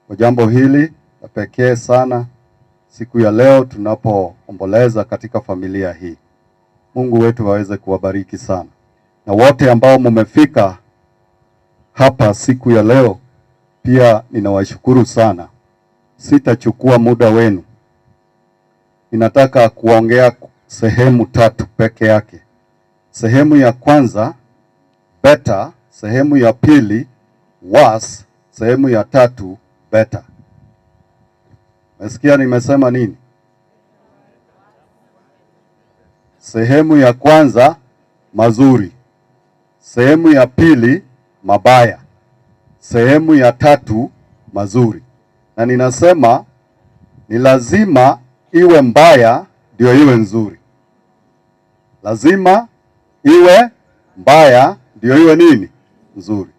kwa jambo hili la pekee sana siku ya leo tunapoomboleza katika familia hii. Mungu wetu aweze kuwabariki sana. Na wote ambao mumefika hapa siku ya leo pia ninawashukuru sana. Sitachukua muda wenu. Ninataka kuongea sehemu tatu peke yake. Sehemu ya kwanza better, sehemu ya pili worse, sehemu ya tatu better. Nasikia nimesema nini? Sehemu ya kwanza mazuri, sehemu ya pili mabaya, sehemu ya tatu mazuri. Na ninasema ni lazima iwe mbaya ndio iwe nzuri. Lazima iwe mbaya ndio iwe nini? Nzuri.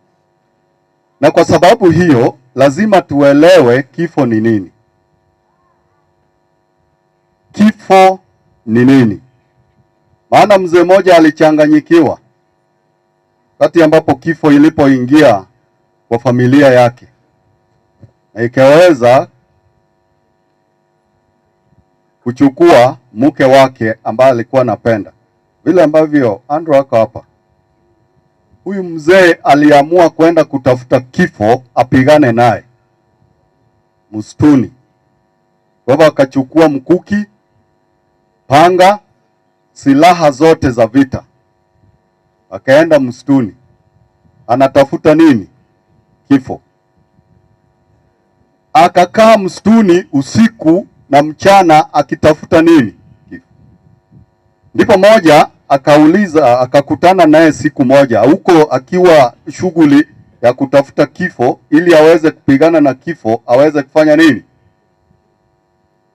Na kwa sababu hiyo lazima tuelewe kifo ni nini. Kifo ni nini? Maana mzee mmoja alichanganyikiwa wakati ambapo kifo ilipoingia kwa familia yake, na ikaweza kuchukua mke wake ambaye alikuwa anapenda. Vile ambavyo Andrew ako hapa, huyu mzee aliamua kwenda kutafuta kifo apigane naye msituni. Kwa hivyo akachukua mkuki, panga, silaha zote za vita, akaenda msituni. Anatafuta nini? Kifo. Akakaa msituni usiku na mchana akitafuta nini? Kifo. Ndipo moja akauliza, akakutana naye siku moja huko akiwa shughuli ya kutafuta kifo ili aweze kupigana na kifo, aweze kufanya nini?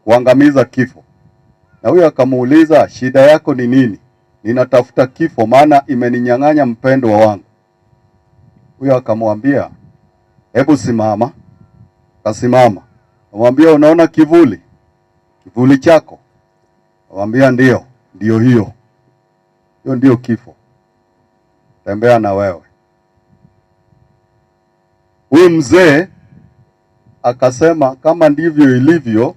kuangamiza kifo. Na huyo akamuuliza, shida yako ni nini? Ninatafuta kifo, maana imeninyang'anya mpendwa wangu. Huyo akamwambia, hebu simama. Akasimama. Akamwambia, unaona kivuli? Kivuli chako? Akamwambia, ndio, ndio hiyo. Hiyo ndio kifo. Tembea na wewe. Huyu mzee akasema, kama ndivyo ilivyo,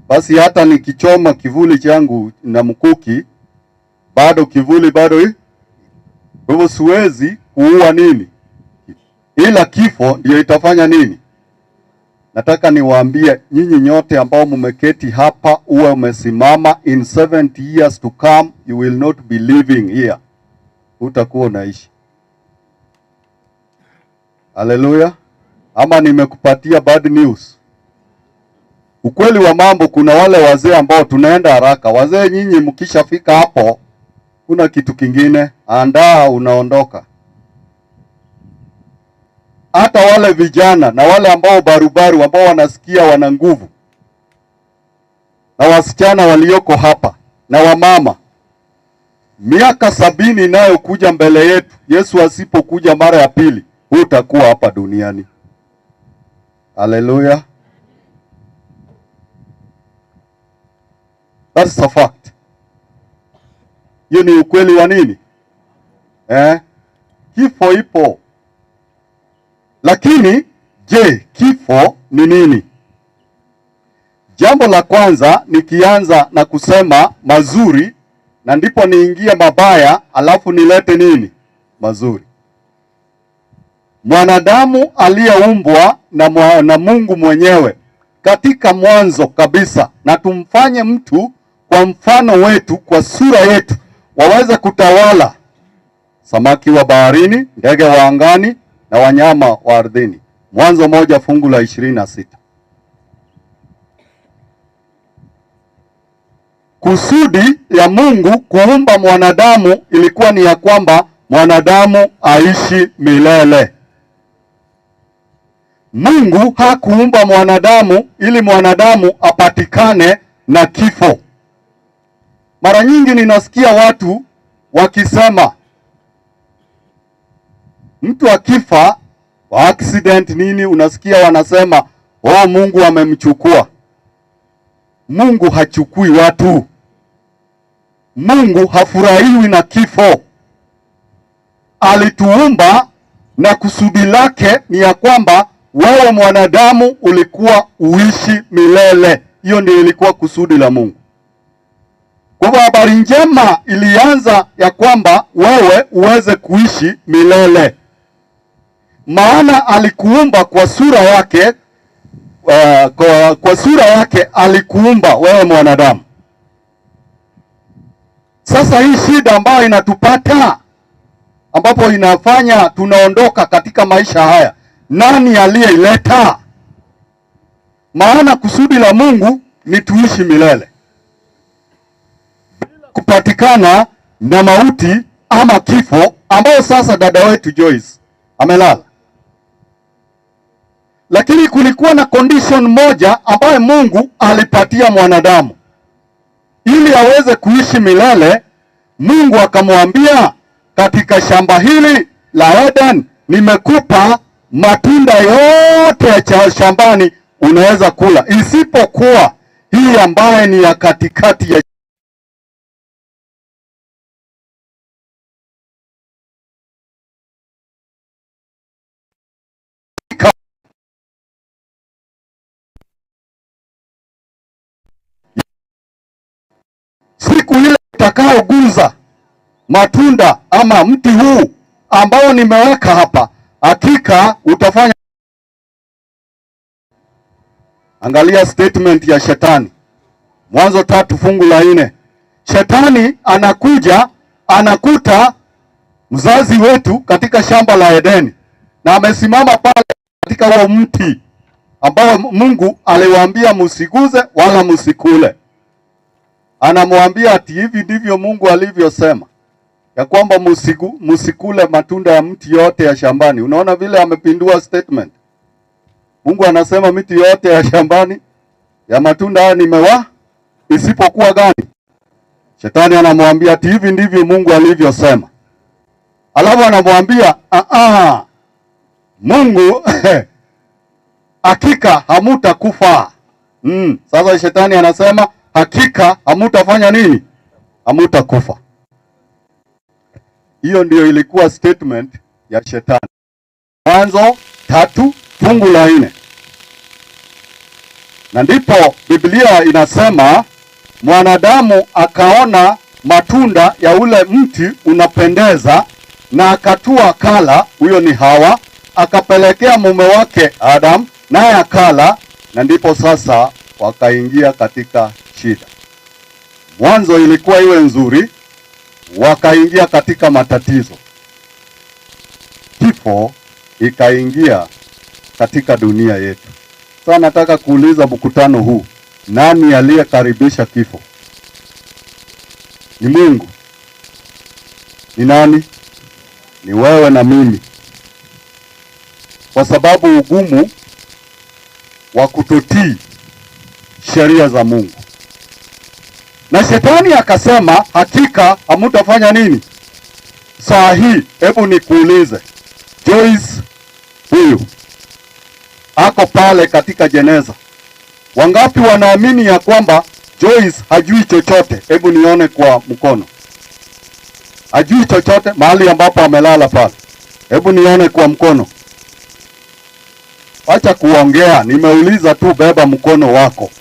basi hata nikichoma kivuli changu na mkuki, bado kivuli bado hii. Kwa hivyo siwezi kuua nini, ila kifo ndio itafanya nini. Nataka niwaambie nyinyi nyote ambao mmeketi hapa, uwe umesimama, in 70 years to come you will not be living here. Utakuwa unaishi. Haleluya. Ama nimekupatia bad news? Ukweli wa mambo, kuna wale wazee ambao tunaenda haraka. Wazee nyinyi mkishafika hapo, kuna kitu kingine, andaa unaondoka. Hata wale vijana na wale ambao barubaru ambao wanasikia wana nguvu, na wasichana walioko hapa na wamama, miaka 70 inayokuja mbele yetu, Yesu asipokuja mara ya pili, hutakuwa hapa duniani. Haleluya. That's a fact. Hiyo ni ukweli wa nini? Kifo ipo. Lakini je, kifo ni nini? Jambo la kwanza, nikianza na kusema mazuri na ndipo niingie mabaya, alafu nilete nini? Mazuri. Mwanadamu aliyeumbwa na Mungu mwenyewe katika mwanzo kabisa, na tumfanye mtu kwa mfano wetu, kwa sura yetu, waweze kutawala samaki wa baharini, ndege wa angani na wanyama wa ardhini. Mwanzo 1:26. Kusudi ya Mungu kuumba mwanadamu ilikuwa ni ya kwamba mwanadamu aishi milele. Mungu hakuumba mwanadamu ili mwanadamu apatikane na kifo. Mara nyingi ninasikia watu wakisema mtu akifa kwa accident nini, unasikia wanasema oh, Mungu amemchukua. Mungu hachukui watu. Mungu hafurahiwi na kifo. Alituumba na kusudi lake ni ya kwamba wewe mwanadamu ulikuwa uishi milele. Hiyo ndio ilikuwa kusudi la Mungu. Kwa hivyo habari njema ilianza ya kwamba wewe uweze kuishi milele. Maana alikuumba kwa sura yake, kwa sura yake alikuumba wewe mwanadamu. Sasa hii shida ambayo inatupata, ambapo inafanya tunaondoka katika maisha haya, nani aliyeileta? Maana kusudi la Mungu ni tuishi milele, bila kupatikana na mauti ama kifo, ambayo sasa dada wetu Joyce amelala. Lakini kulikuwa na condition moja ambayo Mungu alipatia mwanadamu ili aweze kuishi milele. Mungu akamwambia, katika shamba hili la Eden nimekupa matunda yote ya shambani unaweza kula, isipokuwa hii ambaye ni ya katikati ya siku ile utakayoguza matunda ama mti huu ambao nimeweka hapa, hakika utafanya. Angalia statement ya Shetani, Mwanzo 3:4. Shetani anakuja anakuta mzazi wetu katika shamba la Edeni, na amesimama pale katika huo mti ambao Mungu aliwaambia msiguze wala msikule. Anamwambia ati hivi ndivyo Mungu alivyosema, ya kwamba msikule matunda ya mti yote ya shambani. Unaona vile amepindua statement. Mungu anasema miti yote ya shambani Ya matunda haya nimewa isipokuwa gani? Shetani anamwambia ati hivi ndivyo Mungu alivyosema. Alafu anamwambia Mungu hakika hamutakufa. Sasa shetani anasema hakika hamutafanya nini? Hamutakufa. Hiyo ndio ilikuwa statement ya shetani. Mwanzo 3:4. Na ndipo Biblia inasema mwanadamu akaona matunda ya ule mti unapendeza na akatua kala, huyo ni Hawa, akapelekea mume wake Adam, naye akala, na ndipo sasa wakaingia katika shida. Mwanzo ilikuwa iwe nzuri, wakaingia katika matatizo. Kifo ikaingia katika dunia yetu. Sasa nataka kuuliza mkutano huu, nani aliyekaribisha kifo? Ni Mungu? Ni nani? Ni wewe na mimi. Kwa sababu ugumu wa kutotii sheria za Mungu. Na shetani akasema hakika hamutafanya nini? Saa hii hebu nikuulize, Joyce huyu ako pale katika jeneza. Wangapi wanaamini ya kwamba Joyce hajui chochote? Hebu nione kwa mkono. Hajui chochote mahali ambapo amelala pale. Hebu nione kwa mkono. Acha kuongea, nimeuliza tu, beba mkono wako.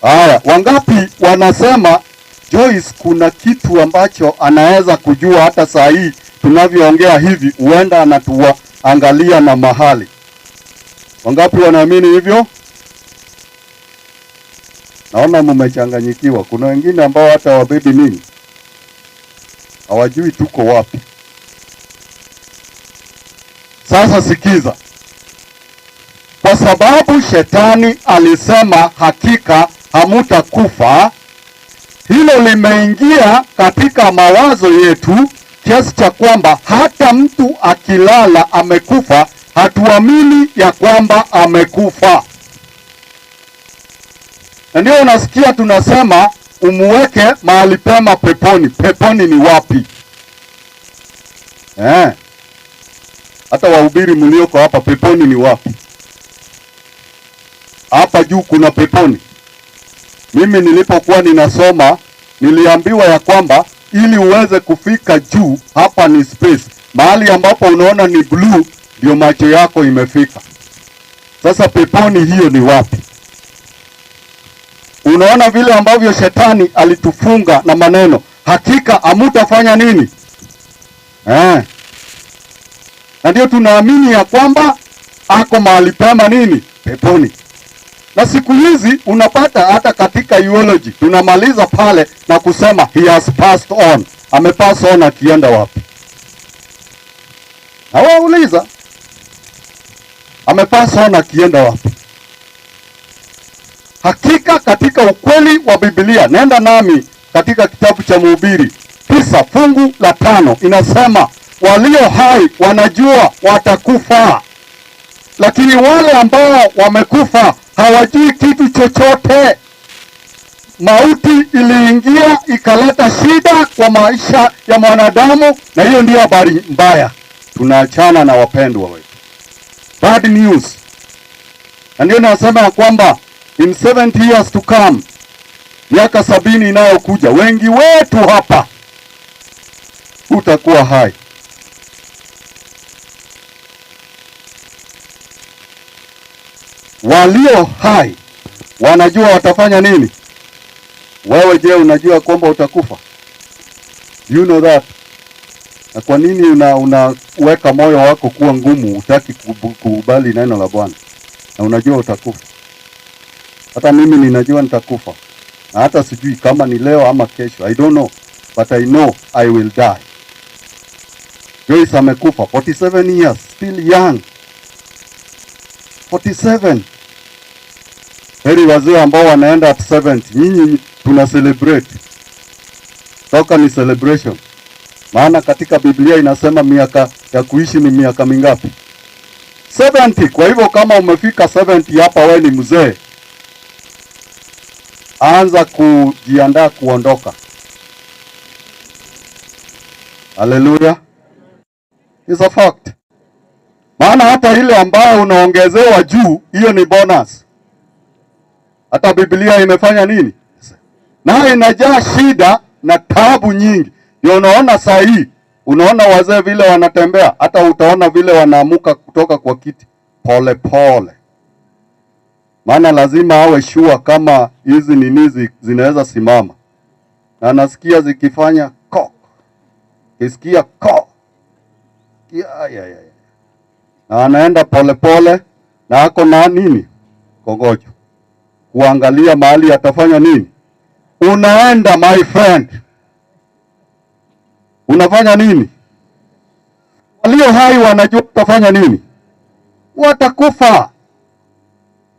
Haya, wangapi wanasema Joyce kuna kitu ambacho anaweza kujua hata saa hii tunavyoongea hivi, huenda anatuangalia na mahali? Wangapi wanaamini hivyo? Naona mmechanganyikiwa. Kuna wengine ambao hata wabebi nini hawajui tuko wapi. Sasa sikiza. Kwa sababu shetani alisema hakika hamutakufa, hilo limeingia katika mawazo yetu kiasi cha kwamba hata mtu akilala amekufa, hatuamini ya kwamba amekufa. Na ndio unasikia tunasema umuweke mahali pema peponi. Peponi ni wapi? Hata wahubiri mlioko hapa, peponi ni wapi? Hapa juu kuna peponi. Mimi nilipokuwa ninasoma niliambiwa ya kwamba ili uweze kufika juu hapa ni space. Mahali ambapo unaona ni blue ndio macho yako imefika. Sasa peponi hiyo ni wapi? Unaona vile ambavyo shetani alitufunga na maneno, hakika hamutafanya nini? Na ndio tunaamini ya kwamba ako mahali pema nini? Peponi. Na siku hizi unapata hata katika eulogy tunamaliza pale na kusema he has passed on. Amepass on akienda wapi? Hawauliza. Amepass on akienda wapi? Hakika katika ukweli wa Biblia, nenda nami katika kitabu cha Mhubiri 9:5 inasema walio hai wanajua watakufa, lakini wale ambao wamekufa hawajui kitu chochote. Mauti iliingia ikaleta shida kwa maisha ya mwanadamu, na hiyo ndiyo habari mbaya. Tunaachana na wapendwa wetu. Bad news. Na ndio nasema kwamba in 70 years to come, miaka 70 inayokuja, wengi wetu hapa utakuwa hai. Walio hai wanajua watafanya nini. Wewe je, unajua kwamba utakufa? You know that. Na kwa nini unaweka moyo wako kuwa ngumu, hutaki kukubali neno la Bwana? Na unajua utakufa. Hata mimi ninajua nitakufa. Na hata sijui kama ni leo ama kesho. I don't know, but I know I will die. Joyce amekufa 47 years, still young. 47. Heri wazee ambao wanaenda at 70. Nyinyi tuna celebrate. Toka ni celebration. Maana katika Biblia inasema miaka ya kuishi ni miaka mingapi? 70. Kwa hivyo kama umefika 70 hapa wewe ni mzee. Anza kujiandaa kuondoka. Haleluya. It's a fact. Maana hata ile ambayo unaongezewa juu, hiyo ni bonus. Hata Biblia imefanya nini? Na inajaa shida na taabu nyingi. Ndio unaona saa hii, unaona wazee vile wanatembea, hata utaona vile wanaamuka kutoka kwa kiti pole pole. Maana lazima awe sure kama hizi nini zinaweza simama. Na nasikia zikifanya kok. Kisikia kok. Ya. Na anaenda pole pole na ako na nini? Kongojo. Kuangalia mahali atafanya nini? Unaenda my friend. Unafanya nini? Walio hai wanajua utafanya nini? Watakufa.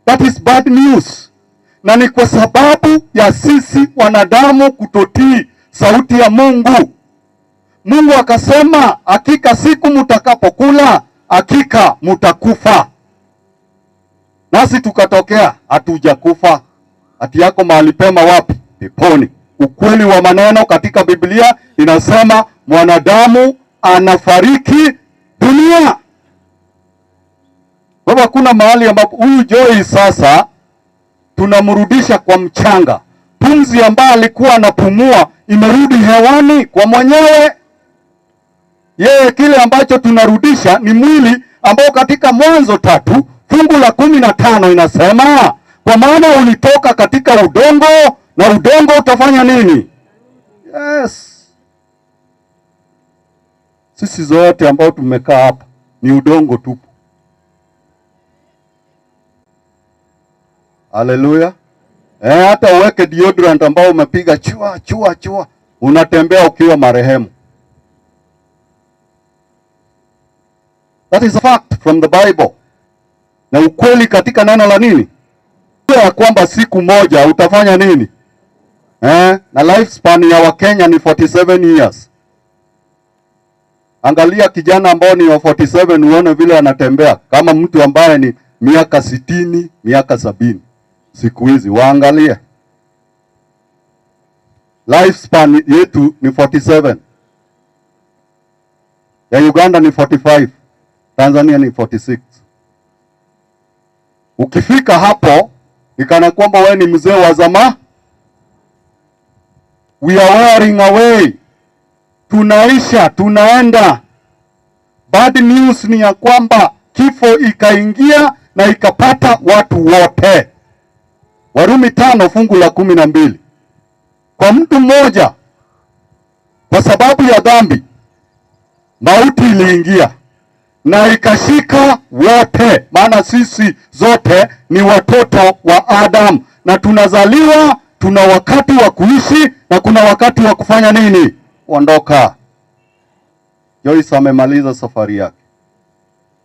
That is bad news. Na ni kwa sababu ya sisi wanadamu kutotii sauti ya Mungu. Mungu akasema, hakika siku mtakapokula, hakika mtakufa. Nasi tukatokea, hatujakufa. Ati yako mahali pema wapi? Peponi. Ukweli wa maneno katika Biblia inasema mwanadamu anafariki dunia. Baba, kuna mahali ambapo huyu Joy sasa tunamrudisha kwa mchanga. Pumzi ambayo alikuwa anapumua imerudi hewani kwa mwenyewe. Yeye kile ambacho tunarudisha ni mwili ambao katika Mwanzo 3:15 inasema, kwa maana ulitoka katika udongo na udongo utafanya nini? Yes. Sisi zote ambao tumekaa hapa ni udongo tupu. Haleluya. Hata uweke deodorant ambao umepiga chua chua chua, unatembea ukiwa marehemu. That is a fact from the Bible. Na ukweli katika neno la nini? Ya kwamba siku moja utafanya nini? Na lifespan ya Wakenya ni 47 years. Angalia kijana ambao ni wa 47 uone vile anatembea kama mtu ambaye ni miaka 60, miaka 70. Siku hizi waangalie. Lifespan yetu ni 47. Ya Uganda ni 45. Tanzania ni 46. Ukifika hapo ikana kwamba wewe ni mzee wa zama. We are wearing away. Tunaisha, tunaenda. Bad news ni ya kwamba kifo ikaingia na ikapata watu wote. Warumi 5:12. Kwa mtu mmoja, kwa sababu ya dhambi, mauti iliingia na ikashika wote. Maana sisi zote ni watoto wa Adam na tunazaliwa, tuna wakati wa kuishi na kuna wakati wa kufanya nini? Kuondoka. Joyce amemaliza safari yake.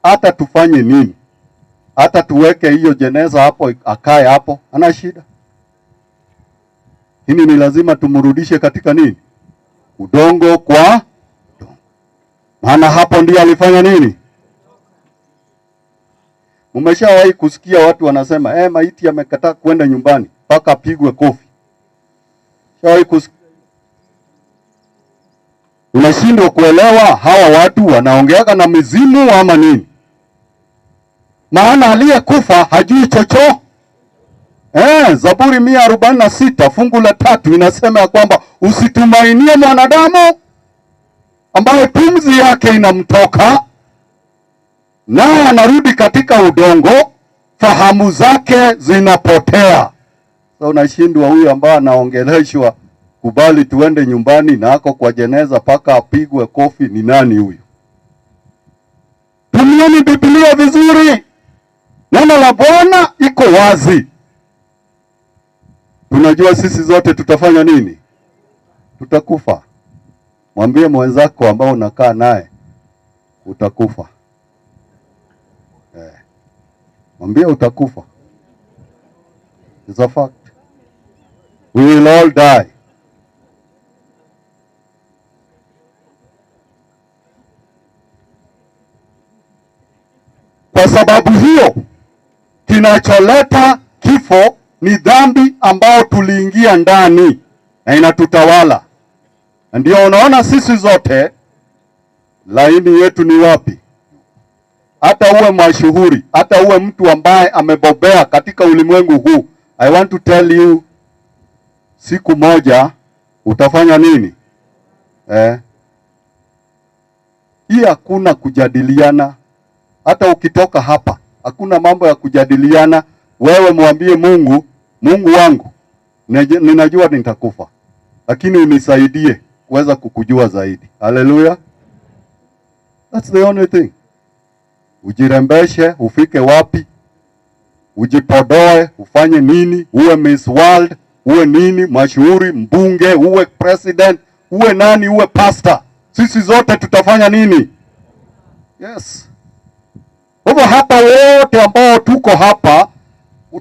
Hata tufanye nini? Hata tuweke hiyo jeneza hapo, akae hapo, ana shida. Hili ni lazima tumrudishe katika nini? Udongo kwa udongo. Maana hapo ndiye alifanya nini? Umeshawahi kusikia watu wanasema, maiti amekataa kwenda nyumbani mpaka apigwe kofi. Shawahi kusikia? Unashindwa kuelewa hawa watu wanaongeaga na mizimu ama nini? Maana aliyekufa hajui chocho. Zaburi 146:3 inasema ya kwamba usitumainie mwanadamu ambaye pumzi yake inamtoka, naye anarudi katika udongo, fahamu zake zinapotea. Sasa unashindwa huyu ambaye anaongeleshwa kubali tuende nyumbani na ako kwa jeneza paka apigwe kofi, ni nani huyu? Tumieni Biblia vizuri. Neno la Bwana iko wazi. Tunajua sisi zote tutafanya nini? Tutakufa. Mwambie mwenzako ambao unakaa naye utakufa. Mwambie utakufa. It's a fact. We will all die. Kwa sababu hiyo, kinacholeta kifo Ni dhambi ambao tuliingia ndani na inatutawala. Na ndio unaona sisi zote laini yetu ni wapi? Hata uwe mashuhuri, hata uwe mtu ambaye amebobea katika ulimwengu huu, I want to tell you, siku moja utafanya nini? Hii hakuna kujadiliana. Hata ukitoka hapa hakuna mambo ya kujadiliana. Wewe mwambie Mungu, Mungu wangu, ninajua nitakufa, lakini unisaidie kuweza kukujua zaidi. Hallelujah. That's the only thing. Ujirembeshe, ufike wapi, ujipodoe, ufanye nini, uwe Miss World, uwe nini, mashuhuri, mbunge, uwe president, uwe nani, uwe pastor. Sisi zote tutafanya nini? Yes. Kwa hivyo hapa wote ambao tuko hapa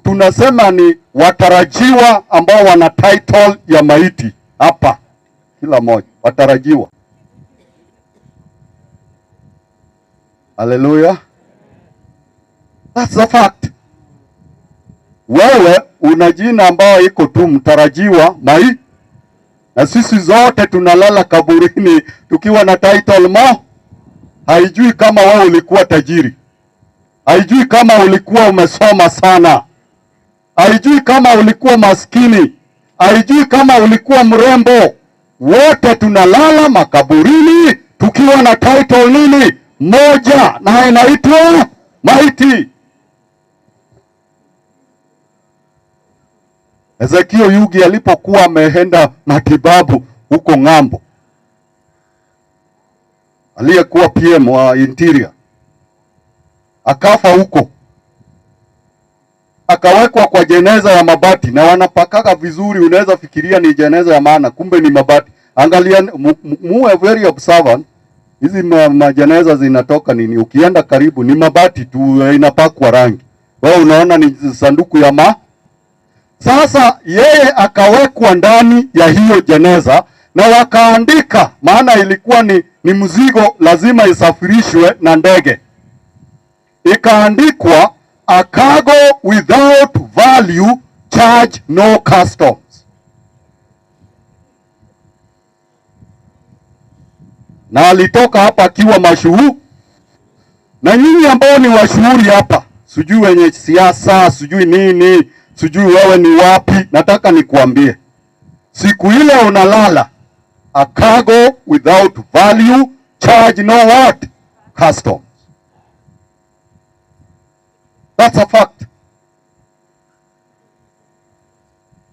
tunasema ni watarajiwa ambao wana title ya maiti hapa. Kila mmoja watarajiwa. Hallelujah. That's the fact. Wewe una jina ambao iko tu mtarajiwa mai, na sisi zote tunalala kaburini tukiwa na title mo. Haijui kama wewe ulikuwa tajiri, haijui kama ulikuwa umesoma sana, haijui kama ulikuwa maskini, haijui kama ulikuwa mrembo. Wote tunalala makaburini tukiwa na title nini? Moja, na inaitwa maiti. Ezekiel Yugi alipokuwa ameenda matibabu huko ng'ambo, aliyekuwa PM wa Interior, akafa huko, akawekwa kwa jeneza ya mabati, na wanapakaka vizuri, unaweza fikiria ni jeneza ya maana, kumbe ni mabati. Angalia, muwe very observant. Hizi majeneza zinatoka nini? Ukienda karibu ni mabati tu, inapakwa rangi, wewe unaona ni sanduku ya ma. Sasa yeye akawekwa ndani ya hiyo jeneza na wakaandika, maana ilikuwa ni mzigo lazima isafirishwe na ndege. Ikaandikwa, a cargo without value charge no customs. Na alitoka hapa akiwa mashuhuri. Na nyinyi ambao ni washuhuri hapa, sijui wenye siasa, sijui nini, sijui wewe ni wapi, nataka nikuambie, siku ile unalala, a cargo without value charge no what? Customs. That's a fact.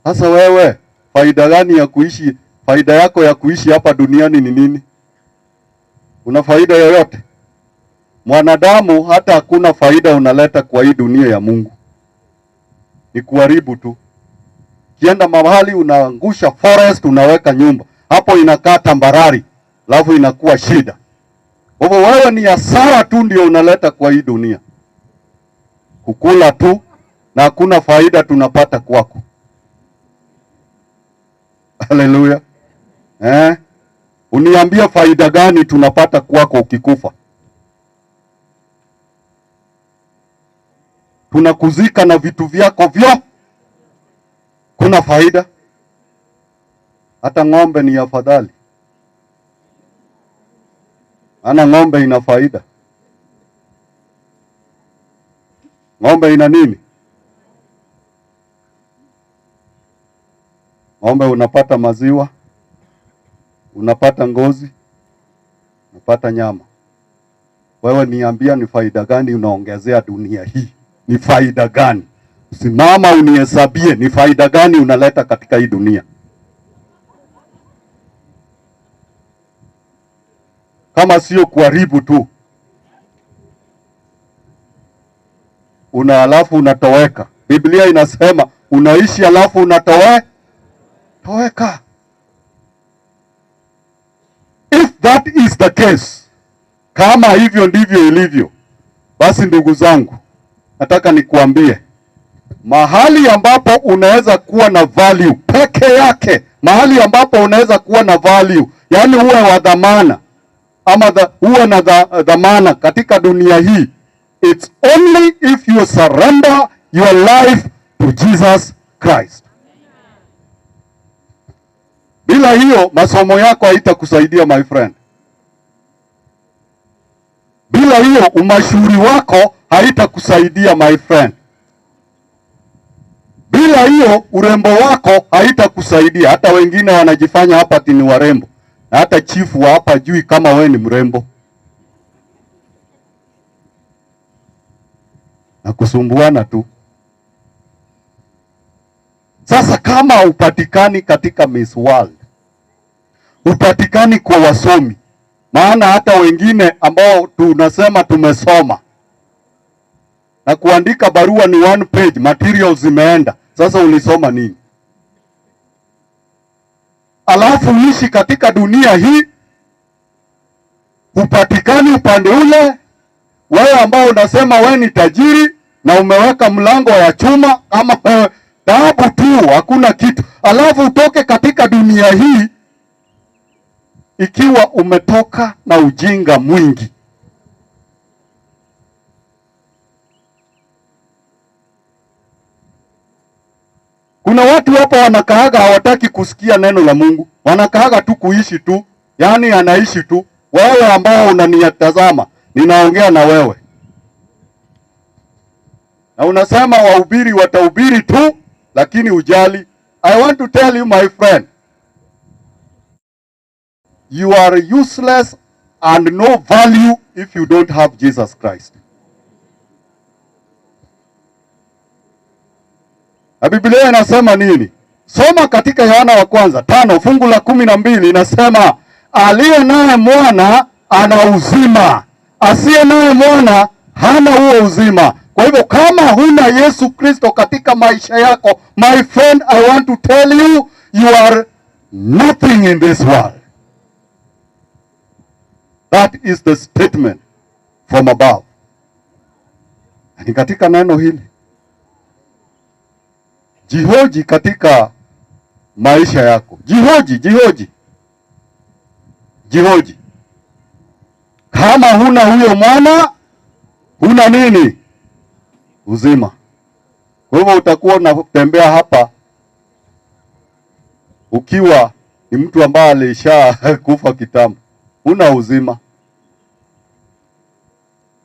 Sasa wewe, faida gani ya kuishi? Faida yako ya kuishi hapa duniani ni nini? Una faida yoyote? Mwanadamu hata hakuna faida unaleta kwa hii dunia ya Mungu. Ni kuharibu tu. Kienda mahali unaangusha forest, unaweka nyumba. Hapo inakaa tambarari, alafu inakuwa shida. Kwa hivyo wewe ni hasara tu ndio unaleta kwa hii dunia. Kukula tu na hakuna faida tunapata kwako. Hallelujah. Uniambie faida gani tunapata kwako ukikufa? Tunakuzika na vitu vyako vyo. Kuna faida? Hata ng'ombe ni afadhali. Ana ng'ombe ina faida. Ng'ombe ina nini? Ng'ombe unapata maziwa, unapata ngozi, unapata nyama. Wewe niambia ni faida gani unaongezea dunia hii? Ni faida gani? Simama unihesabie ni faida gani unaleta katika hii dunia. Kama sio kuharibu tu. Una alafu unatoweka. Biblia inasema unaishi alafu unatoweka. If that is the case, kama hivyo ndivyo ilivyo, basi ndugu zangu, nataka nikuambie, mahali ambapo unaweza kuwa na value peke yake, mahali ambapo unaweza kuwa na value, yani uwe wa dhamana ama uwe na dhamana katika dunia hii, it's only if you surrender your life to Jesus Christ. Bila hiyo masomo yako haitakusaidia my friend. Bila hiyo umashuhuri wako haitakusaidia my friend. Bila hiyo urembo wako haitakusaidia. Hata wengine wanajifanya hapa ati ni warembo, na hata chifu wa hapa jui kama we ni mrembo, na kusumbuana tu. Sasa kama upatikani katika Miss World, upatikani kwa wasomi, maana hata wengine ambao tunasema tumesoma na kuandika barua ni one page, materials zimeenda. Sasa ulisoma nini? Alafu uishi katika dunia hii, upatikani upande ule. Wewe ambao unasema wewe ni tajiri na umeweka mlango ya chuma ama taabu tu, hakuna kitu. Alafu utoke katika dunia hii ikiwa umetoka na ujinga mwingi. Kuna watu hapa wanakaaga hawataki kusikia neno la Mungu, wanakaaga tu kuishi tu, yaani anaishi tu. Wewe ambao unanitazama, ninaongea na wewe, na unasema wahubiri watahubiri tu, lakini ujali. I want to tell you my friend, you are useless and no value if you don't have Jesus Christ. Na Biblia inasema nini? Soma katika Yohana wa kwanza 5:12 inasema, aliye naye mwana ana uzima, asiye naye mwana hana huo uzima. Kwa hivyo kama huna Yesu Kristo katika maisha yako, my friend, I want to tell you, you are nothing in this world. That is the statement from above. Ni katika neno hili, jihoji katika maisha yako. Jihoji, jihoji, jihoji. Kama huna huyo mwana, huna nini? Uzima. Kwa hivyo utakuwa unatembea hapa ukiwa ni mtu ambaye alisha kufa kitambo, huna uzima.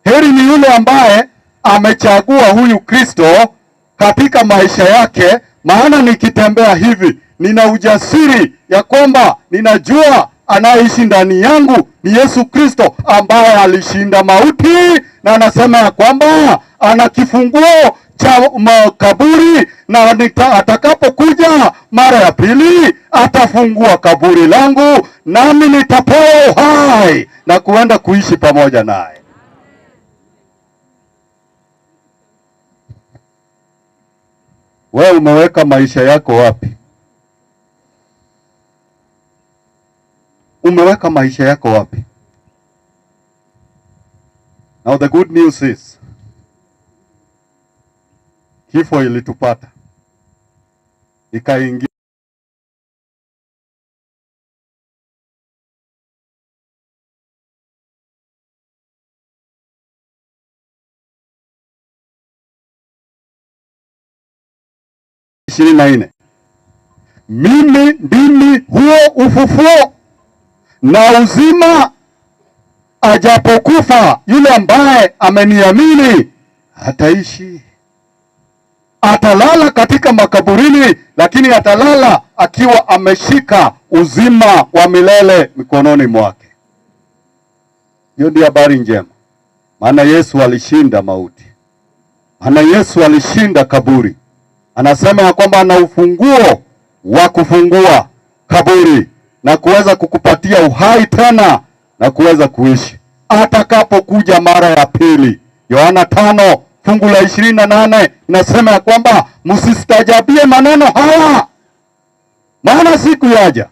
Heri ni yule ambaye amechagua huyu Kristo katika maisha yake, maana nikitembea hivi nina ujasiri ya kwamba ninajua anayeishi ndani yangu ni Yesu Kristo ambaye alishinda mauti, na anasema ya kwamba ana kifunguo cha makaburi, na atakapokuja mara ya pili atafungua kaburi langu, nami nitapewa uhai na kuenda kuishi pamoja naye. Wewe umeweka maisha yako wapi? Umeweka maisha yako wapi? Now the good news is, kifo ilitupata, ikaingia 24. Mimi ndimi huo ufufuo na uzima, ajapokufa yule ambaye ameniamini hataishi. Atalala katika makaburini, lakini atalala akiwa ameshika uzima wa milele mikononi mwake. Hiyo ndiyo habari njema, maana Yesu alishinda mauti, maana Yesu alishinda kaburi. Anasema ya kwamba ana ufunguo wa kufungua kaburi na kuweza kukupatia uhai tena na kuweza kuishi atakapokuja mara ya pili. Yohana 5:28 inasema ya kwamba msistajabie maneno haya, maana siku yaja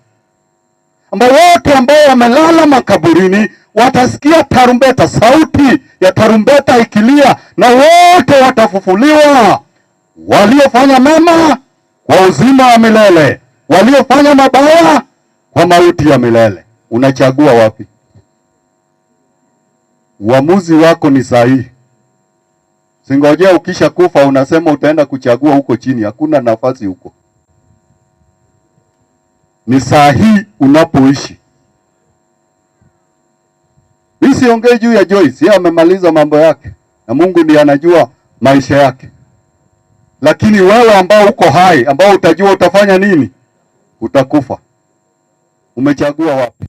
ambao wote ambao wamelala makaburini watasikia tarumbeta, sauti ya tarumbeta ikilia, na wote watafufuliwa, waliofanya mema kwa uzima wa milele, waliofanya mabaya kwa mauti ya milele. Unachagua wapi? Uamuzi wako ni sahihi. Singojea ukisha kufa unasema utaenda kuchagua huko chini, hakuna nafasi huko. Ni saa hii unapoishi. Mimi siongei juu ya Joyce, yeye amemaliza mambo yake na Mungu ndiye anajua maisha yake. Lakini wewe ambao uko hai, ambao utajua utafanya nini, utakufa. Umechagua wapi?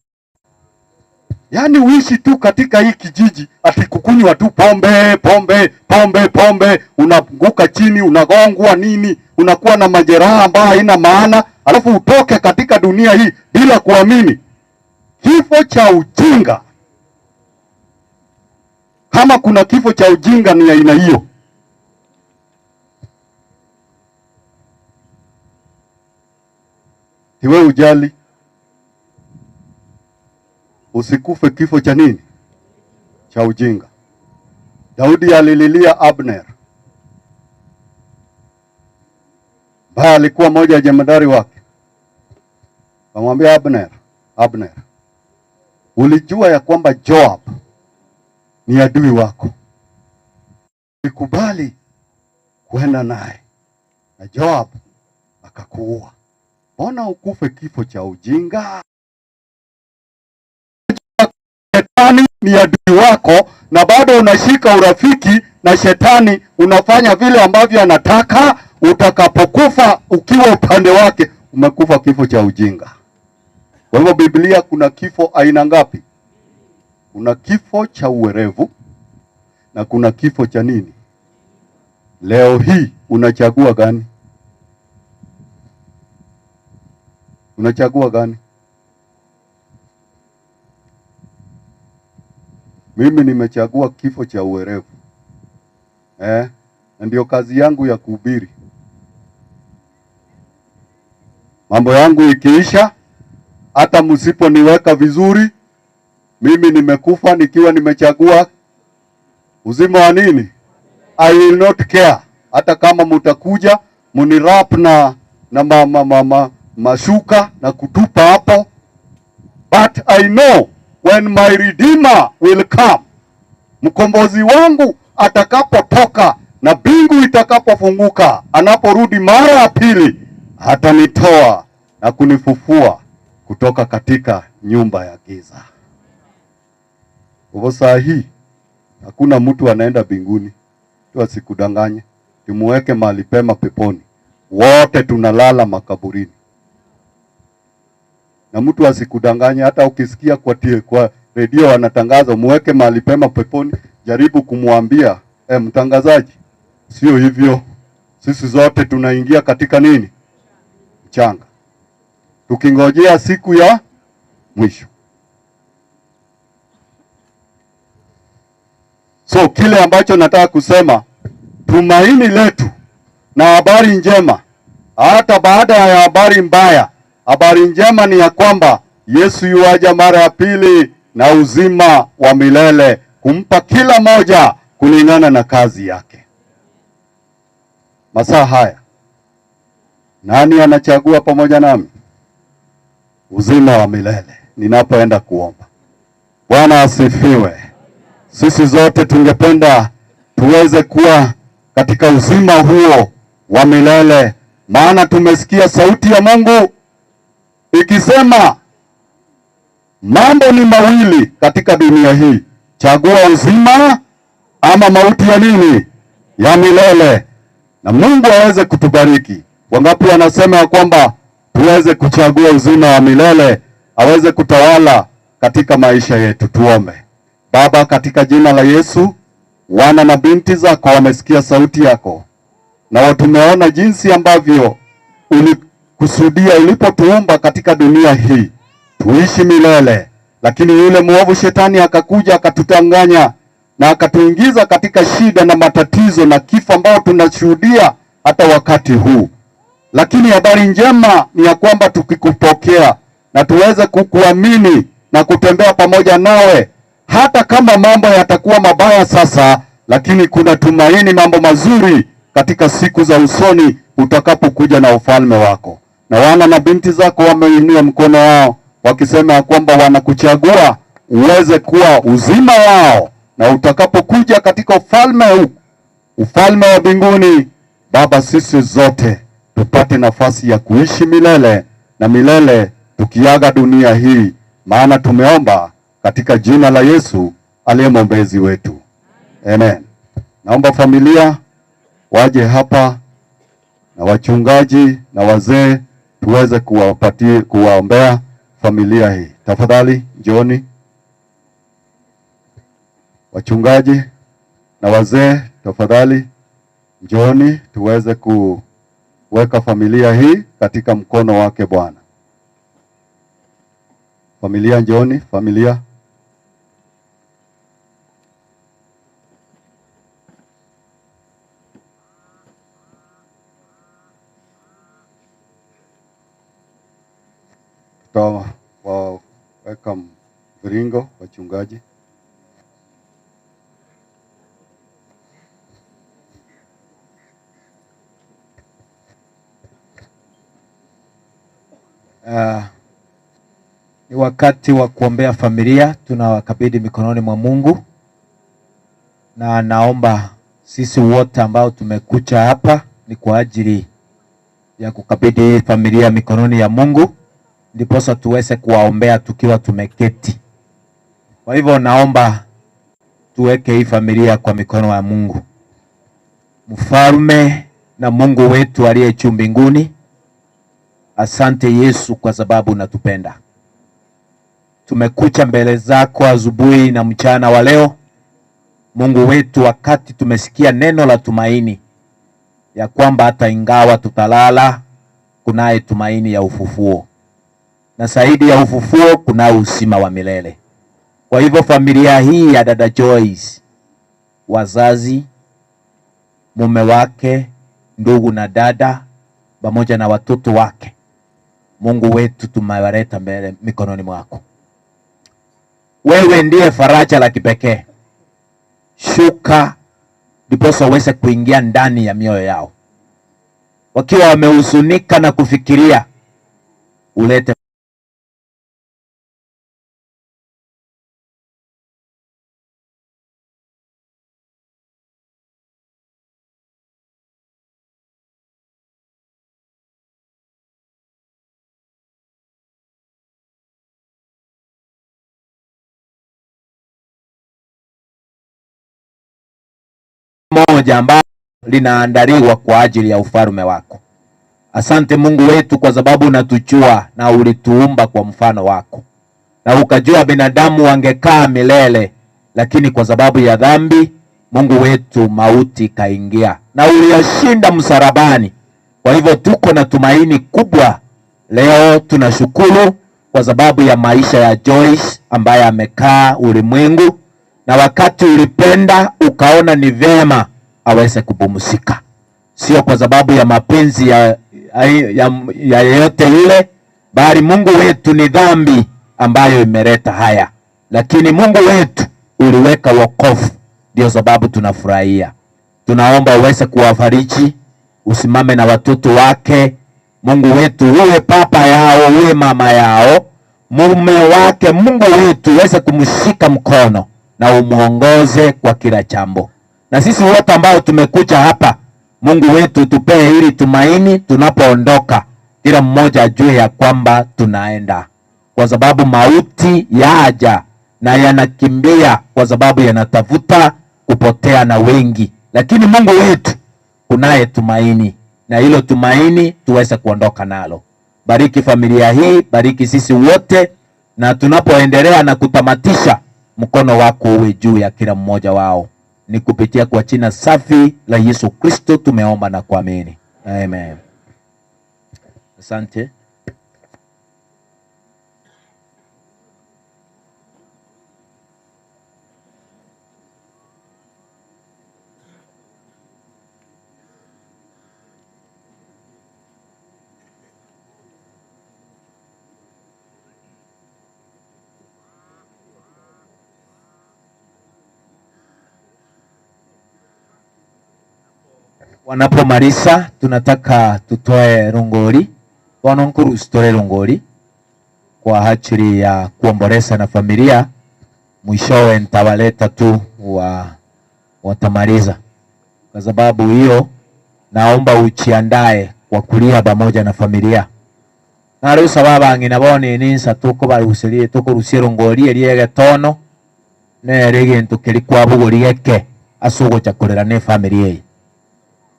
Yaani uishi tu katika hii kijiji ati kukunywa tu pombe pombe pombe pombe, unaanguka chini, unagongwa nini, unakuwa na majeraha ambayo haina maana, alafu utoke katika dunia hii bila kuamini. Kifo cha ujinga. Kama kuna kifo cha ujinga ni aina hiyo. Iwe ujali, usikufe kifo cha nini? Cha ujinga. Daudi alililia Abner, ambaye alikuwa moja ya jemadari wake. Akamwambia Abner, Abner, ulijua ya kwamba Joab ni adui wako, ulikubali kwenda naye na Joab akakuua. Mbona ukufe kifo cha ujinga? Shetani ni adui wako na bado unashika urafiki na shetani, unafanya vile ambavyo anataka. Utakapokufa ukiwa upande wake, umekufa kifo cha ujinga. Kwa hivyo Biblia, kuna kifo aina ngapi? Kuna kifo cha uwerevu na kuna kifo cha nini? Leo hii unachagua gani? Unachagua gani? Mimi nimechagua kifo cha uwerevu. Na ndio kazi yangu ya kuhubiri. Mambo yangu ikiisha, hata msiponiweka vizuri, mimi nimekufa nikiwa nimechagua uzima wa nini? I will not care. Hata kama mutakuja munirap na mashuka na kutupa hapo, but I know when my Redeemer will come, mkombozi wangu atakapotoka na mbingu itakapofunguka, anaporudi mara ya pili, atanitoa na kunifufua kutoka katika nyumba ya giza. Kwa saa hii hakuna mtu anaenda mbinguni, tu asikudanganye, tumuweke mahali pema peponi. Wote tunalala makaburini. Na mtu asikudanganye, hata ukisikia kwa redio wanatangaza muweke mahali pema peponi, jaribu kumwambia mtangazaji, sio hivyo. Sisi zote tunaingia katika nini? Mchanga, tukingojea siku ya mwisho. So kile ambacho nataka kusema, tumaini letu na habari njema, hata baada ya habari mbaya, habari njema ni ya kwamba Yesu yuaja mara ya pili na uzima wa milele kumpa kila moja kulingana na kazi yake. Masaa haya, nani anachagua pamoja nami uzima wa milele ninapoenda kuomba? Bwana asifiwe. Sisi zote tungependa tuweze kuwa katika uzima huo wa milele, maana tumesikia sauti ya Mungu ikisema mambo ni mawili katika dunia hii, chagua uzima ama mauti ya nini? Ya milele. Na Mungu aweze kutubariki. Wangapi wanasema ya kwamba tuweze kuchagua uzima wa milele, aweze kutawala katika maisha yetu? Tuombe. Baba, katika jina la Yesu, wana na binti zako wamesikia sauti yako, na tumeona jinsi ambavyo ulikusudia ulipotuumba katika dunia hii tuishi milele, lakini yule muovu shetani akakuja akatutanganya na akatuingiza katika shida na matatizo na kifo ambao tunashuhudia hata wakati huu. Lakini habari njema ni ya kwamba tukikupokea na tuweze kukuamini na kutembea pamoja nawe, hata kama mambo yatakuwa mabaya sasa, lakini kuna tumaini mambo mazuri katika siku za usoni utakapokuja na ufalme wako. Na wana na binti zako wameinua mkono wao wakisema ya kwamba wanakuchagua uweze kuwa uzima wao, na utakapokuja katika ufalme huu Ufalme wa mbinguni. Baba, sisi zote tupate nafasi ya kuishi milele na milele tukiaga dunia hii, maana tumeomba katika jina la Yesu aliye mwombezi wetu. Amen. Naomba familia waje hapa na wachungaji na wazee tuweze kuwaombea familia hii. Tafadhali njooni. Wachungaji na wazee tafadhali njooni tuweze kuweka familia hii katika mkono wake Bwana. Familia njooni, familia. Tutawaweka mviringo wachungaji. Ni wakati wa kuombea familia, tunawakabidhi mikononi mwa Mungu, na naomba sisi wote ambao tumekuja hapa ni kwa ajili ya kukabidhi familia mikononi ya Mungu, ndiposa tuweze kuwaombea tukiwa tumeketi. Kwa hivyo naomba tuweke hii familia kwa mikono ya Mungu. Mfalme na Mungu wetu aliye juu mbinguni, asante Yesu kwa sababu unatupenda. Tumekuja mbele zako asubuhi na mchana wa leo, Mungu wetu, wakati tumesikia neno la tumaini ya kwamba hata ingawa tutalala, kunaye tumaini ya ufufuo, na zaidi ya ufufuo kuna uzima wa milele. Kwa hivyo familia hii ya dada Joyce, wazazi, mume wake, ndugu na dada, pamoja na watoto wake, Mungu wetu tumewaleta mbele mikononi mwako. Wewe ndiye faraja la kipekee. Shuka ndiposa uweze kuingia ndani ya mioyo yao, wakiwa wamehuzunika na kufikiria, ulete moja ambalo linaandaliwa kwa ajili ya ufalme wako. Asante Mungu wetu kwa sababu unatujua na ulituumba kwa mfano wako, na ukajua binadamu wangekaa milele, lakini kwa sababu ya dhambi, Mungu wetu, mauti kaingia na uliyashinda msalabani. Kwa hivyo tuko na tumaini kubwa leo. Tunashukuru kwa sababu ya maisha ya Joyce ambaye amekaa ulimwengu, na wakati ulipenda ukaona ni vema aweze kupumzika, sio kwa sababu ya mapenzi ya yeyote yule, bali Mungu wetu ni dhambi ambayo imeleta haya, lakini Mungu wetu uliweka wokovu, ndio sababu tunafurahia. Tunaomba uweze kuwafariji, usimame na watoto wake. Mungu wetu, uwe papa yao, uwe mama yao, mume wake. Mungu wetu uweze kumshika mkono na umuongoze kwa kila jambo. Na sisi wote ambao tumekuja hapa, Mungu wetu tupee hili tumaini tunapoondoka, kila mmoja ajue ya kwamba tunaenda, kwa sababu mauti yaja na yanakimbia, kwa sababu yanatafuta kupotea na wengi, lakini Mungu wetu kunaye tumaini, na hilo tumaini tuweze kuondoka nalo. Bariki familia hii, bariki sisi wote, na tunapoendelea na kutamatisha, mkono wako uwe juu ya kila mmoja wao. Ni kupitia kwa jina safi la Yesu Kristo tumeomba na kuamini. Amen. Asante. Wanapomaliza tunataka tutoe rongori. Wanonkuru usitoe rongori kwa ajili ya kuomboleza na familia. Mwishowe nitawaleta tu watamaliza. Kwa sababu hiyo naomba uchiandae kwa kulia pamoja na familia. Narusa babang'ina bone ninsa tukobaruserie tukorusia rongori erie egetono nere egento keri kwabogori geke ase ogocha korera ne family eye.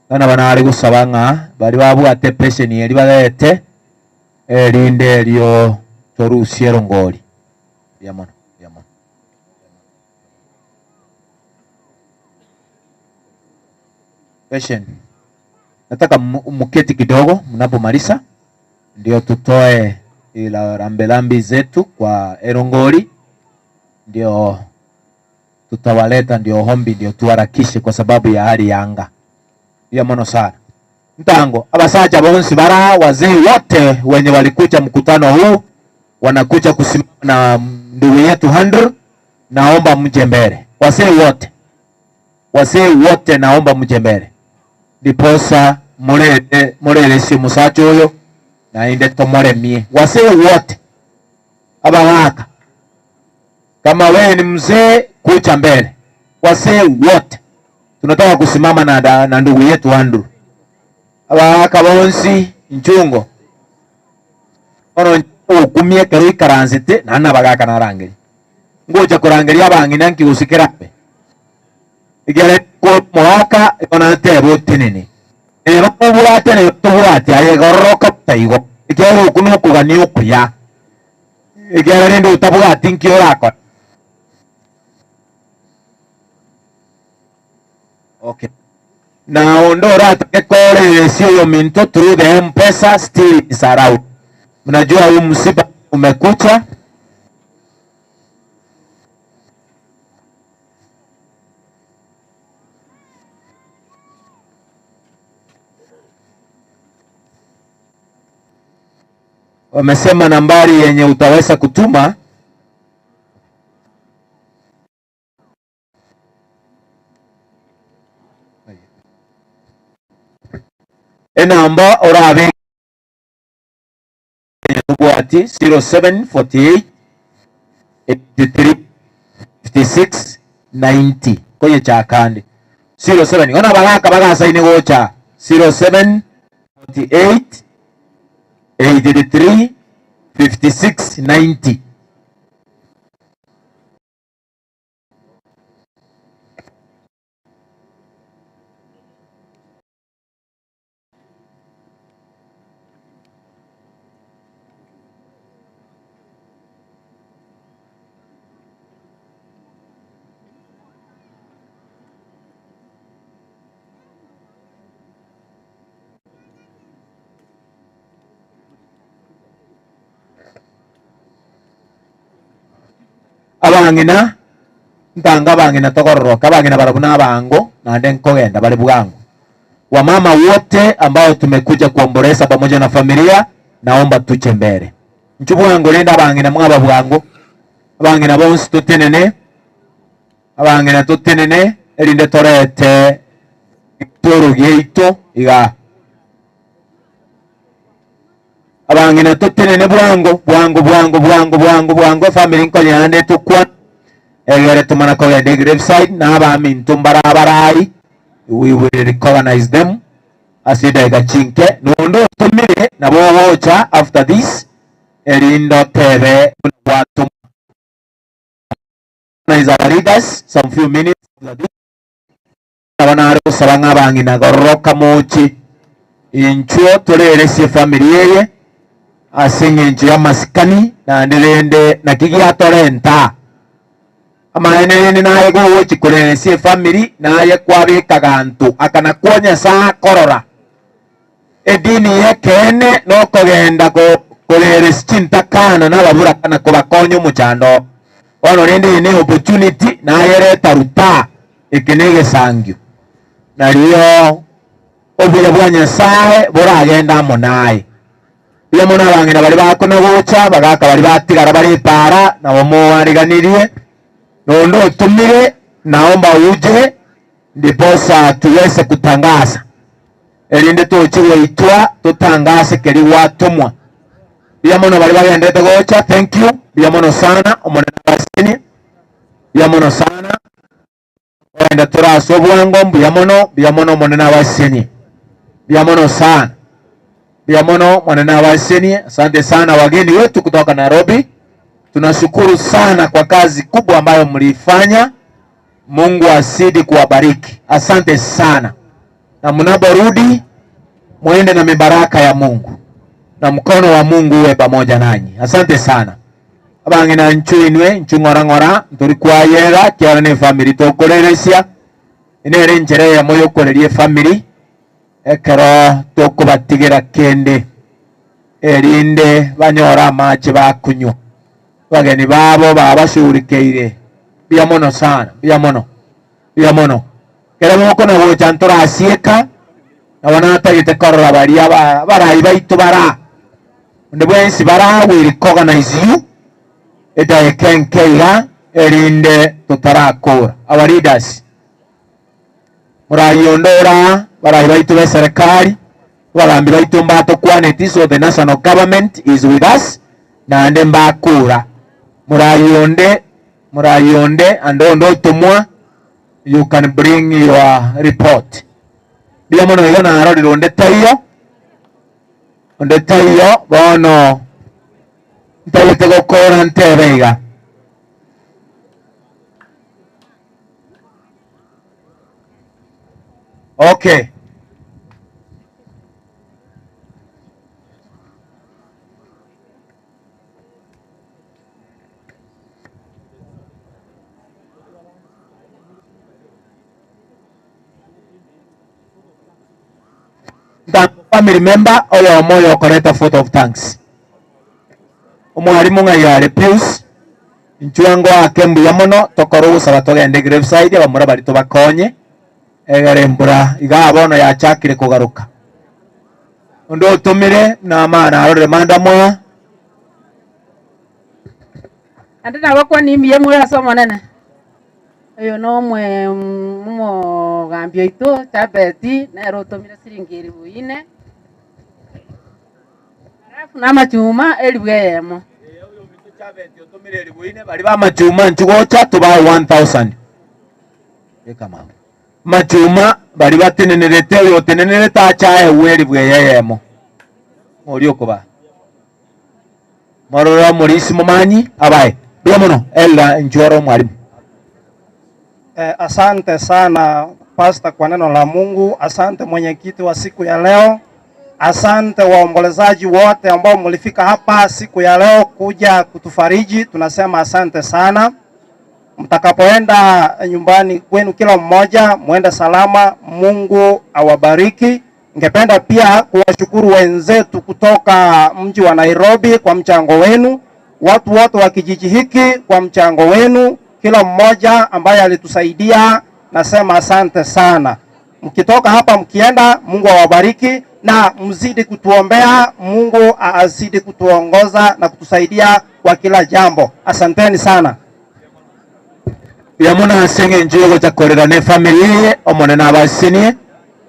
Bana banare gosaba ng'a bari babwate pension eri barete erinde erio torusie rongori. Mbuya mono, mbuya mono. Pension. Nataka muketi kidogo mnapomaliza ndio tutoe ila rambirambi zetu kwa erongori, ndio tutawaleta, ndio hombi, ndio tuharakishe kwa sababu ya hali ya anga. Ya mono sana. Mtango, abasaja bonsi bara, wazee wote wenye walikuja mkutano huu wanakuja kusimama na ndugu yetu Andrew, naomba mje mbele. Wazee wote. Wazee wote naomba mje mbele. Ndiposa murere si musacha oyo na inde tomoremie. Wazee wote abawaka, kama wewe ni mzee kuja mbele. Wazee wote tunataka kusimama na ndugu yetu Andrew. Abawaka bonsi nchungo ono okumie kero ikaransete na nabagaka narangeri ngoja kurangeria abang'ina nkigusikirape igere ko mwaka ona tebo tinini ero kubwate ne tubwate aye gororoka taigo igere okuno kugani okuya igere rende utabwati nkio rakora. Okay. Na ondora atakekore sio minto through the M-Pesa still is around. Mnajua huu msiba umekucha. Wamesema nambari yenye utaweza kutuma enamba orabe ati 0748 83 56 90 kwenye chakande 07 ona baraka bagasaine gocha 0748 83 56 90. Abang'ina ntanga abang'ina togororoka abang'ina barabuna abango nande nkogenda bari bwangu. Wamama wote ambao tumekuja kuomboleza pamoja na familia, naomba tuche mbele. Nchubwangu lenda abang'ina mwaba bwangu. Abang'ina bonsi tutenene. Abang'ina tutenene erinde torete torugeito iga. Abang'ina tutenene bwangu bwangu bwangu bwangu bwangu bwangu family nkonyane tukwa egere tumana kogenda graveside na abamintu mbarabarai, we will recognize them asida chinke nondo tumire nabo wocha after this erindo tebe watu is our leaders some few minutes abana rusaba abang'ina goroka mochi inchuo torere family yeye ase ya masikani na ndirende na kigiatorenta amaene naye gochi kuresie family naye kwabika gantu akana kuonya saa korora edini yekene no kogenda ko koreres chintakana nababura kana kubakonya omuchando ono rende ne opportunity naye reta ruta ikinege sangyo nariyo obuya bwa Nyasaye boragenda amo naye. Iyo mono abang'ina bari bakona gocha bagaka bari batigara bari para nabo moariganirie nondo utumire, naomba uje ndiposa tuweze kutangaza erinde tuchiwe itwa tutangase keri watumwa. Iyo mono bari bagendete gocha, thank you. Iyo mono sana omonene basini. Iyo mono sana Enda turaso obwango mbuya mono, mbuya mono monene abasenie. Mbuya mono sana. Mbuya mono monene abasenie. Asante sana wageni wetu kutoka Nairobi. Tunashukuru sana kwa kazi kubwa ambayo mliifanya. Mungu azidi kuwabariki. Asante sana. Na mnaporudi muende na mibaraka ya Mungu na mkono wa Mungu uwe pamoja nanyi. Asante sana. Abang'ina nchu inwe nchu ng'ora ng'ora nturi kwayega kiara ne family tokoreresia inere nchere ya moyo korerie family ekero tokobatigira kende erinde banyora amache bakunywa bageni babo babashurikeire bia mono sana bia mono bia mono kero moko na gocha ntorasieka na wanatagete korora baria barai baitu bara onde bwensi bara we recognize you edaekenkeira erinde tutarakura our leaders murayondora barai baitu be serikali bagambi baitu mbatokwaneti so the national government is with us naende mbakura murayonde murayonde andondo tumwa you can bring your report bia mono igo narorire onde taiyo bono ntagete gokora ntebe iga okay. Family member oyo omoyo okoreta vote of thanks omwarimu ng'ayare Pius nchuango ake mbuya mono tokoro gusaba togende graveside abamura bari tobakonye egere mbura iga bono yachakire kugaruka ondo otumire na amana arore manda moya ande nabakwa nimbiye muri asomo nene oyo no mwe mugambio ito chabeti nero otumire siringi eribu ine alafu na machuma eribu eyemo bari ba machuma nchugocha tubae 1000 eka mama machuma bari batenenerete oyo otenenerete achae eribu eyemo ori okoba morora morisi mumanyi abae bia mono ela njoro mwalimu. Asante sana Pastor kwa neno la Mungu. Asante mwenyekiti wa siku ya leo. Asante waombolezaji wote ambao mlifika hapa siku ya leo kuja kutufariji. Tunasema asante sana. Mtakapoenda nyumbani kwenu kila mmoja muende salama. Mungu awabariki. Ningependa pia kuwashukuru wenzetu kutoka mji wa Nairobi kwa mchango wenu, watu wote wa kijiji hiki kwa mchango wenu, kila mmoja ambaye alitusaidia nasema asante sana. Mkitoka hapa mkienda, Mungu awabariki na mzidi kutuombea, Mungu azidi kutuongoza na kutusaidia kwa kila jambo. Asanteni sana. Yamuna asenge njugo chakorera ne family omone na abasinie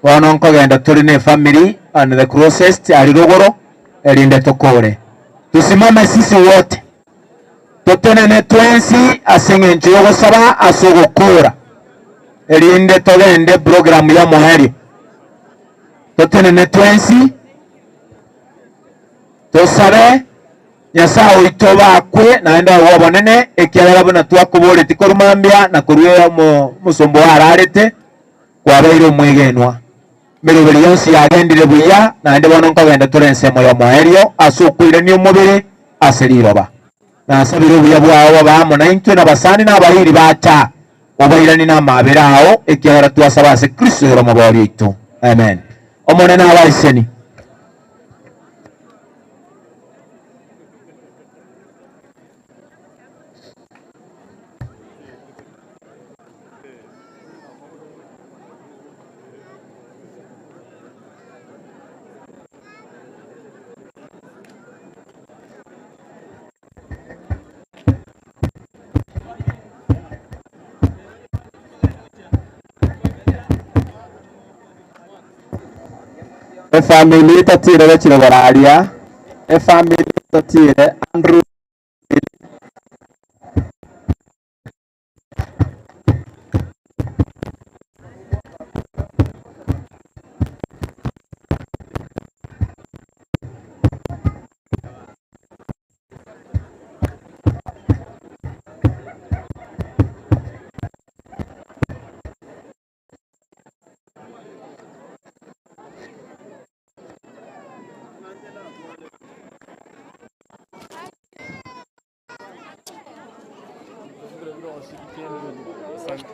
bono nkogenda turi ne family and the closest ari ruguru erinde tokore. Tusimame sisi wote totenene twensi asenge njugo saba asogokora erinde togende program ya muheri. Totenene twensi tosabe Nyasaye oito bakwe naenda wobonene ekiarera buna twakuboreti korumambia na korwe musombo ararete kwabeire omwegenwa miroberi yonsi yagendire buya naende bono nkogenda tore ensemo ya moerio ase okoirania omobere ase riroba nasabire obuya bwao bamo na intwe na basani na abairi bacha obairani na amabere ao ekiarera twasaba ase Kristo ero omobori oito. Amen. Omonene abaiseni. Efamily tatire gachire bararia efamily tatire Andrew Asante.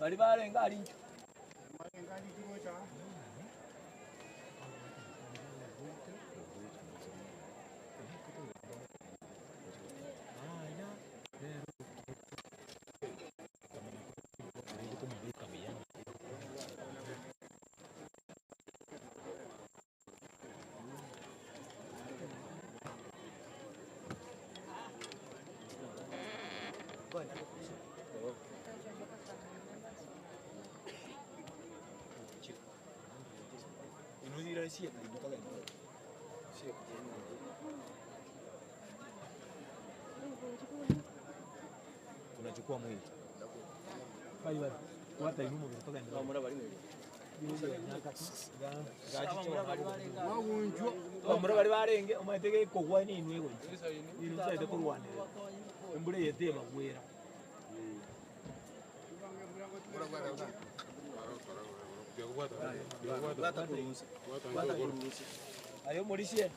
Bali balenga ali Tunachukua mwili. Bali bali. Wata inumo kutoka ndio. Omura bali barenge omaitege kogwa ni inwe go. Inu saite kurwanira. Embure yete bagwera. Ayo morishie.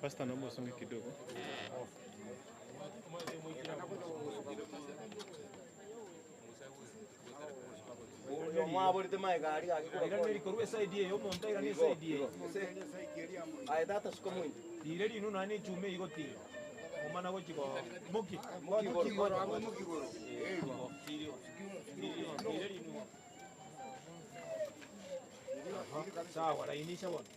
Pasta, naomba usonge kidogo. Sawa, lainisha bwana.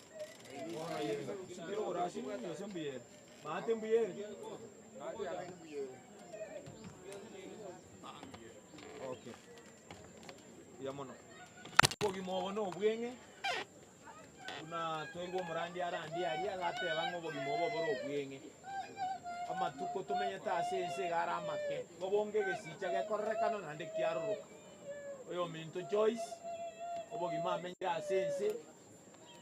Okay. Yamono. Obogima obo na obweng'e buna twaigwa omorandi arandi aria agateba ng'a obogima obo bore obweng'e amatuko tomenyete ase ense iga are amake obonge egesicha gekorerekana naende kiaroroka oyo ominto Joyce obogima amenyire ase ense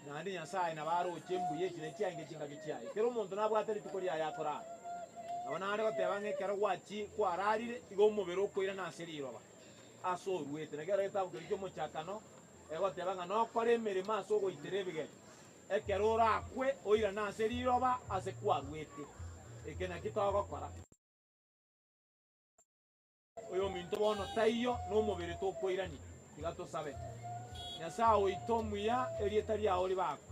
naende Nyasaye nabaroche mbuya ekine chiange chingaki chiaye kero omonto nabwate rituko riaye akorara nabo nare goteba ng'a ekero gwachi kwararire igo omobere okoirana ase riroba ase oruete nekero getabu keria kia omochakano egoteba ng'a nokora emeremo ase ogoitera ebigeri ekero orakwe oirana ase riroba ase kwaruete eke naki togokora oyo ominto bono taiyo na omobere tokoirani tiga tosabe Nyasaye oito muya erieta riao ribakwe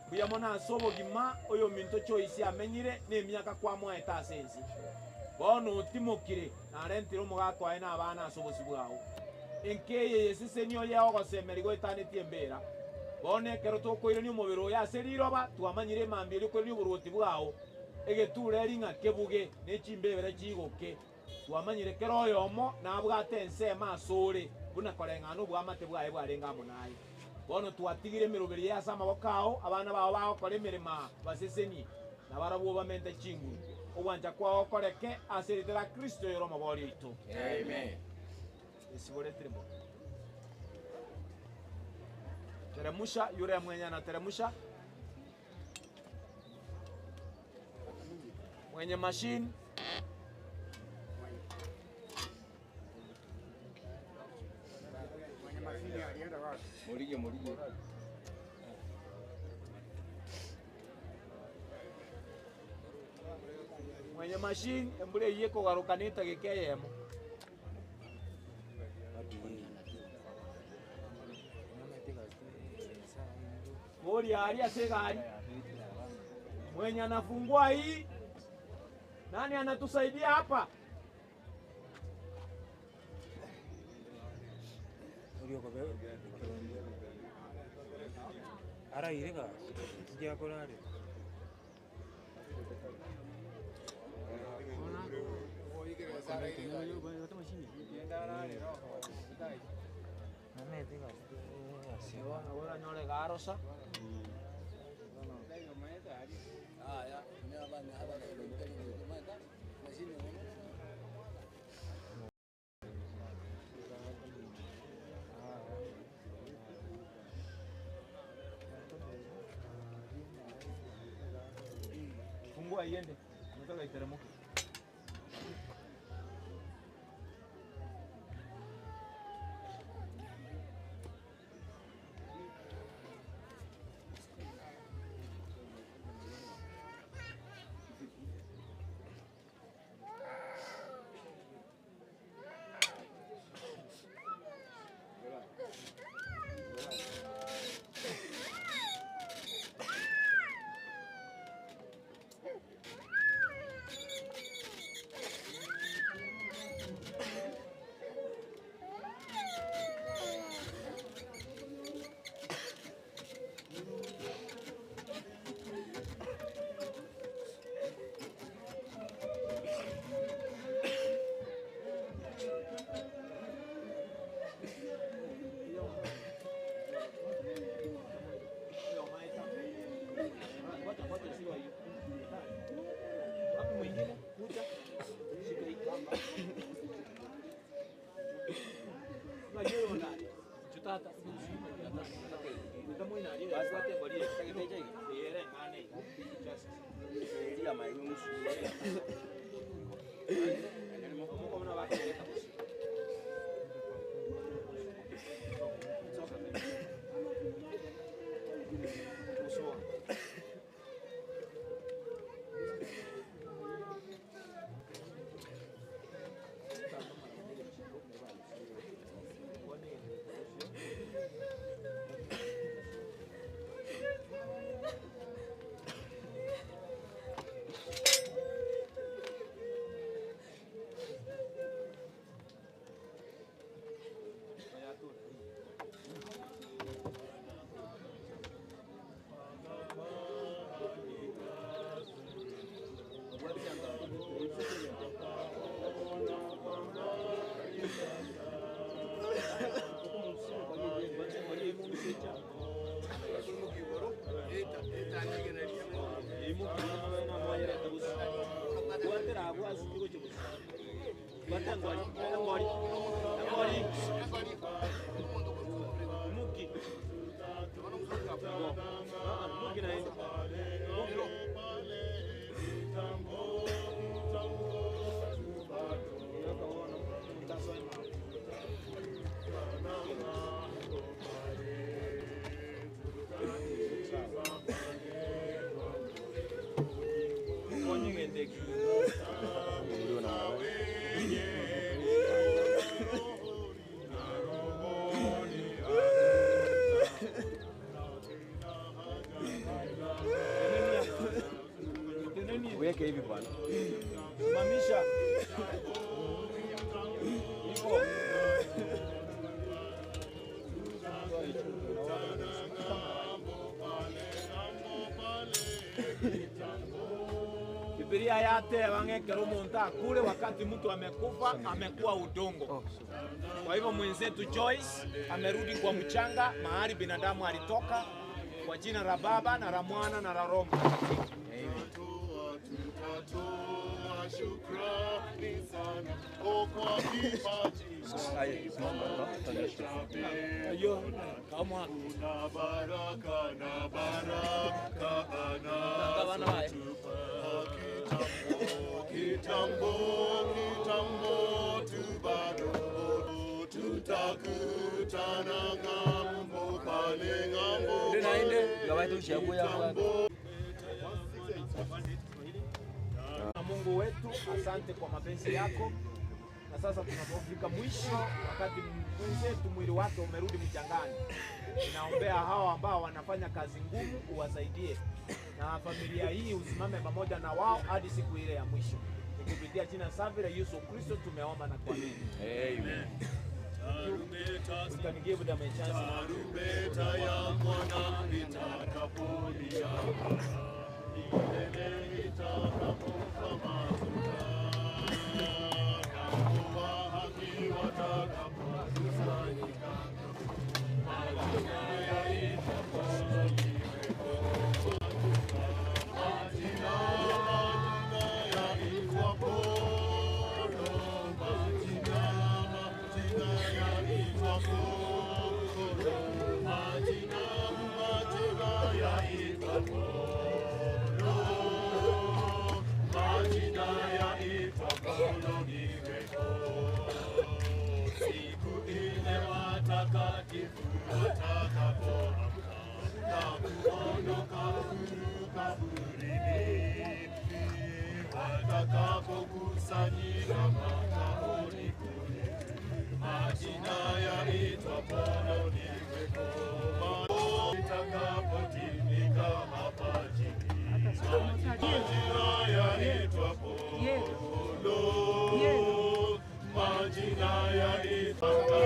mbuya mono ase obogima oyo ominto Joyce amenyire na emiaka kwamoete ase ense bono otimokire narentire omogaka oye na abana ase obosi bwao Enkeye yesisenio yao gosemerigo etanetie mbera. Bone kero tokoirani omobere oyo ase riroba twamanyire mambia riokoirani oborwoti bwao. Egeture ring'a kebuge ne chimbebere chigoke. Twamanyire kero oyomo nabwate ensemo asore buna koreng'ana obwamate bwaye bwarenga amo naye. Bono twatigire emeroberi ase amaboko ao abana bao bagokora emeremo baseseni na barabwo bamente chinguru. Obwancha kwao koreke ase erita ria Kristo yoro omobori oito. Amen. Esiboretiremo. Teremusha yule mwenye anateremusha. Mwenye machine. Morige morige. Mwenye machine embure yeko garukanita gikeyemo. Mori ari asegari. Mwenye anafungua hii. Nani anatusaidia hapa? Fungua iende. Nataka iteremuke. Weke hivi bwana. Simamisha. Hivyo. Biblia yate wangekero umuntu akule, wakati mtu amekufa amekuwa udongo. Kwa hivyo mwenzetu Joyce amerudi kwa mchanga mahali binadamu alitoka, kwa jina la Baba na la Mwana na la Roho Mtakatifu. Kitambo, kitambo tu bado tutakutana ngambo pale ngambo. Mungu wetu, asante kwa mapenzi yako. Na sasa tunapofika mwisho, wakati mwenzetu mwili wake umerudi mchangani, naombea hawa ambao wanafanya kazi ngumu uwasaidie, na familia hii usimame pamoja na wao hadi siku ile ya mwisho. Kupitia jina safi la Yesu Kristo tumeomba na kuamini. Amen. We can give them a chance. Tarumbeta ya Bwana itakapolia, milele itakapofa matuta, na wa haki watakapokusanyika, majina yaitwapo majina yaitwapo, majina yaitwapo, majina yaitwapo, majina yaitwapo niweko. Siku ile watakatifu watakapoamka na kuondoka kaburini, watakapokusanyika makaoni kule, majina yaitwapo niweko. Itakapotimika hapa chini, majina yaitwapo, majina yaitwapo.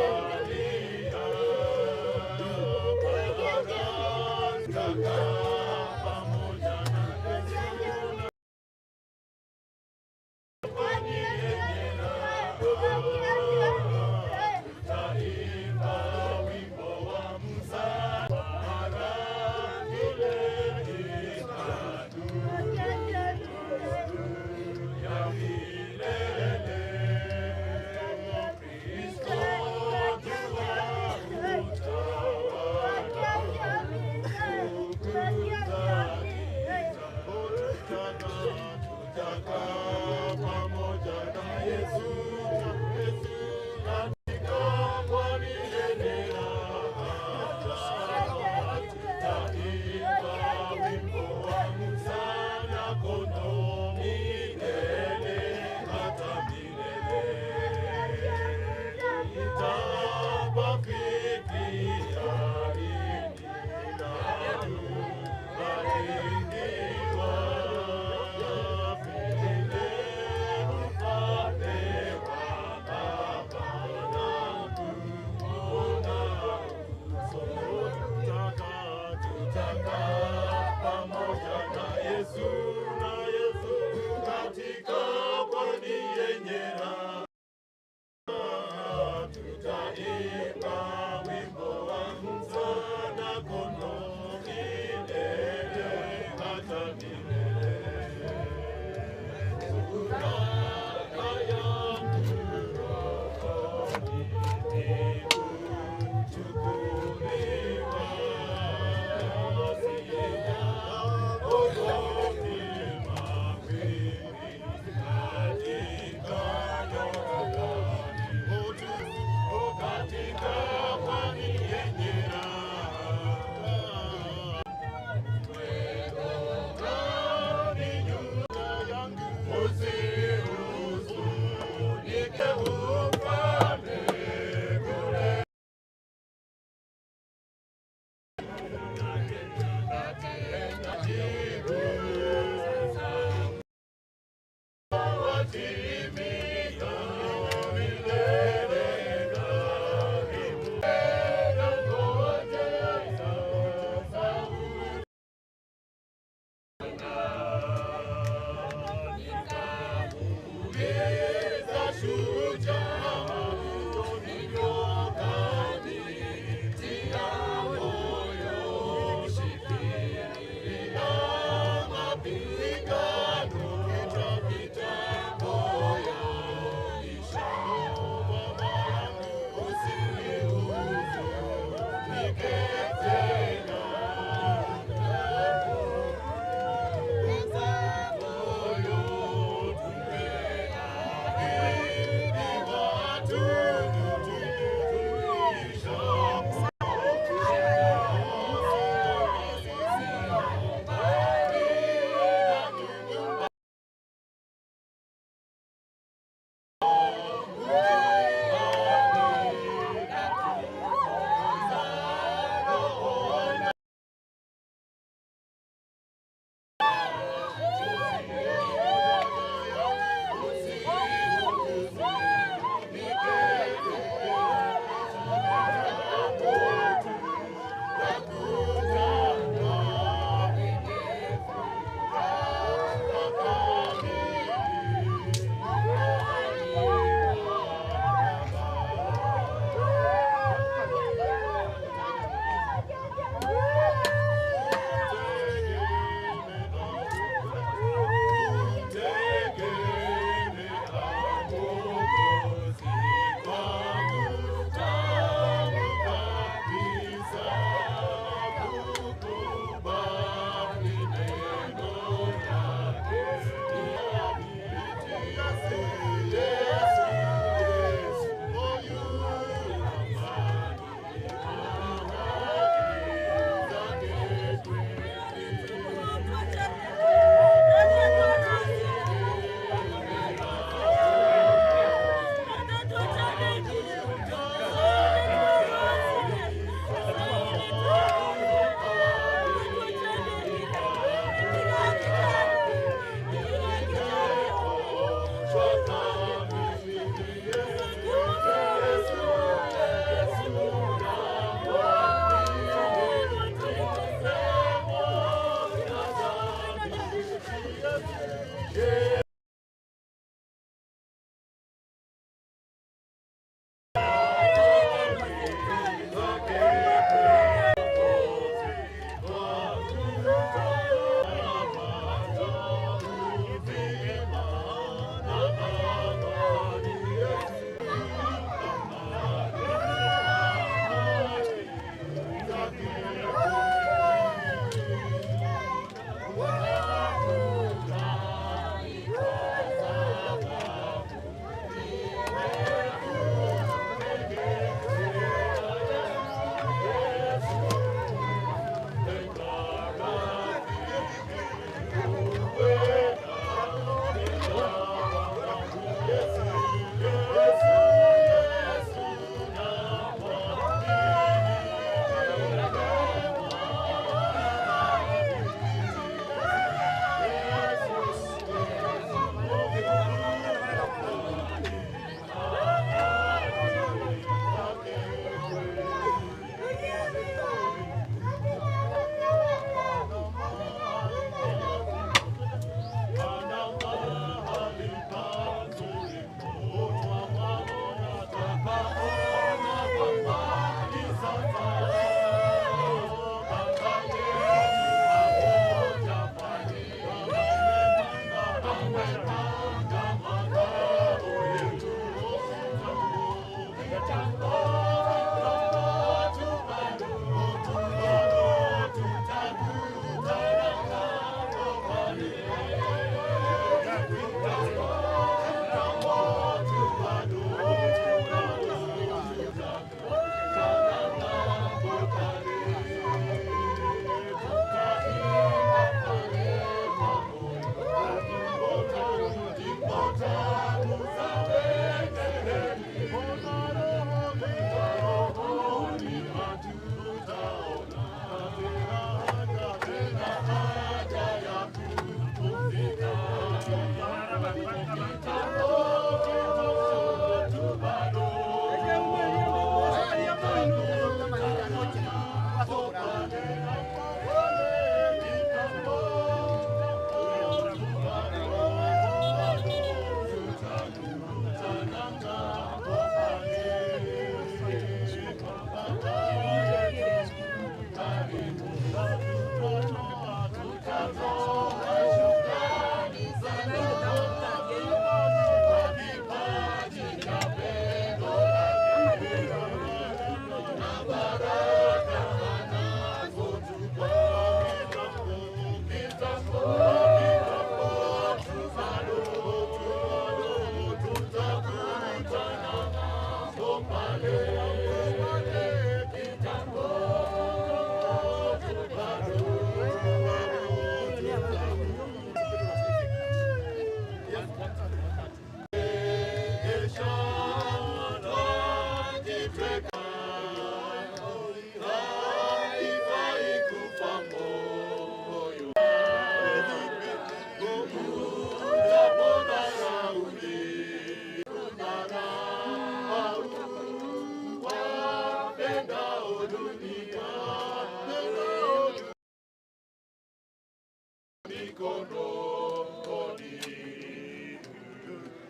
Mikononi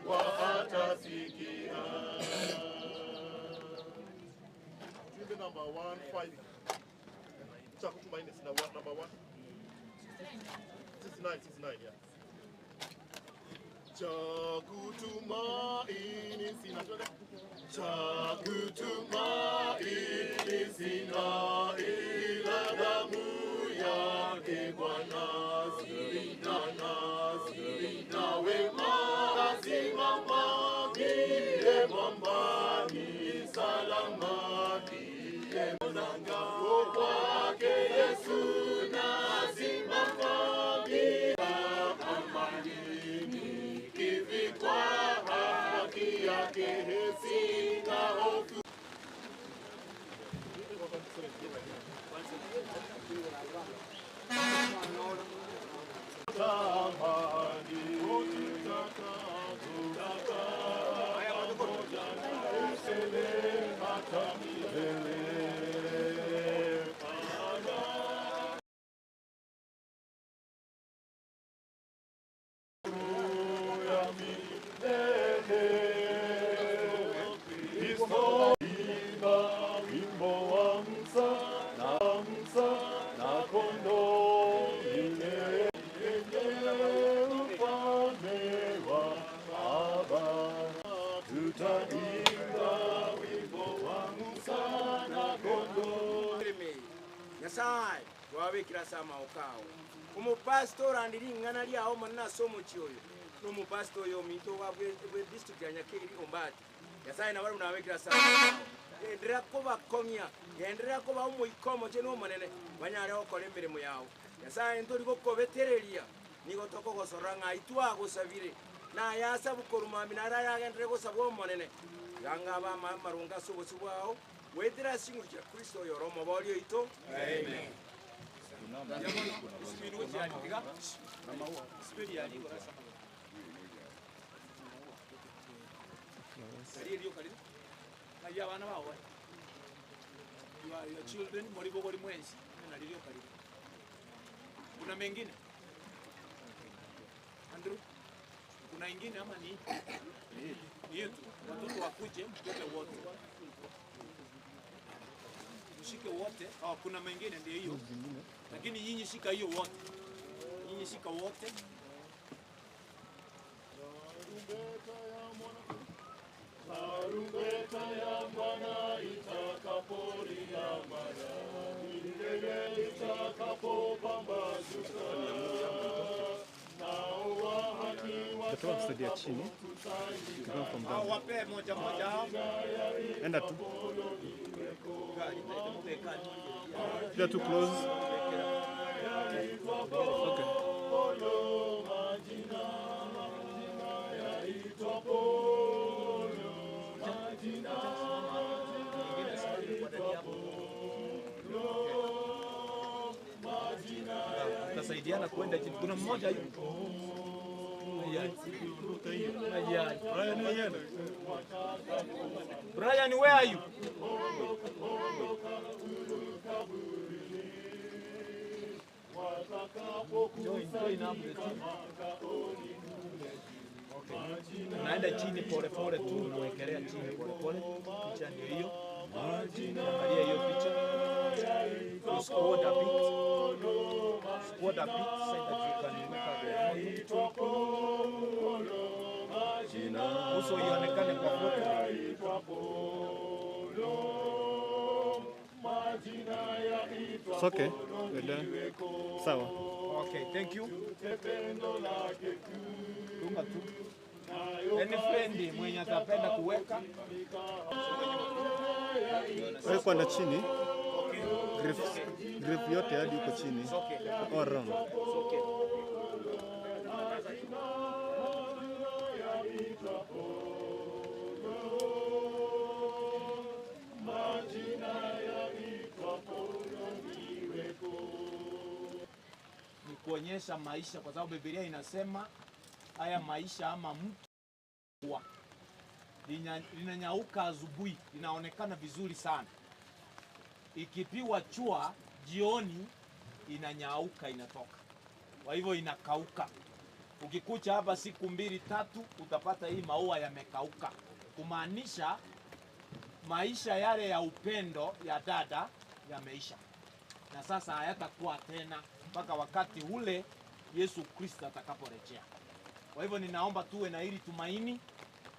watasikia. Tuimbe number 1 5. Cha kutumaini sina number 1. 69 69 yeah. Cha kutumaini sina, cha kutumaini sina ila damu yake Bwana, sina na sina wema, simama ndiye mwambani, salama ndiye mnanga kwake Yesu nasimama bila amani, nikivikwa haki yake sina hofu. Nyasaye wabikira sama okao umupastor andiringana lyao manna somo chioyo n'umupastor yo mito wa bwe district ya Nyakeri Ombati. Nyasaye na wali unawekira sama endelea kubakomya, endelea kuba umuikomo che no manene banyare okora emirimo yao. Nyasaye ntori gokobetereria nigo tokogosora ng'a itwa gosabire na yasa bukorumami nara yagendere gosabwa omonene ganga ba marunga sobosi bwao wetera singu cha Kristo yoromo bolio ito. Amen. Your children moribo mwenzi na karibu. Kuna mengine? Andrew, kuna ingine ama ni yetu? Watoto wakuje mtoke wote. Mshike wote. Oh, kuna mengine ndio hiyo. Lakini nyinyi shika hiyo wote. Nyinyi shika wote. Tarumbeta ya Bwana itakapolia mara, milele itakapopambazuka, nao wa haki watakapokusanyika. Wape moja moja. Enda tu. They are too close. Okay. Tutasaidiana kwenda chini. Kuna mmoja yuko. Brian, where are you? Join up the team. Okay. Naenda chini pole pole tu, unawekelea chini pole pole. Picha ndio hiyo. Angalia hiyo picha. You squat a bit. Squat a bit so that you can look at the photo. Uso ionekane kwa photo. It's okay. We're done. Sawa. Okay, thank you. Dunga tu. Any friend mwenye atapenda kuweka. Wewe kwenda chini. Grip yote hadi uko chini. All round. Okay. Ni kuonyesha maisha, kwa sababu Biblia inasema haya maisha ama mtu linanyauka asubuhi, linaonekana vizuri sana. Ikipiwa chua jioni inanyauka, inatoka. Kwa hivyo inakauka. Ukikucha hapa siku mbili tatu, utapata hii maua yamekauka, kumaanisha maisha yale ya upendo ya dada yameisha, na sasa hayatakuwa tena mpaka wakati ule Yesu Kristo atakaporejea. Kwa hivyo ninaomba tuwe na hili tumaini,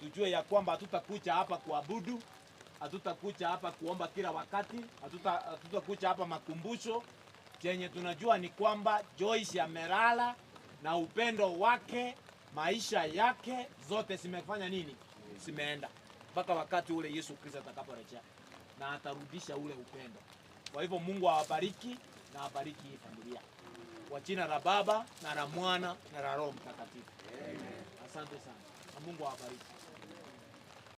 tujue ya kwamba hatutakuja hapa kuabudu, hatutakuja hapa kuomba kila wakati, hatutakuja hapa makumbusho. Chenye tunajua ni kwamba Joyce amelala na upendo wake, maisha yake zote zimefanya nini? Zimeenda mpaka wakati ule Yesu Kristo atakaporejea na atarudisha ule upendo. Kwa hivyo Mungu awabariki na awabariki hii familia kwa jina la Baba na la Mwana na la Roho Mtakatifu. Asante sana na Mungu awabariki.